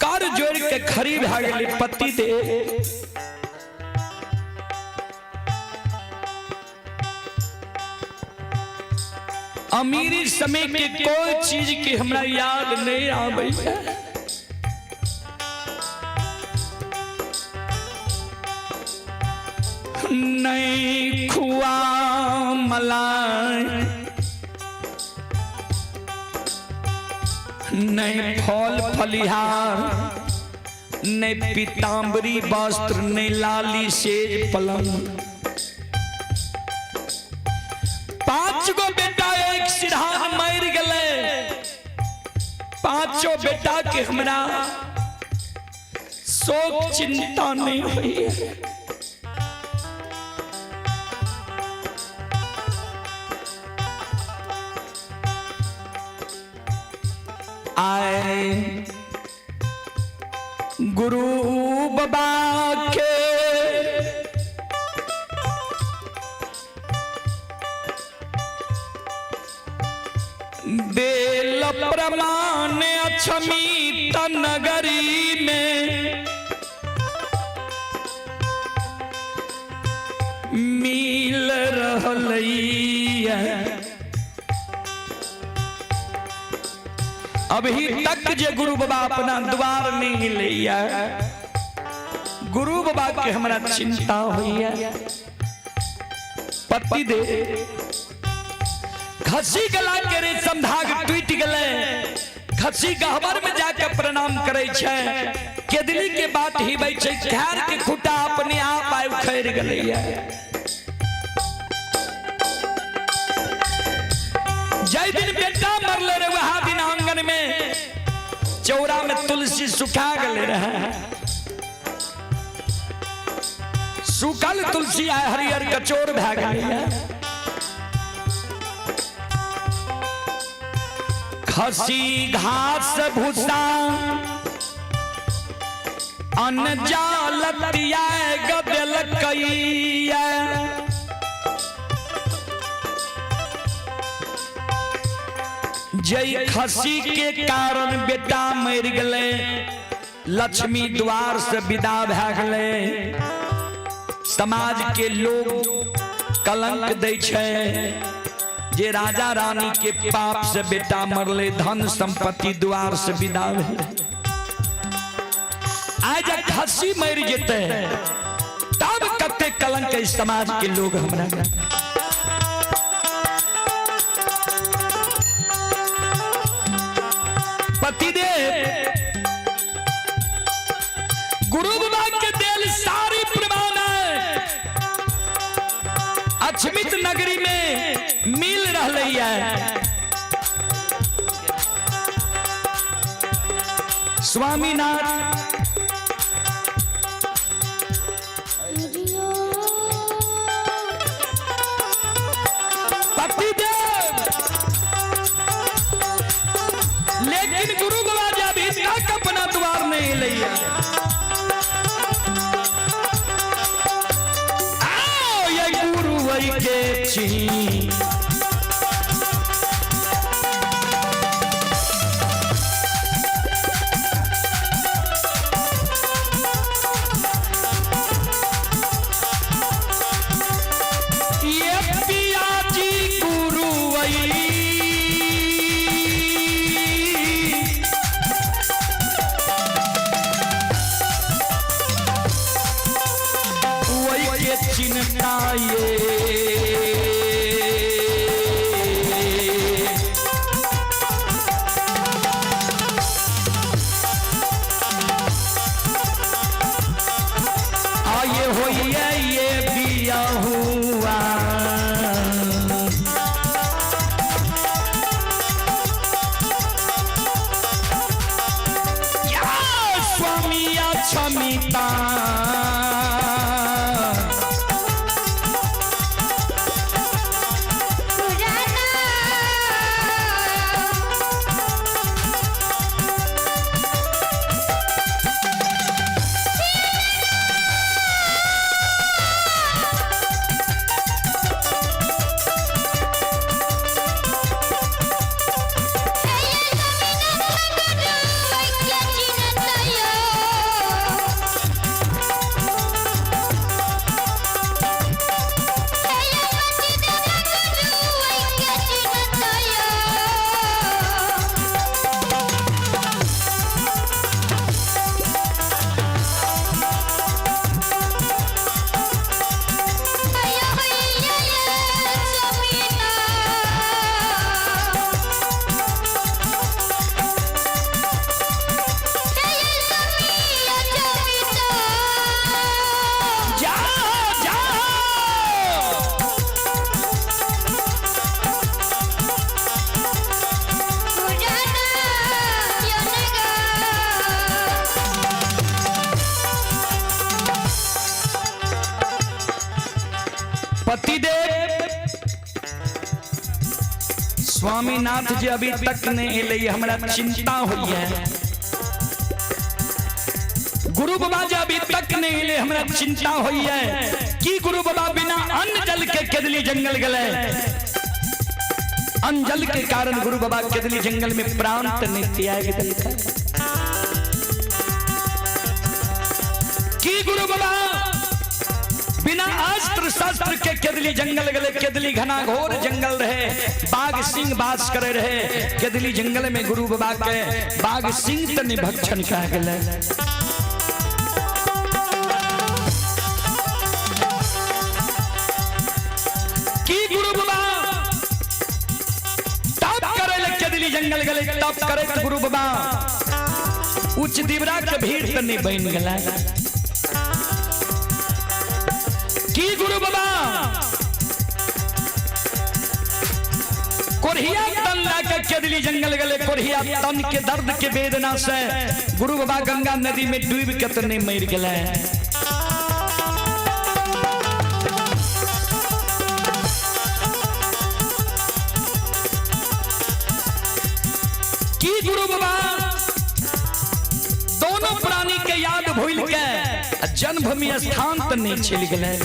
कर जोड़ के खड़ी भए गेली। पति दे, अमीरी समय के कोई चीज के हमरा याद नहीं आबै है। नहीं खुआ मलाई, नहीं फल फलिहार, नहीं पीताम्बरी वस्त्र, नहीं लाली सेज पलंग। पांच गो बेटा एक सिरहान मर गए। पांचों बेटा के हमरा शोक चिंता नहीं हुई है। आए गुरु बाबा के देल प्रमाण अक्षमित नगरी में मिल रहलैया। अभी तक जे गुरु बाबा अपना द्वार नहीं लैया, गुरु बाबा के हमरा चिंता होइया। पति दे, खसी गला के रेशम धाग टूट गले। खसी गहबर में जाके प्रणाम करे छै, केदली के बात ही बै छै, खैर के खुटा अपने आप आय उखड़ गलैया। जय दिन बेटा मरले रे, वह दिन आंगन में चौरा में तुलसी सुखा गले रहे। सुखल तुलसी आय हरियर कचोर भए गेलै। खसी घास भूसा अन्न जालतिया गदल कैया। जय खसी के कारण बेटा मर गले, लक्ष्मी द्वार से विदा भए गले। समाज के लोग कलंक दै छै जे राजा रानी के पाप से बेटा मरले, धन संपत्ति द्वार से विदा भेलै। आज खसी मर जेतै तब कते कलंक है समाज के लोग हमरा। पतिदेव गुरु बाबा के देल सारी प्रमाण है अक्षमित नगरी में मिल रही है। स्वामीनाथ पतिदेव, लेकिन गुरु बाबा अभी तक अपना द्वार नहीं लिया। आओ ये गुरु के छी ये पिया जी गुरु वही के चिंता ये आये होइए ये बिया हुआ। या स्वामी क्षमिता पतिदेव स्वामीनाथ जी अभी तक नहीं एलै, हमरा चिंता होइए। गुरु बाबा जी अभी तक नहीं एलै, हमरा चिंता होइए कि गुरु बाबा बिना अन्न जल के केदली जंगल गेलै। अन्न जल के कारण गुरु बाबा केदली जंगल में प्राण नहीं त्याग देलकै। की गुरु बाबा बिना अस्त्र शस्त्र के केदली जंगल गले। केदली घना घोर जंगल रहे, बाघ सिंह बास करे रहे। केदली जंगल में गुरु बाबा के बाघ सिंह तनी भक्षण कह गले। की गुरु बाबा तप करे ले केदली जंगल गले, तप करे तो गुरु बाबा उच्च दिवरा के भीड़ तनी बन गला। की गुरु बाबा कोरिया तन लाके केदली जंगल गले। कोरिया तन के दर्द के वेदना से गुरु बाबा गंगा नदी में डूब के तने मर गए। की गुरु बाबा दोनों प्राणी के याद भूल के जन्मभूमि स्थान त नहीं चल गए।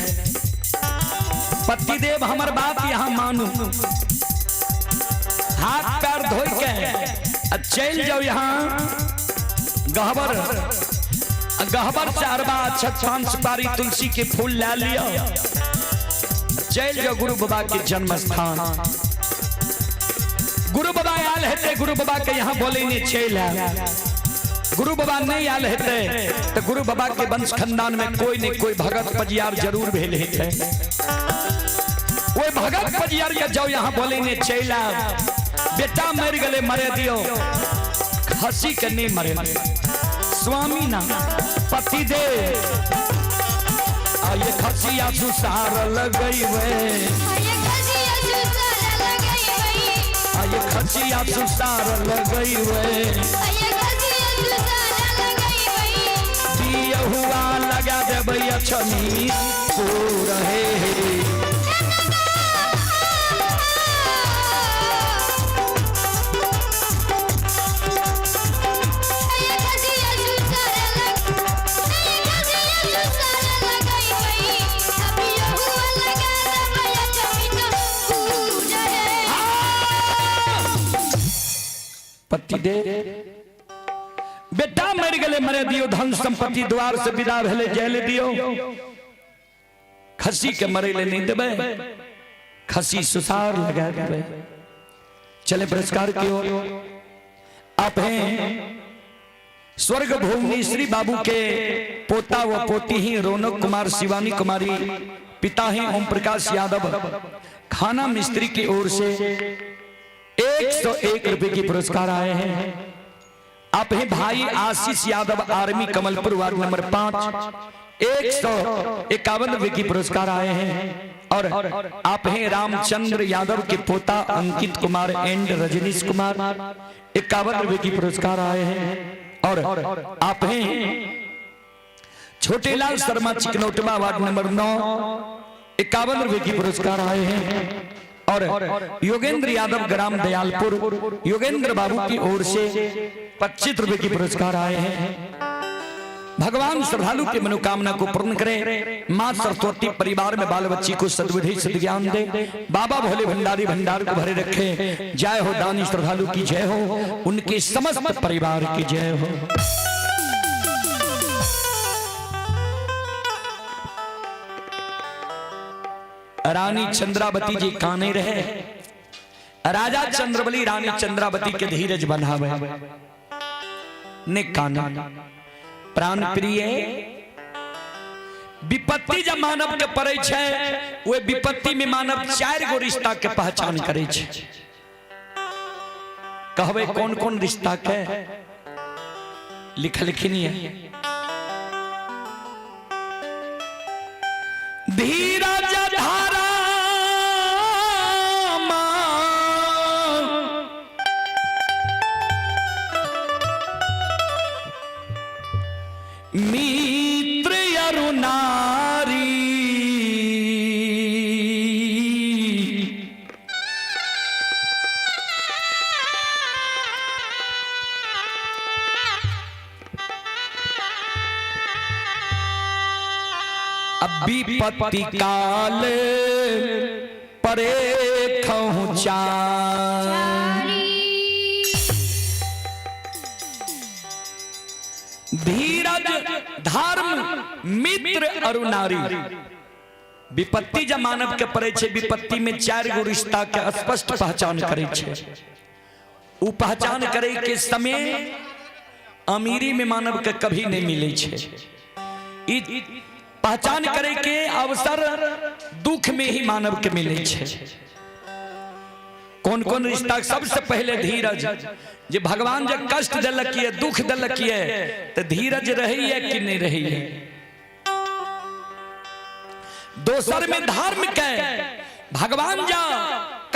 पतिदेव हमर बात यहाँ मानू, हाथ पैर धोई के चल जाओ यहाँ गहबर, गहबर से अरबा अक्षत पान सुपारी तुलसी के फूल ला लियो, चल जाओ गुरु बाबा के जन्म स्थान। गुरु बाबा आयल हेते, गुरु बाबा के यहाँ बोले नहीं चल आयल। गुरु बाबा नहीं आयल हेते तो गुरु बाबा के वंश खानदान में कोई नहीं कोई भगत पजियार जरूर भेल हेते। कोई भगत पजियार के जाओ यहाँ बोले नहीं चल आयल। बेटा मर गले मरे दियो, हंसी के नहीं मरे। स्वामी ना पति दे आये खसिया सुसार लगैबे, आये खसिया सुसार लगैबे, दिया हुआ लगा देबै अछनी पूर हे। पति दे बेटा मर गले मरे दियो, धन संपत्ति द्वार से विदा भेले जेल दियो, खसी के मरे ले नहीं देबे, खसी सुसार लगा देबे। चले पुरस्कार की ओर। आप हैं स्वर्ग भूमि श्री बाबू के पोता व पोती ही रौनक कुमार शिवानी कुमारी, पिता हैं ओम प्रकाश यादव, खाना मिस्त्री की ओर से 101 रुपए की पुरस्कार आए हैं। आप हैं भाई Ashish Yadav army Kamalpur ward number 5, 151 रुपए की पुरस्कार आए हैं। और आप हैं रामचंद्र यादव के पोता अंकित कुमार एंड रजनीश कुमार, 51 रुपए की पुरस्कार आए हैं। और आप हैं छोटेलाल शर्मा चिकनौटवा वार्ड नंबर 9, 51 रुपए की पुरस्कार आए हैं। और योगेंद्र यादव ग्राम दयालपुर, योगेंद्र बाबू की ओर से 25 रुपए की पुरस्कार आए हैं। भगवान श्रद्धालु की मनोकामना को पूर्ण करे, मां सरस्वती परिवार में बाल बच्ची को सद्बुद्धि सद्ज्ञान दे, बाबा भोले भंडारी भंडार को भरे रखे। जय हो दानी श्रद्धालु की जय हो, उनके समस्त परिवार की जय हो। रानी चंद्रावती जी काने रहे, राजा चंद्रबली रानी चंद्रावती के धीरज बनावे ने काना। प्राण प्रिय विपत्ति जब मानव के पड़े छै, वे विपत्ति में मानव 4 गो रिश्ता के पहचान करे छै। कहबे कौन कौन रिश्ता के लिखलखिन है। धीरज धारा मित्र अरु नारी, अब विपत्ति काल परे चार धीरज धर्म मित्र अरु नारी। विपत्ति जब मानव के पड़े छै, विपत्ति में चार गो रिश्ता के स्पष्ट पहचान करे छै। उ पहचान करे के समय अमीरी में मानव के कभी नहीं मिले छै। ई पहचान करे के अवसर दुख में ही मानव के मिले छै। कौन कौन रिश्ता? सबसे पहले धीरज, जे भगवान जे कष्ट देलक ये, दुख देलक ये, तो धीरज रही कि नहीं रही है। दोसर में धर्म के, भगवान जा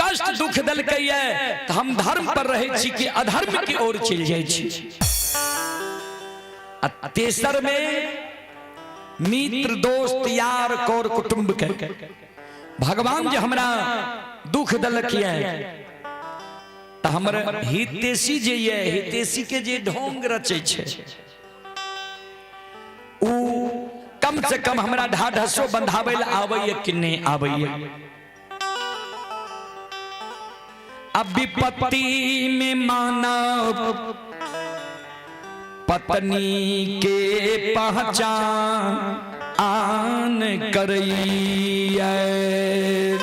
कष्ट दुख देलकै ये तो हम धर्म पर रहे छी कि अधर्म की ओर चलि जाइ छी। आ तेसर में मित्र, दोस्त, यार, कौर कुटुंब के, भगवान जे हमरा दुख देलक ये तो हमर हितेशी जे ये, हितेशी के जे ढोंग रचे छै, उ कम से कम हमरा ढाढसो बंधाबै लए आबैए कि नहीं आबैए। अब विपत्ति में मानव पत्नी के पहचान आन करैया। हे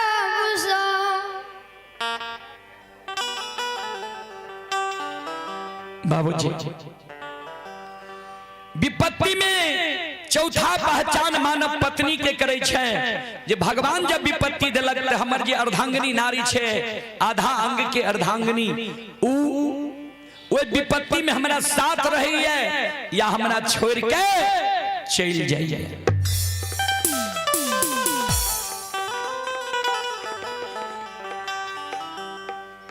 बाबू सो बाबूजी, विपत्ति में चौथा पहचान मानव पत्नी के करे छै, जे भगवान जब विपत्ति देलक तऽ हमर जे अर्धांगिनी नारी छै, आधा अंग के अर्धांगिनी, उ ओहि विपत्ति में हमरा साथ रहैये या हमरा छोड़ के चलि जाइए।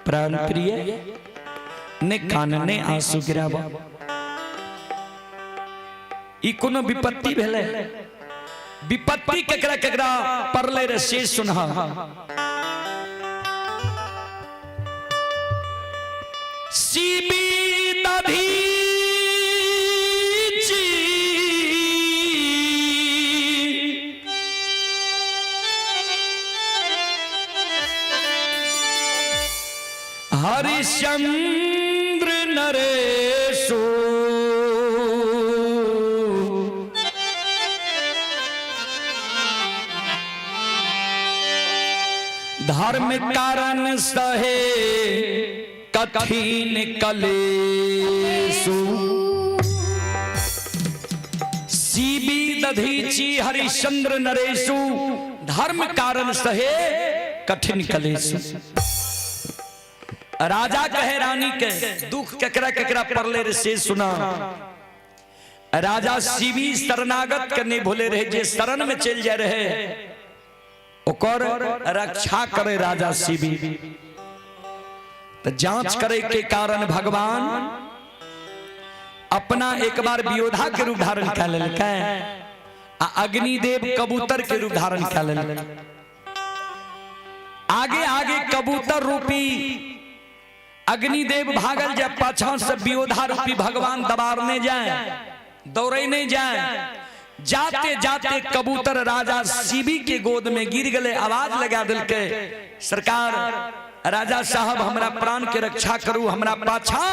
प्राण प्रिय ने कान ने आंसू गिराबा, ई कोनो विपत्ति भेलै? विपत्ति केकरा केकरा पड़लै रे से सुनह। शिबी दधीची हरिश्चंद्र नरेशो, धर्म कारण सहे कठिन कलेसु। शिबी दधीची हरिश्चंद्र नरेशु, धर्म कारण सहे कठिन कलेसु। राजा कहे रानी के, दुख केकरा केकरा पड़ले रे से सुना। राजा शिवी शरणागत के नहीं भूले रहे, जे शरण में चल जाए रहे ओकर रक्षा करे राजा शिवी। तो जांच करे के कारण भगवान अपना एक बार वियोधा के रूप धारण कर लेलकै आ अग्निदेव कबूतर के रूप धारण कर लेलकै। आगे आगे कबूतर रूपी अग्निदेव भागल जाए, पाछा से वियोधा रूपी भगवान दबारने जाए, दौड़े नहीं जाए। जाते जाते कबूतर राजा शिवी के गोद में गिर गए, आवाज लगा दिलके, सरकार राजा साहब हमरा प्राण के रक्षा करू, हमरा पाछा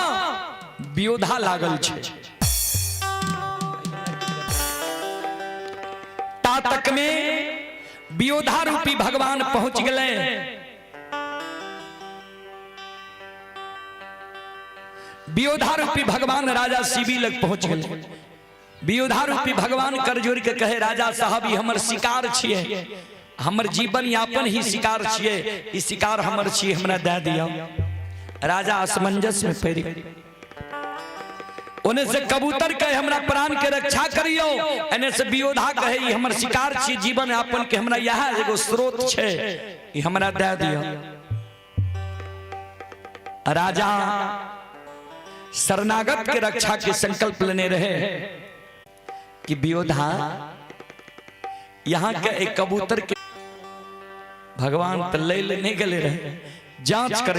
वियोधा लागल छै। तातक में वियोधा रूपी भगवान पहुंच गए। वियोधा रूपी भगवान राजा शिवी लग पहुंच गए। वियोधा रूपी भगवान कर जोड़ के कहे, राजा साहब ई हमर शिकार छियै, हमर जीवन यापन ही शिकार छियै, ई शिकार हमर छियै, हमरा दए दिअ। राजा असमंजस में पड़ि गेल। ओने से कबूतर कहे हमरा प्राण के रक्षा करियो, एने से वियोधा कहे ई हमर शिकार छी, जीवन यापन के हमरा इएह एगो स्रोत छै, ई हमरा दए दिअ। राजा शरणागत के रक्षा के संकल्प लेने रहे कि वियोधा यहाँ के एक कबूतर के भगवान तो ले ले नहीं गले रहे, जांच करे।